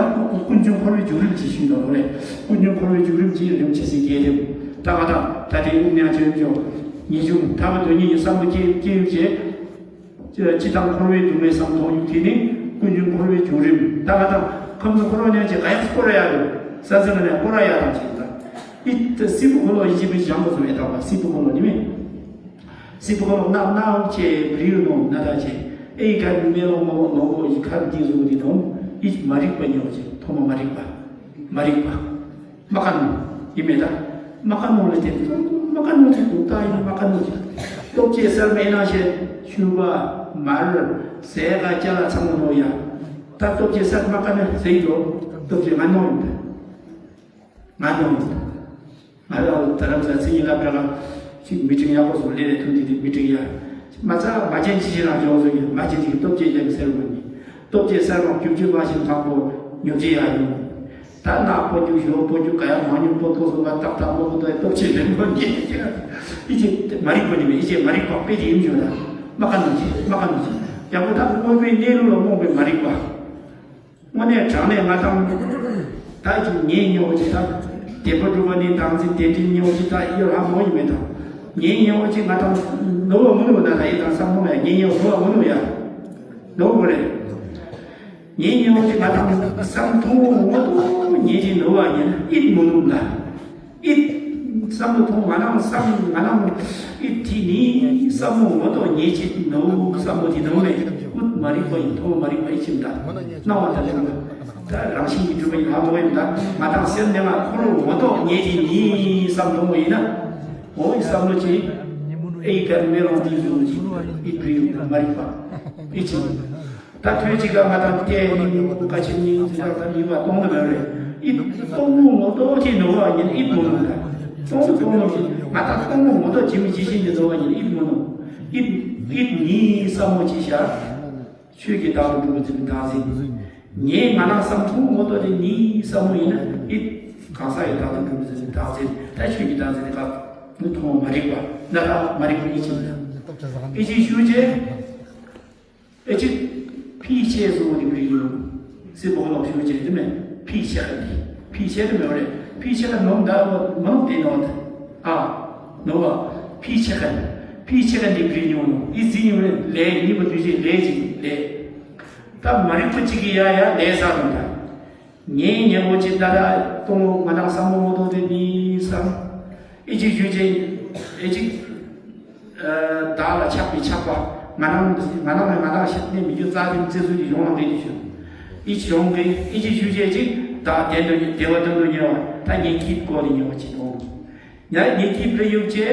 ཀུན་འབྱུང་འཁོར་བའི་བརྒྱུད་རིམ་ཅི་ཞུས་ནོ་ལེ། ཀུན་འབྱུང་འཁོར་བའི་བརྒྱུད་རིམ་ཅི་རིམ་ཆེ་སི་སྐྱེ་རིམ། ད་ང་དང་ད་དེ་དབུགས་ཉག་ཆེན་ཅོ། ཉི་ཆུང་ཐ་མ་དོན་གཉིས་ཀྱི་བསམ་བློ་སྐྱེ་སྐྱེ་ཡུལ་ཅེ། སྤྱི་དང་འཁོར་བའི་སྡུག་བསྔལ་བསམ་མཐོང་ཡུག་དེ་ནི་ཀུན་འབྱུང་འཁོར་བའི་བྱུང་རིམ་ད་ག་དང་ཁམས་སུ་འཁོར་བ་ཉག་ཅེས་ག་ཡག་སྐོར་ར་ཡག་ཡོད། ས་ཚ་ན་ནས་སྐོར་ར་ཡག་དང་ཅིག་ད། ཨི་ད་སི་པོ་ཁོ་ལོ་ཡི་ཅི་མི་ཞང་པོ་སུ་མེད་དང་བ་སི་པོ་ཁོ་ལོ་ནི་མེད། སི་པོ་ཁོ་ལོ་ནག་ནག་ཅེ་བྲིས་ནོ་ན་ད་ཅེ་ཨེ་ག་མེ་ལོ་མོ་ལོ་མོ་ཡི་ཁར་འདི་བཟུང་འདི་ནོ་ཨི་མ་རིག་པ་ཉོ་ཅེ་ཐོག་མ་མ་རིག་པ་མ་རིག་པ། མ་ཀ་ནོ། ཡིན་མེད་ད། མ་ཀ་ནོ་ལ་དེ་མ་ཀ་ནོ་དེ་འདུག་ད་ཡིན་མ་ཀ་ནོ་དེ། སྟོབས་ཆེ་སར་མེད་ན་ཞེས་ཆུ་བ་མར་ཟས་ག་ཅ་ལ་ཚང་མ་ནོ་ཡ། ད་སྟོབས་ཆེ་སར་མ་ཀ་ནོ་ཟེར་ཡོད། སྟོབས་ཆེ་ང་ནོ་ཡིན་ད། ང་ནོ་ཡིན་ད། ང་ལ་ད་རམ་ས་ཚིག་ཡིན་ལབ་ར་ལ་ཅིག་མི་དྲིང་ཡག་པོ་སོང་ལས་ལས་ཐུང་དེ་དེ་མི་དྲིང་ཡ། མ་ཚ་མ་ཅན་ཅི་ཞིག་རང་བྱུང་སོང་ཡིན་མ་ཅན་ཅིག་སྟོབས་ཆེ་ཡ་མི་སེར་མ་ནི། སྟོབས་ཆེ་གསར་མ་རྒྱུ་ཆུ་མ་ཞིག་དང་པོ་ཉོ་རྒྱུ་ཡ་ཡོང་། ད་ནག་པོ་རྒྱུ་ཞོ་པོ་རྒྱུ་ག་ཡ་མ་ཉོ་པོ་ཐོག་སོང་བ་ཏག་ཏག་མོ་པོ་ཏོ་སྟོབས་ཆེ་རིང་པོ་རྒྱུ་ཡ། ཡི་ཅེ་མ་རིག་པོ་ནི་མེད་ཡི་ཅེ་མ་རིག་པ་དཔེ་དེ་ཡིན་བྱུང་ན། མ་ཁ་ནོ་ཅི་མ་ཁ་ནོ་ཅི་ཡག་པོ་ད་དངོས་པོའི་གནས་ལུགས་ལ་རྨོངས་པའི་མ་རིག་པ། དངོས་གནས་དྲང་གནས་ང་དང་། ད་ཅིག་ཉེ་ཉེ་བོ་ཅིག་ད། བདེན་པ་སྒྲུབ་པ་ནི་བདག་འཛིན་གཏན་འདྲིན་ཉེ་བོ་ཅིག་ད་ཡོད་ཧ་མོ་ཡིན་མེད་དང་། ཉེ་ཉེ་བོ་ཅིག་ང་དང་ནོར་བ་མི་ནོར་ན་ད་ཡི་དང་བསམ་མོ་ཡ་ཉེ་ཉེ་བོ་ནོར་བ་མི་ནོར་ཡ། ནོར་བ་རེད། ཉེ་ཉེ་བོ་ཅིག་ང་དང་བསམ་མཐོང་ངོ་ཏོ་ཉེ་ཅིག་ནོར་བ་ཉེ་ན་ཨིད་མི་ནོར་ན། ཨིད། བསམ་བློ་ཐོང་ང་རང་བསམ་ང་རང་ཨིད་དེ་ནི་བསམ་བློ་ངོ་ཏོ་ཉེ་ཅིག་ནོར་བསམ་བློ་དེ་ནོར་ནས་ཨུད་མ་རིག་པ་ཡིན་མཐོང་མ་རིག་པ་ཡིན་ཕྱིན་ད་སྣང་བ་ད་ལེན་པ། ད་རང་བཞིན་གྱིས་གྲུབ་པ་ཡིན་ཧ་མོ་ཡིན་ད་ང་དང་སེམས་ནས་ང་འཁོར་ལོ་ངོ་ཐོག་ཉེ་དེ་ནི་བསམ་མཐོང་བ་ཡིན་ན། འོ་ཡི་བསམ་བློ་ཅི། ཨེ་ཡི་གར་མེ་རང་དེ་ཡོང་ཅི། ཨི་བྲིས་མ་རིག་པ། ཨི་ཅི། ད་ཐོས་ཅི་ག་ང་དང་སྐད་ནི་ཀ་ཆེན་ནི་ཟེར་ད་ནི་བ་གཏོང་ནི་མེད་རེད། ཨི་གཏོང་མོ་ངོ་ཐོག་ཅི་ནོར་བ་ཡིན་ཨི་མོ་ནོར་ད། གཏོང་མོ་གཏོང་མོ་ཅི་ང་དང་གཏོང་མོ་ངོ་ཐོག་ཅི་མི་ཅི་ཤི་ནི་ནོར་བ་ཡིན་ཨི་མོ་ནོར། ཨི་ཨི་ནི་བསམ་བློ་ཅི་ཤར། ཆོས་ཀྱི་བདག་ཏུ་གྲུབ་པའི་ཚུལ་བདག་འཛིན། ངའི་ང་རང་བསམ་ཐུང་ངོ་ཐོག་དེ་ནི་བསམ་བློ་ཡིན་ན་ཨི། གང་ཟག་གི་བདག་ཏུ་གྲུབ་པའི་ཚུལ་བདག་འཛིན་ད་ཆོས་ཀྱི་བདག་འཛིན་དེ་ག་ནི་མཐོང་བ་མ་རིག་པ་ན་ར་མ་རིག་པ་ཨི་ཅི་ན། ཨི་ཅི་ཞུ་ཅེ། ཨི་ཅི། ཕི་ཆེ་སོང་ནི་བི་ཡོ། སི་པོ་ལོག་ཞུ་ཅེ་དེ་མེད་ཕི་ཆེ་ག་ནི་ཕི་ཆེ་ག་མེད་རེད་ཕི་ཆེ་ག་ནོམ་ད་མ་ནོམ་དེ་ནོ་ད་ཨ། ནོ་བ། ཕི་ཆེ་ག་ནི་ཕི་ཆེ་ག་ནི་བི་ཡོ་ནོ་ཨི་ཟི་ཡོ་རེད་ལས་ཉིན་པ་དུས་ཆེན་ལས་ཅིག་ལས། ད་མ་རིག་པ་གཅིག་གིས་ཡ་ཡ་ལས་ཟ་རུང་ད། ངའི་ཉེ་བོ་ཅིག་ད་ད་གཏོང་ང་དང་བསམ་བློ་ངོ་ཐོག་དེ་ནི་བསམ། ཨི་ཅིག་ཞུ་ཅེ། ཨི་ཅིག་བདག་ལ་ཆགས་པའི་ཆགས་པ། ང་རང་ང་རང་ལ་ང་རང་ཤེས་ནས་མི་རྒྱུ་རྩ་དེ་བཙན་ཚུལ་གྱི་ཡོང་ལ་འདྲེན་གྱི་ཞུ། ཨི་ཅིག་ཡོང་གི་ཨི་ཅིག་ཞུ་ཅེ་ཅིག་བདག་བདེན་དུ་བདེ་བ་དོན་དུ་གཉེར་བ་ད་ངའི་སྐྱིད་སྐོར་ནས་ཉེ་བོ་ཅིག་གཏོང་། ཡང་ཉེ་སྐྱིད་པའི་ཡུག་ཅེ།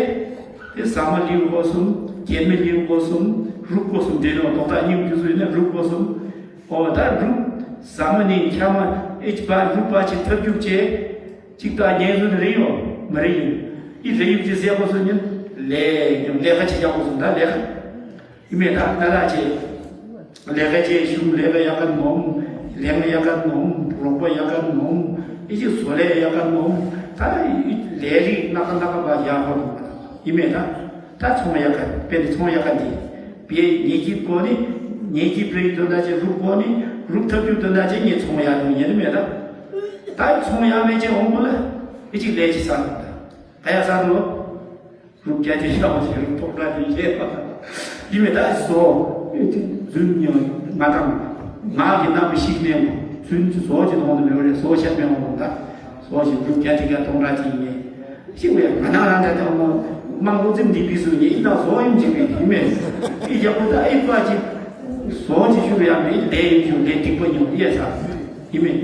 དེ་ཟ་མ་ལིའུ་སྒོ་གསུམ། སྐྱེད་མེད་ལིའུ་སྒོ་གསུམ། རུབ་སྒོ་གསུམ་དེ་ནོ་ལྡོག་ད་སྙིང་རྒྱུ་སུ་ཡིན་ན་རུབ་སྒོ་གསུམ། ཨོ་ད་རུབ། ཟ་མ་ནི་ཁྱ་མ་ཨེ་ཅི་པ་རུབ་པ་ཅིག་ཐབས་རྒྱུག་ཅེ། ཅིག་ད་ཉེ་སུ་རེ་ཡོ། མ་རེ་ཡིན། ཨི་རེ་ཡུག་ཅེ་ཟེར་སྒོ་གསུམ་ཡིན། ལས་ཉམས་ལས་ཀ་ཅིག་རྒྱག་སྒོ་གསུམ་ད་ལས་ཀ་ཡིན་མེད་ད་ད་ད་ཅེ། ལས་ཀ་ཅེས་ཞུ་ལས་ཀ་ཡག་ག་ནོམ། ལས་ཀ་ཡག་ག་ནོམ། རོགས་པ་ཡག་ག་ནོམ། ཨི་ཅི་བཟོ་ལས་ཡག་ག་ནོམ། ད་ལས་རིགས་སྣ་ཁ་སྣ་ཁ་བ་ཡག་ག་ནོམ། ཡིན་མེད་ད། ད་ཚོང་ཡག་ག་དཔེ་འདི་ཚོང་ཡག་ག་འདི། བའི་ཉེ་སྐྱིད་སྒོ་ནི། ཉེ་སྐྱིད་པའི་དོན་དག་ཅེས་རུབ་སྒོ་ནི། རུབ་ཐབས་རྒྱུ་དོན་དག་ཅེས་ངས་ཚོང་ཡག་ནོམ་ཡིན་མེད་ད། ད་ཚོང་ཡག་མེད་ཅེས་འོང་གོ་ལ། ཨི་ཅི་ལས་ཅི་ས་ནོམ་ད། ག་ཡག་ས་ནོམ། རུབ་རྒྱ་ཆེ་ཤ་བ་ཞིག་རུབ་ཐོག་འདྲ་ཅིག་བཤད་པ། ཡིན་མེད་ད་བཟོ། ཨེ་ཅིག་རྫུན་ཉོ། ང་དང་། ང་གི་རྣམ་པ་ཞིག་ནས་རྫུན་གྱི་བཟོ་ཅིག་གཏོང་དུ་མེད་པ་རེད་བཟོ་བཤད་མེད་འོང་ད། བཟོ་ཞིག་རུབ་རྒྱ་ཆེ་ཁ་ཐོག་འདྲ་ཅིག་ཡིན། ཤི་བས་ང་ནང་རང་འདྲ་ཐོག་མ། དམངས་སློབ་ཚན་འདི་བི་སུ་ཉིད་ཨི་ད་བཟོ་ཡིན་གྱི་མེད་ཡིན་མེད། ཨི་རྒྱ་པོ་ད་ཨི་པ་ཅིག་བཟོ་ཅིག་ཞུ་ཡ་མེད། ལས་ཡིན་ཞུ་ལས་སྡིག་པ་ཉོ་ཡས་ས་ཡིན་མེད།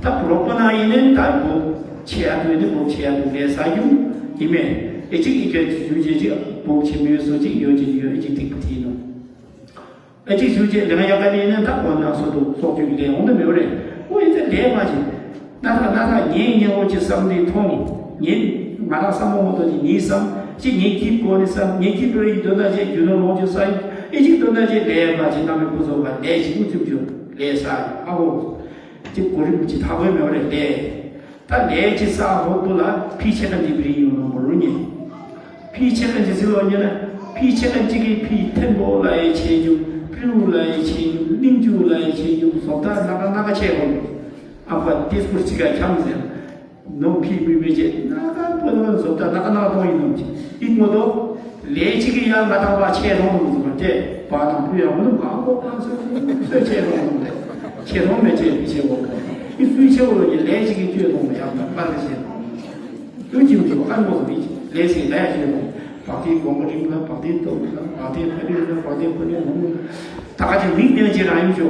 ད་རོགས་པ་ན་ཡིན་ནའི་ད་འབུབ་ཆེ་ཡ་དུ་ནི་འབུབ་ཆེ་ཡ་དུ་ལས་ས་རྒྱུ་ཡིན་མེད། ཨི་ཅིག་ཨི་ཀ་ཅིག་ཞུ་ཅིག་ཅིག་འབུབ་ཆེ་མོའི་བཟོ་ཅིག་ཡོད་ཅིག་ཡོད། ཨི་ཅིག་སྡིག་པ་དེ་ཡིན་ནོ། ཨེ་ཅིག་ཞུ་ཅེས་ལེང་ཡག་ག་ནི་ནི་ད་གོ་ན་སོ་དུ་སོག་ཅུ་ལས་འོང་དུ་མེད་རེད། ཨོ་ཡིན་ཚེ་ལས་མ་བྱེད། ན་ཐག་ན་ཐག་ངའི་སྙིང་བོ་ཅི་བསམ་དེ་མཐོང་། ངའི་ང་རང་བསམ་བློ་མ་གཏོགས་ཀྱི་ངའི་བསམ་ཅི་ངའི་སྐྱིད་གོ་ནི་བསམ། ངའི་སྐྱིད་པོ་ཡི་དོན་དག་ཅེས་རྒྱུ་ནོར་ལོངས་སྤྱོད་བསམ། ཨེ་ཅིག་དོན་དག་ཅེས་ལས་མ་བྱེད། ན་མི་ཁུ་ཚོ་ག་ལས་ཅི་མུ་ཚིམ་བྱོས་ལས་ས་ཨ་ཧོ། ཅི་གོ་རིམ་ཅི་ཐག་གོ་མེད་རེད་ལས། ད་ལས་ཀྱི་ས་འོག་པོ་ལ་ཕི་ཆེ་ཁ་འདི་པི་རི་ཡོང་ནོ་མ་རུ་ཉེ། ཕི་ཆེ་ཁ་འདི་ཟི་ལོ་ཉེ་ན་ཕི་ཆེ་ཁ་ཅིག་གི་ཕི་ཐེན་པོ་ལ་ཡེ་ཆེ་ཉུ་པི་རུ་ལ་ཡེ་ཆེ་ཉུ་གླིང་ཇུ་ལ་ཡེ་ཆེ་ཉུ་བཟོ་ལྟ་ན་ཀ་ན་ཀ་ཆེ་བོ། ཨ་པ་ཏི་སྐུར་ཅི་ག་ཁྱམ་ཟེར། ནོ་ཕི་མི་མི་ཆེ་ན་ཀ་པོ་ལོ་བཟོ་ལྟ་ན་ཀ་ན་ཀ་གཏོང་ཡིན་ནོ་ཅི་ཨི་མོ་དོ། ལས་གཅིག་གི་ཡང་ང་དང་བ་ཆེ་རོང་དུ་མ་སྟེ་བ་དང་བུ་ཡང་མོ་དུ་གང་གོ་གང་སོ་སོ་ཆེ་རོང་དུ་མ་ཆེ་རོང་མེ་ཆེ་བི་ཆེ་བོ་ཨི་སུའི་ཆེ་བོ་ཡི་ལས་གཅིག་གི་བཅོས་རོང་མ་ཡང་དང་པར་གི་ཆེ་རོང་དུ་ཅིམ་ཅིམ་ཨ་མོ་དུ་མི་ཆེ་ལས་སི་ལས་ཆེ་རོང་བག་དེ་གོང་གོ་རིང་ལ་བག་དེ་ཏོ་ལ་བག་དེ་ཕ་རི་ལ་བག་དེ་ཕ་རི་ལ་མོ་ད་ག་ཅིག་མིག་ལྡན་ཆེ་རང་ཡིན་ཆོ།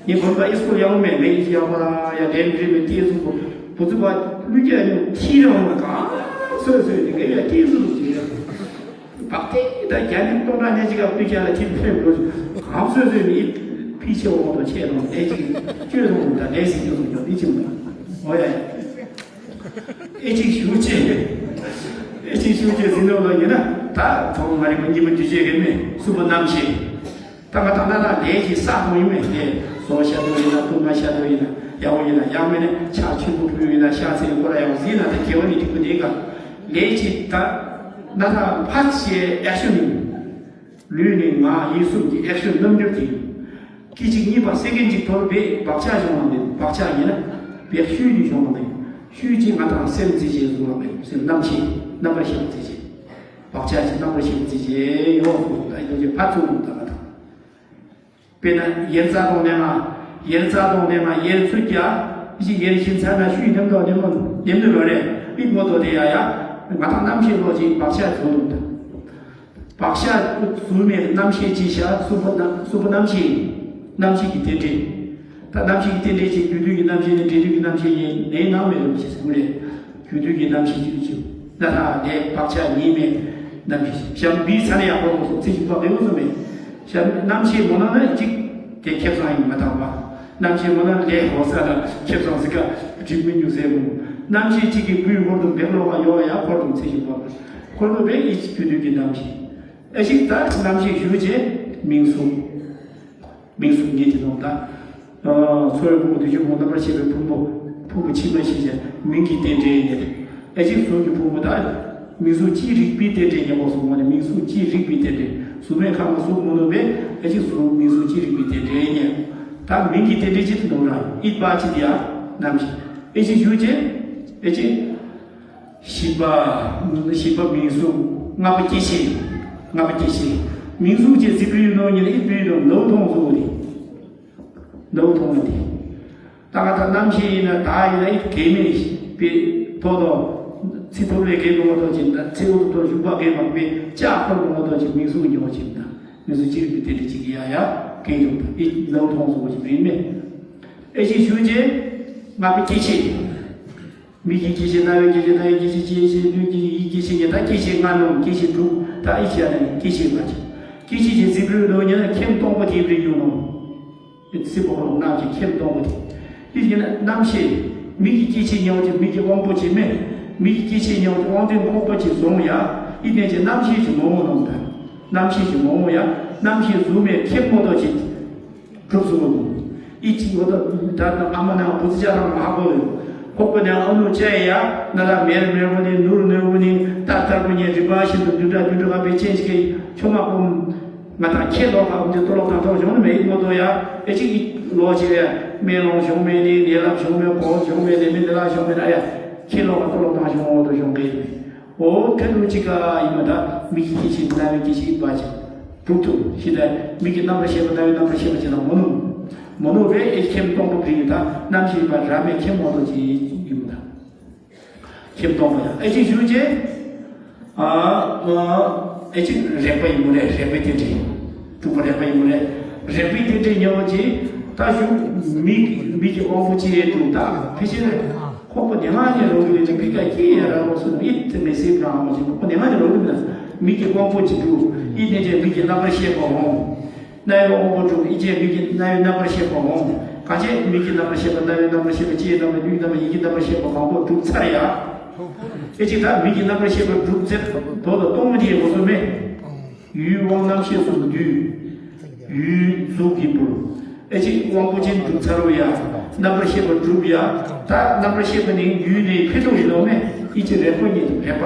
ངས་བོད་པ་ཨི་སྐོར་ཡག་མེད་མེད་ཡག་པ་ཡ་ལན་རེ་མེད་ཏེ་སུ་གོ་བུ་ཚུ་བ་ལུས་ཀྱ་ཉུ་ཁྱི་རང་མ་གང་སོས་སོས་ནི་ངས་ཡ་ཏེ་སུ་ཏེ་བག་ཏེ་ད་རྒྱ་ནི་སྟོང་ཕྲག་ཉེ་ཅིག་ག་ལུས་ཀྱ་ལ་ཁྱི་ཕེབས་དགོས་གང་སོས་སོས་ནི་ཕི་ཆེ་འོང་དུ་ཆེ་རང་ལས་ཅིག་བཅོས་རུང་ད་ལས་སི་ཉུ་སུ་ཉོ་ཏི་ཅི་མ་འོ་ཡ་ཨེ་ཅིག་ཞུ་ཅེ་ཨེ་ཅིག་ཞུ་ཅེ་ཟིན་ནོ་ལ་ཡིན་ན་ད་ཐོག་མ་རིག་པ་ཉི་མ་དུས་ཆེ་གི་མེད་སུ་བ་རྣམ་ཤེས། ད་ང་དང་ན་ན་ལས་ཀྱི་ས་ཁོང་ཡིན་མེད་ལས་བཟོ་ཤ་དོ་ཡིན་ན་ཐུར་མ་ཤ་དོ་ཡིན་ན་ཡག་པོ་ཡིན་ན་ཡག་མེད་ན་ཕྱག་ཆུ་བུ་ཕུལ་ཡིན་ན་ཤ་ཚེ་ཁོ་ར་ཡག་ཟིན་ན་ད་དགེ་བ་ནི་སྡིག་པ་འདི་ག་ལས་ཀྱི་ད་ན་ད་ཕ་ཆེ་ཨེག་ཤོན་ཡིན། ལུས་ནི་ངག་ཡིད་གསུམ་གྱི་ཨེག་ཤོན་རྣམ་འགྱུར་གྱི་སྐད་ཅིག་གཉིས་པ་སེ་ཀན་གཅིག་བོར་བས་བག་ཆགས་བྱུང་བ་མེད་བག་ཆགས་ཡིན་ན་བས་ཤུལ་གྱིས་བྱུང་བ་མེད་ཤུལ་གྱིས་ང་དང་སེམས་རྩིས་བྱེད་བཟུང་བ་མེད་སེམས་རྣམ་ཤེས་རྣམ་པར་ཤེས་པ་རྩིས་བྱེད། བག་ཆགས་ཀྱི་རྣམ་པར་ཤེས་པ་རྩིས་བྱེད་ཡོངས་སུ་ད་ཡོད་ཀྱི་ཕར་ཚུར་དུ་ད་ག་དང་། དཔེར་ན་ཡེར་རྩ་གཏོང་ནས་ང་ཡེར་རྩ་གཏོང་ནས་ང་ཡེར་ཚུད་ཀྱ་ཡེར་ཤིན་ཚ་ན་ཤུལ་ནེམ་དོ་ནེམ་མོ་ནེམ་ནི་རོ་རེ་པིག་མོ་དོ་དེ་ཡ་ཡ་ང་དང་རྣམ་ཤེས་ལོ་ཅིག་བག་ཆགས་ཚོ་འདུག་ད། བག་ཆགས་ཚུལ་མེད་རྣམ་ཤེས་ཅི་བྱ་གསུམ་པོ་རྣམ་གསུམ་པོ་རྣམ་ཤེས་རྣམ་ཤེས་ཀྱི་རྟེན་འབྲེལ། ད་རྣམ་ཤེས་ཀྱི་རྟེན་འབྲེལ་ཅིག་རྒྱུ་དུས་ཀྱི་རྣམ་ཤེས་ནི་འབྲས་དུས་ཀྱི་རྣམ་ཤེས་ཡིན་ནའི་ནང་མེད་རུང་ཞེས་གསུངས་རེད། རྒྱུ་དུས་ཀྱི་རྣམ་ཤེས་རྒྱུ་ཅིག་ན་ཐ་ལས་བག་ཆགས་ཉིད་མེད་རྣམ་ཤེས་ཤམ་བིའི་ཚ་ནས་ཡག་པོ་ལོངས་སུ་ཚེ་ཞིག་བག་ལེའུ་བཟུང་མེད། ཤམ་རྣམ་ཤེས་མོ་ན་ན་གཅིག་དེ་ཁེབས་སང་ཡིན་མ་ཐག་པ། རྣམ་ཤེས་མོ་ན་ལས་འོ་ས་ལ་ཁེབས་སང་ཟི་ཀ་འགྲིག་མི་ཉུ་སེ་མོ། རྣམ་ཤེས་གཅིག་གི་བུའི་ཧོར་དུ་འབེག་ལོག་ག་ཡོ་ཡ་ཧོར་དུ་ཚེ་ཞིག་བག་ཧོར་དུ་བེག་ཨི་རྒྱུ་དུས་ཀྱི་རྣམ་ཤེས། ཨེ་ཞིག་ད་རྣམ་ཤེས་ཞུ་རྗེས་མིང་གསུམ། མིང་གསུམ་ཉིད་དེ་ནོ་ད། ཚོར་བའི་ཕུང་པོ་དུས་ཀྱི་ཕུང་པོ་རྣམ་པར་ཤེས་པའི་ཕུང་པོ། ཕུང་པོ་ཕྱི་མ་ཤེས་བྱ་མིང་གི་རྟེན་འབྲེལ་ཡིན། ཨེ་ཅིག་གཟུགས་ཀྱི་ཕུང་པོ་ད། མིང་གཟུགས་ཅི་རིགས་པའི་རྟེན་འབྲེལ་ཉེ་བོ་གསུམ་པོ་ནི་མིང་གཟུགས་ཅི་རིགས་པའི་རྟེན་འབྲེལ་གཟུགས་མེད་ཁམས་གཟུགས་མི་ནུས་པས་ཨེ་ཅིག་གཟུགས་མིང་གཟུགས་ཅི་རིགས་པའི་རྟེན་འབྲེལ་ཉེ། ད་མིང་གི་རྟེན་འབྲེལ་ཅི་དུ་ནོ་ར་ཨི་པ་ཅི་དེ་ཡ་རྣམ་ཤེས། ཨེ་ཅིག་ཞུ་ཅེ། ཨེ་ཅིག་བཞི་པ། བཞི་པ་མིང་གཟུགས། ལྔ་པ་སྐྱེ་མཆེད། ལྔ་པ་སྐྱེ་མཆེད། མིང་གཟུགས་ཀྱི་གཟི་བུའི་ནང་ཉིད་ལ་ཨི་བུའི་ནང་ནོ་མཐོང་གཟུགས་ཏེ། ནོ་མཐོང་ཏེ། ད་ང་ད་རྣམ་ཤེས་ཡིན་ན་ད་ཡིན་ན་ཨི་གེ་མེད་པའི་ཐོག་ཏོ། ཚི་ཐོབ་ལས་གེ་ལོང་བ་ཐོག་ཅིག་ད་ཚི་འུ་ཐོག་ཞུགས་པ་གེ་མ་པའི་ལྕགས་འཁོར་ལོང་བ་ཐོག་ཅིག་མིང་གཟུགས་ཉོ་ཅིག་ད་མིང་གཟུགས་ཅི་རིགས་པའི་དེ་འདྲ་ཅིག་ཡ་ཡ་གེ་འཇུག་ད་ཨི་ནོ་མཐོང་གཟུགས་ཅིག་མིན་མེད། ཨེ་ཅིག་ཞུ་ཅེ། ལྔ་པ་སྐྱེ་མཆེད། མིག་གི་སྐྱེ་མཆེད། རྣ་བའི་སྐྱེ་མཆེད། སྣའི་སྐྱེ་མཆེད། ལྕེའི་སྐྱེ་མཆེད། ལུས་ཀྱི་ཡིད་ཀྱི་སྐྱེ་མཆེད། ད་སྐྱེ་མཆེད་ལྔ་ནོ། སྐྱེ་མཆེད་དྲུག་ད་ཨི་ཅི་ཡ་ནི་སྐྱེ་མཆེད་ལྔ་ཅི། སྐྱེ་མཆེད་ཀྱི་རྫི་བུའི་ལོ་ཉེ་ན་ཁྱེམ་སྟོང་པ་དེའི་རིགས་ཡོང་ནོ། སྲིད་པ་ཁོ་རང་རྣམས་ཀྱི་ཁྱེམ་སྟོང་པ་དེ། ཨི་ཅི་ན་རྣམ་ཤེས། མིག་གི་སྐྱེ་མཆེད་ཉེ་བ་ཅི་མིག་གི་དབང་པོ་ཅི་མེད། མིག་གི་སྐྱེ་མཆེད་ཉེ་བ་ཅི་དབང་དོན་ཁོག་པ་ཅི་བཟུང་ཡ། ཨི་ནས་ཅི་རྣམ་ཤེས་ཀྱི་ངོ་བོ་ནོ་ད། རྣམ་ཤེས་ཀྱི་ངོ་བོ་ཡ། རྣམ་ཤེས་གཟུགས་མེད་ཁྱེམ་མོ་ཏོ་ཅི། གྲུབ་སོང་། ཨི་ཅི་འོ་ད་ད་ཨ་མ་ནང་བུ་ཚ་ཅག་རང་མ་གོ་ཡོད། ཁོག་པ་ནས་ཨ་ནུ་ཅག་ཡ་ན་ལ་མེར་མེར་བོ་ནི་ནུར་ནུར་བོ་ནི་ཏར་ཏར་བོ་ནི་རི་བ་བཞིན་དུ་རྒྱུ་འདྲ་རྒྱུ་འདྲ་བ་བེ་ཅན་ཞིག་གི་ཆོ་མ་ཀོམ། ང་དང་ཁྱེད་ལོ་ཁ་འདི་ཏོ་ལོ་དང་ཐོག་བྱུང་ནི་མེད་ཨི་མོ་ཏོ་ཡ། ཨེ་ཅིག་ལོ་ཅི་ཡ་མེ་ལོང་བྱུང་མེད་ནི་ནེ་ལབ་བྱུང་མེད་གོ་བྱུང་མེད་ནི་མི་ནེ་ལབ་བྱུང་མེད་ན་ཡ། ཁྱེད་ལོ་ཁ་ཏོ་ལོ་དང་བྱུང་མོ་ཏོ་བྱུང་གི་ཡིན། འོ་ཕན་ཚུན་གཅིག་ག་ཡིན་མ་ད་མིག་གི་སྐྱེ་མཆེད་རྣ་བའི་སྐྱེ་མཆེད་ཨི་པ་ཅིག་གྲུབ་ཐུབ་ཞེས་ད་མིག་གི་རྣམ་པར་ཤེས་པ་རྣ་བའི་རྣམ་པར་ཤེས་པ་ཅིག་ལ་མོ་ནུ། མོ་ནུ་བས་ཨེ་ཁྱེམ་སྟོང་པ་བྲིས་ཡིན་ད་རྣམ་ཤེས་པ་ར་མེ་ཁྱེམ་མོ་ཏོ་ཅིག་ཡིན་མ་ད། ཁྱེམ་སྟོང་པ་ཡང་ཨེ་ཅིག་ཞུ་ཅེ། ཨ་ཨ་ཨེ་ཅིག་རེག་པ་ཡིན་མོ་རེད། རེག་པའི་རྟེན་འབྲེལ། དྲུག་པ་རེག་པ་ཡིན་མོ་རེད། རེག་པའི་རྟེན་འབྲེལ་ཉེ་བ་ཅིག་ད་གཞུག་མིག་མིག་གི་དབང་པོ་ཅི་ཡས་དྲུག་ད་ཕི་ཕྱིར་ཁོག་པ་ནས་ང་ནས་རོ་གི་ནས་མིག་ག་ཀྱི་ཡ་ར་ལོ་སུ་ཡིད་དེ་མི་སེམས་རང་མ་ཅིག་ཁོག་པ་ནས་ང་ནས་རོ་གི་ན་མིག་གི་དབང་པོ་ཅི་དྲུག་ཡིད་ནས་ཅན་མིག་གི་རྣམ་པར་ཤེས་པ་འོང་། རྣ་བའི་དབང་པོ་དྲུག་ཡིད་ཅན་མིག་གི་རྣ་བའི་རྣམ་པར་ཤེས་པ་འོང་། གང་ཅི་མིག་གི་རྣམ་པར་ཤེས་པ་རྣ་བའི་རྣམ་པར་ཤེས་པ་ལྕེའི་རྣམ་པར་ལུས་རྣམ་པར་ཡིད་ཀྱི་རྣམ་པར་ཤེས་པ་གང་པོ་དྲུག་ཚར་ཡ། ཨེ་ཅིག་ད་མིག་གི་རྣམ་པར་ཤེས་པ་དྲུག་ཚེ་མདོ་དང་སྟོང་མ་ཅིག་ཡོད་སོ་མེད། ཡུལ་དབང་རྣམ་ཤེས་སུ་འདུས། ཡུལ་གཟུགས་ཀྱི་བུར། ཨེ་ཅིག་དབང་པོ་ཅན་དྲུག་ཚར་བ་ཡ། རྣམ་པར་ཤེས་པ་དྲུག་ཡ། ད་རྣམ་པར་ཤེས་པ་ནི་ཡུལ་ནས་ཕེ་ཏོ་ཡིན་ནོ་མེད་ཨི་ཅི་རེག་པ་ཉིད་རེག་པ།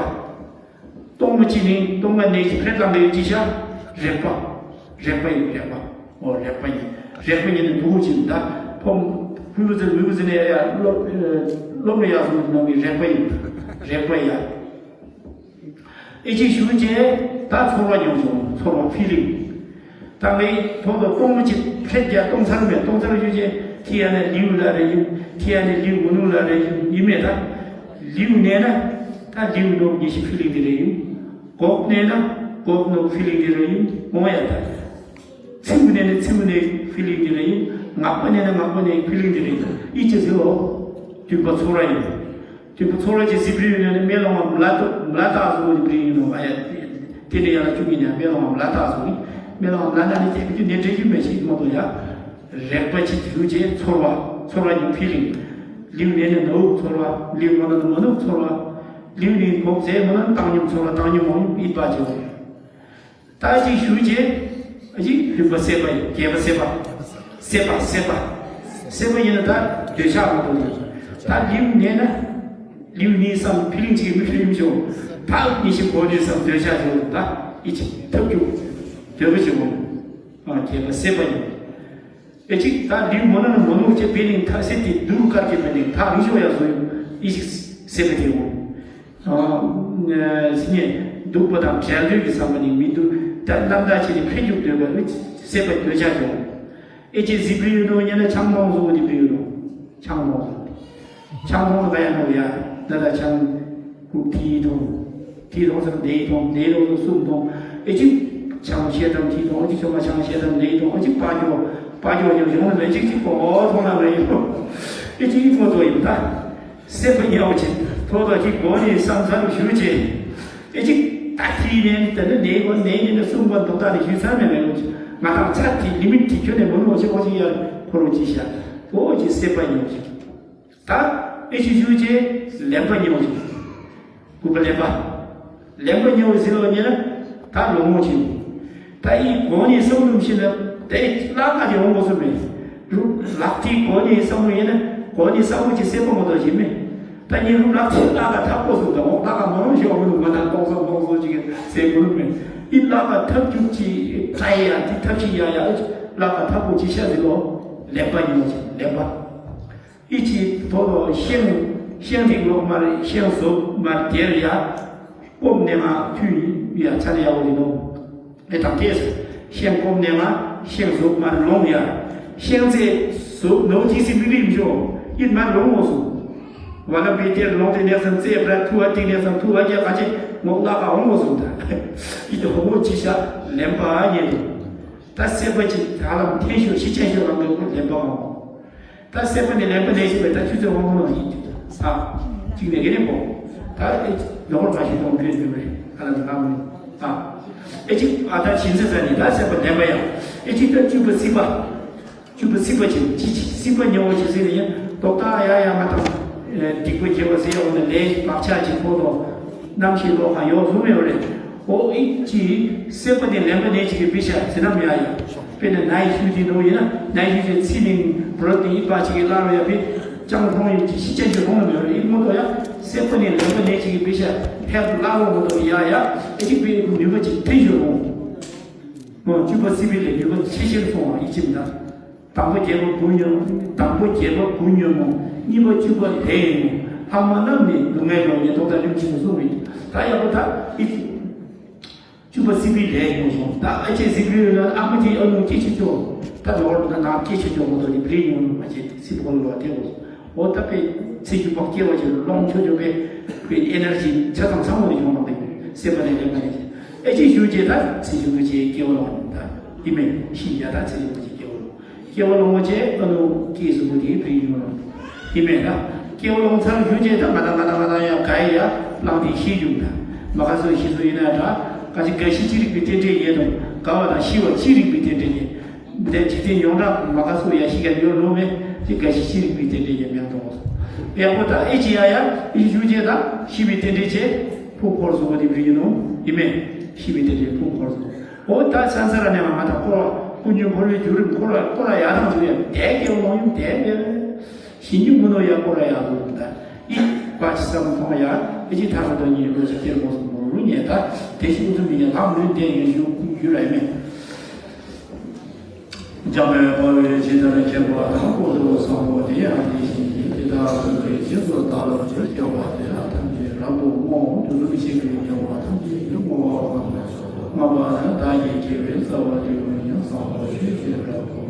སྟོང་མ་ཅི་ནི་སྟོང་མ་ནས་ཅི་ཕེ་ལང་གི་ཅི་ཤ་རེག་པ། རེག་པ་ཡིན་རེག་པ། ཨོ་རེག་པ་ཡིན། རེག་པ་ཡིན་ནི་འདུག་ཅིང་ད་ཕོ་མི་བུ་ཚེ་མི་བུ་ཚེ་ནས་ཡ་སློབ་སློབ་ནས་ཡ་སོང་ནང་གི་རེག་པ་ཡིན། རེག་པ་ཡ། ཨེ་ཅིག་ཞུ་ཅེ་ད་ཚོར་བ་མྱོང་བྱུང་ཚོར་བ་ཕི་ལིང་། ད་ངའི་ཐོག་ཏུ་སྟོང་མ་ཅི་ཕེ་རྒྱ་སྟོང་ཚར་མེད་སྟོང་ཚར་ཞུ་ཅེ་ཐི་ཡ་ནས་ལིའུ་ལ་རེ་ཡིན་ཐི་ཡ་ནས་ལིའུ་གུ་ནུ་ལ་རེ་ཡིན་ཡིན་མེད་ད། ལིའུ་ནས་ན་ད་ལིའུ་ནོ་ཉེ་ཤི་ཕི་ལིང་དེ་རེ་ཡིན། གོག་ནས་ན་གོག་ནོ་ཕི་ལིང་དེ་རེ་ཡིན་འོང་ཡ་ད། ཚིག་ནས་ནི་ཚིག་ནས་ཕི་ལིང་དེ་རེ་ཡིན། ངག་པ་ནས་ནི་ངག་པ་ནས་ཕི་ལིང་དེ་རེ་ཡིན། ཨི་ཅི་ཟེར་ལོ། དུས་པ་ཚོར་བ་ཡིན། དུས་པ་ཚོར་བ་ཅན་སི་པི་རི་ཡོད་ནས་མེ་ལོང་བ་མ་ལ་མ་ལ་དག་སོང་བའི་པི་རི་ཡོད་ནོ་ང་ཡ། དེ་ནས་ཡ་ལ་བཅུག་གིན་ཡ་མེ་ལོང་བ་མ་ལ་དག་སོང་བའི་མེ་ལོང་བ་མ་ལ་དག་ནས་བྱས་པའི་དུས་ནས་འདྲེ་རྒྱུ་མེ་ཤིག་མ་གཏོགས་ཡ། རེག་པ་ཅིག་ཞུ་བྱས་ཚོར་བ་ཚོར་བ་ཉིད་ཕི་ལིང་། ལིའུ་ནས་ནི་ནོ་ཚོར་བ་ལིའུ་མ་ལ་ནི་མ་ནོ་ཚོར་བ། ལིའུ་ནས་གོག་ཟས་མ་ལ་ནི་བཏང་སྙོམས་ཚོར་བ་བཏང་སྙོམས་མ་ཡིན་ཨི་པ་ཅིག་ད་ཅིག་ཞུ་རྗེས། ཅིག་ལུས་པ་སད་པ་ཡིན་རྒྱས་པ་སད་པ། སད་པ་སད་པ། སད་པ་ཡིན་ན་ད་འདོད་ཆགས་མ་གཏོགས་ཡིན། ད་ལུས་ནས་ན། ལུས་ནས་སམ་ཕི་ལིང་ཅིག་མི་ཕི་ལིང་ཅོ། ད་ཉི་ཤི་གོ་ནས་སམ་འདོད་ཆགས་ཅོ་ད་ཡི་ཅིག་ཐབས་ཀྱུ། འདོད་པ་ཅིག་འོང་། རྒྱས་པ་སད་པ་ཡིན། ཨེ་ཅིག་ད་ལུས་མོ་ན་མོ་ནུ་ཅེ་པེ་ནིང་ཐ་སེ་ཏི་དུ་ཀར་ཅེ་པེ་ནིང་ཐ་རིང་ཤོ་ཡ་སོ་ཡུ་ཨི་ཅིག་སེ་པེ་ཏེ་མོ། སི་ཉེ་སྡུག་པ་དང་བྲལ་འདོད་ཀྱི་བསམ་པ་ནི་མི་འདུག་ད་རྣམ་དག་ཆེ་ནི་ཕན་རྒྱུ་འདོད་པ་ནི་སེ་པ་འདོད་ཆགས་ཀྱང་། ཨེ་ཅེ་ཟི་པི་ཡུ་ནོ་ཉེ་ན་ཆང་མོང་སོ་ཏི་པི་ཡུ་ནོ། ཆང་མོང་སོ་ཏི། ཆང་མོང་ལ་ག་ཡ་ནོ་ཡ་ད་ད་ཆང་ཁུག་ཐི་ཐོང་། ཐི་ཐོང་སར་ནེ་ཐོང་ནེ་ཐོང་སར་སུམ་ཐོང་། ཨེ་ཅིག་ཆང་ཤེ་དམ་ཐི་ཐོང་ཨེ་ཅིག་ཆོ་མ་ཆང་ཤེ་དམ་ནེ་ཐོང་ཨེ་ཅིག་པ་ཇོ་པ་ཇོ་ཡོང་ཡོང་ན་ཨེ་ཅིག་ཅིག་པོ་ཐོང་ན་མེ་ཡོ། ཨེ་ཅིག་ཡིག་མོ་ཐོ་ཡིན་ད། སེམས་པ་ཉེ་བ་ཅིག་ཐོག་ཐོག་ཅིག་སྒོ་ནས་བསམ་བསམ་ཞུ་ཅེ། ཨེ་ཅིག་ད་ཐི་ནེ་དེ་ནི་ནེ་གོ་ནེ་ནེ་ནི་སུམ་པ་མདོ་ད་ནི་ཞུ་ཚར་མེད་མེ་ཡོ་ཅིག་ང་དང་ཚ་ཐི་ལི་མིན་ཐི་ཁྱོད་ནས་མོ་ནོ་ཅིག་ཨོ་ཅིག་ཡར་ཁོ་རོ་ཅིག་ཤ་ཨོ་ཅིག་སེམས་པ་ཉེ་བ་ཅིག་ད་ཨེ་ཅིག་ཞུ་ཅེ་ལེན་པ་ཉོ་ཅིག་དགུ་པ་ལེན་པ། ལེན་པ་ཉོ་ཟེར་བ་ཉེ་ན་ད་ལོ་ངོ་ཅིག་ད་ཡི་གོ་ནི་བསམ་བློ་ཤེས་ན་དེ་ལག་ཁ་ཅིག་འོང་དགོས་སུ་མེད། རུ་ལག་ཐིག་གོ་ནི་བསམ་བློ་ཡིན་ན་གོ་ནི་བསམ་བློ་ཅིག་སེམས་པ་མ་གཏོགས་ཞིག་མེད། ད་ཉེ་རུ་ལག་ཐིག་ལག་ཁ་ཐག་པོ་སུ་དང་ལག་ཁ་མ་རུང་ཞིག་འོང་ལུགས་མ་ད་གཏོང་བསམ་གཏོང་བཟོ་ཅིག་ཟེར་དགོས་མེད། ཡི་ལག་ཁ་ཐབས་རྒྱུག་ཅིག་ད་ཡ་དེ་ཐབས་ཅིག་ཡ་ཡ་ལག་ཁ་ཐག་པོ་ཅིག་ཤ་ཟེར་ལོ། ལེན་པ་ཉོ་ཅིག་ལེན་པ། ཨི་ཅི་ཐོ་ཐོ་ཤིང་ཤིང་རིགས་ལོག་མར་ཤིང་ཟོག་མར་དེར་ཡ། སྐོམ་ནས་ང་ཐུ་ཡ་ཆ་ནས་ཡ་འོ་ཡིན་ནོ། ཨེ་དང་སྐྱེས་ཤིང་སྐོམ་ནས་ང་ཤིང་ཟོག་མར་ལོང་ཡ། ཤིང་རྩེ་ཟོག་ནོ་ཏི་སི་མི་རིགས་འཇོ་ཡིན་མར་ལོང་འོ་སོ། བ་ལ་བི་དེར་ལོང་དེ་ནས་སམ་རྩེ་བྲ་ཐུ་བ་ཏི་ནས་སམ་ཐུ་བ་རྒྱ་ག་ཅེ་ངོ་ལ་ག་འོང་འོ་སོ། ད་ཡི་དོ་ཧོ་ཅི་ཤ་ལེན་པ་ཉེ་ནོ། ད་སེ་པ་ཅི་ཧ་ལམ་ཐེན་ཤོ་ཤི་ཅན་ཤོ་ལ་མེ་ཁོ་ལེན་པ་འོང་། ད་སེམས་པ་ནི་ལེན་པ་ལེན་ཞིག་པས་ད་ཆུ་ཚོད་དབང་པོ་ནང་ཡིན་ཨ། གཅིག་ནས་ག་ནས་པོ། ད་ཨེ་ལོ་ཧོར་མ་ཤི་གཏོང་གི་ཡོད་པ་རེད་ཨ་ལ་ནི་ཧ་མི་ཨ། ཨེ་གཅིག་ཨ་ད་ཕྱིན་ཚེ་ས་ནི་ད་སེམས་པ་ལེན་པ་ཡང་ཨེ་གཅིག་ད་བཅུ་པ་སྲིད་པ། བཅུ་པ་སྲིད་པ་ཅན་ཅི་ཅི་སྲིད་པ་ཉོ་བ་ཅི་ཟེར་ནས་ཡང་ཏོག་ཏག་ཡ་ཡ་མ་དང་། སྡིག་པ་སྐྱེ་བ་ཟེར་ཡོང་ནས་ལས་བག་ཆགས་ཀྱི་ཕོ་ལོ། རྣམ་ཤེས་ལོག་གང་ཡོག་བཟུང་མེད་པ་རེད། ཨོ་ཨི་ཅི། སེམས་པ་ནི་ལེན་པ་ནས་ཅིག་གི་བི་ཤ་ཟེར་ན་མི་ཡ་ཡ། དཔེར་ན་ནའི་ཤུ་དེ་འདྲ་ཡིན་ན་ནའི་ཤུ་དེ་ཚི་ནིང་བུ་རོ་དེ་ཨི་པ་ཅིག་གི་སླར་ཡ་བི་ཅང་ཧོང་ཡིན་ཅི་ཤི་ཅན་ཅི་ཧོང་ལ་མི་རེད་ཨི་མོ་ཏོ་ཡ། སེམས་པ་ནི་ལེན་པ་ནས་ཅིག་གི་བི་ཤ་ཧེ་སླར་ལོ་མོ་ཏོ་ཡ་ཡ་ཨི་ཅིག་བི་ནུས་པ་ཅིག་ཐེན་ཞོ་ཧོང་། མོ་བཅུ་པ་སྲིད་པའི་ལས་ནུས་པ་ཆེ་ཆེར་སོང་བ་ཨི་ཅིག་མི་འདྲ། དང་པོ་བརྒྱད་པ་དགུ་ཉོན། དང་པོ་བརྒྱད་པ་དགུ་ཉོན་མོ། གཉིས་པ་བཅུ་པ་ལས་ཡིན་མོ། ལྷག་མ་རྣམས་ནི་སྡུག་བསྔལ་ཡོང་ཉེན་ཐོག་ད་ལུགས་ཅི་མོ་གསུངས་མེད། ད་ཡག་པོ་ད་ཨི་ཅི། བཅུ་པ་སྲིད་པའི་ལས་ཡིན་མོ་སོང་ད་ཨ་ཅེ་སྲིད་པའི་ཡོད་ན་ཨ་མ་ཅེ་ཨ་ནུ་སྐྱེ་ཆེ་ཆོ། ད་ལོར་ན་ན་སྐྱེ་ཆེ་ཆོ་མོ་དོ་ནི་བྲིས་ཡོང་ནོ་མ་ཅེ་སྲིད་པ་ལོ་དེ་མོ་སོང་། འོ་ད་པའི་ཚེ་རྒྱུ་བག་སྐྱེ་བ་ཅེ་ལོང་ཆོ་ཆོ་པའི་པའི་ཨེ་ནར་ཇི་ཆ་ཚང་ཚང་མོ་ནི་ཡོང་ནང་དེ། སེམས་པ་ནས་ལེན་པ་ནས་ཨེ་ཅི་ཞུ་བྱེད་ད་ཚེ་ཞིག་མོ་ཆེ་སྐྱེ་བ་ལོངས་ད་ཡིན་མེད་ཤི་ཡ་ད་ཚེ་ཞིག་མོ་ཆེ་སྐྱེ་བ་ལོངས། སྐྱེ་བ་ལོངས་མོ་ཆེ་ཨ་ནུ་སྐྱེས་སུ་མོ་དེའི་བུ་ཡིན་ལོངས་ཡིན་མེད་ད། སྐྱེ་བ་ལོངས་ཚར་ཞུ་བྱེད་ད་ང་དང་ང་དང་ང་དང་ཡང་ག་ཡི་ཡ་བླངས་དེ་ཤི་ཡོང་ད་མ་ག་སོ་ཤི་སོ་ཡིན་ན་ད་ག་ཅི་རྒ་ཤི་ཅི་རིགས་པའི་རྟེན་འབྲེལ་ཡེ་དང་རྒ་བ་དང་ཤི་བ་ཅི་རིགས་པའི་རྟེན་འབྲེལ་ཡེ། འདི་འཇིག་རྟེན་ཡོངས་གྲགས་མ་ག་སོ་ཡ་ཤི་ག་ཡོད་ལོ་མེད་ཅི་ག་ཤི་ཅི་རིགས་པའི་རྟེན་འབྲེལ་ཡེ་མེད་དང་། ཡག་པོ་ད་ཨེ་ཅི་ཡ་ཡ་ཨེ་ཞུ་བྱེད་ད་ཤི་བའི་རྟེན་འབྲེལ་ཆེ་ཕུག་འཁོར་སོ་བ་དེ་བྲིས་ཡིན་ནོ་ཡིན་མེད་ཤི་བའི་རྟེན་འབྲེལ་ཕུག་འཁོར་སོ། འོ་ད་ས་ས་ར་ནས་མ་ང་ད་འཁོར་བ་ཀུན་འབྱུང་འཁོར་བའི་རྒྱུ་རིམ་འཁོར་བ་འཁོར་བ་ཡ་དང་ཚུལ་ཡ་དེ་སྐྱེ་བ་ལོངས་ཡུམ་དེ་མེད། ཞིང་རྒྱུ་མུ་ནོ་ཡ་ཀོ་ར་ཡ་ལུ་ད་ཨི་བ་ཅི་སམ་ཐོང་ཡ་ཨི་ཅི་ཐ་རུ་དོ་ཉི་རུ་ཅི་ཏེར་མོ་སུ་མོ་རུ་ཉེ་ད་དེ་ཞིག་ཨུ་ཚུ་མི་ཉེ་ལམ་ལུས་དེ་ཡོན་ཞུ་ཡུ་ར་མེ། འཇམ་དཔལ་དཔའ་བོས་ཇི་ལྟར་མཁྱེན་པ་དང་། སྐུ་གཟུགས་བཟང་པོ་དེ་ཡང་དེ་བཞིན་ཉིད། དེ་དག་ཀུན་གྱི་རྗེས་སུ་བདག་སློབ་ཅིང་། སྐྱོབ་པ་དེ་ལ་ཐམས་ཅད་རབ་ཏུ་བསྔོ། དུས་གསུམ་གཤེགས་པའི་རྒྱལ་བ་ཐམས་ཅད་ཀྱིས། བསྔོ་བ་བསྔོ་བ་ནི་བདག་གིས་བགྱི་བའི། རྩ་བ་ལས་ཀུན་ཀྱང་བཟང་པོ་ཞེས་བྱ་བའི་རབ་ཏུ་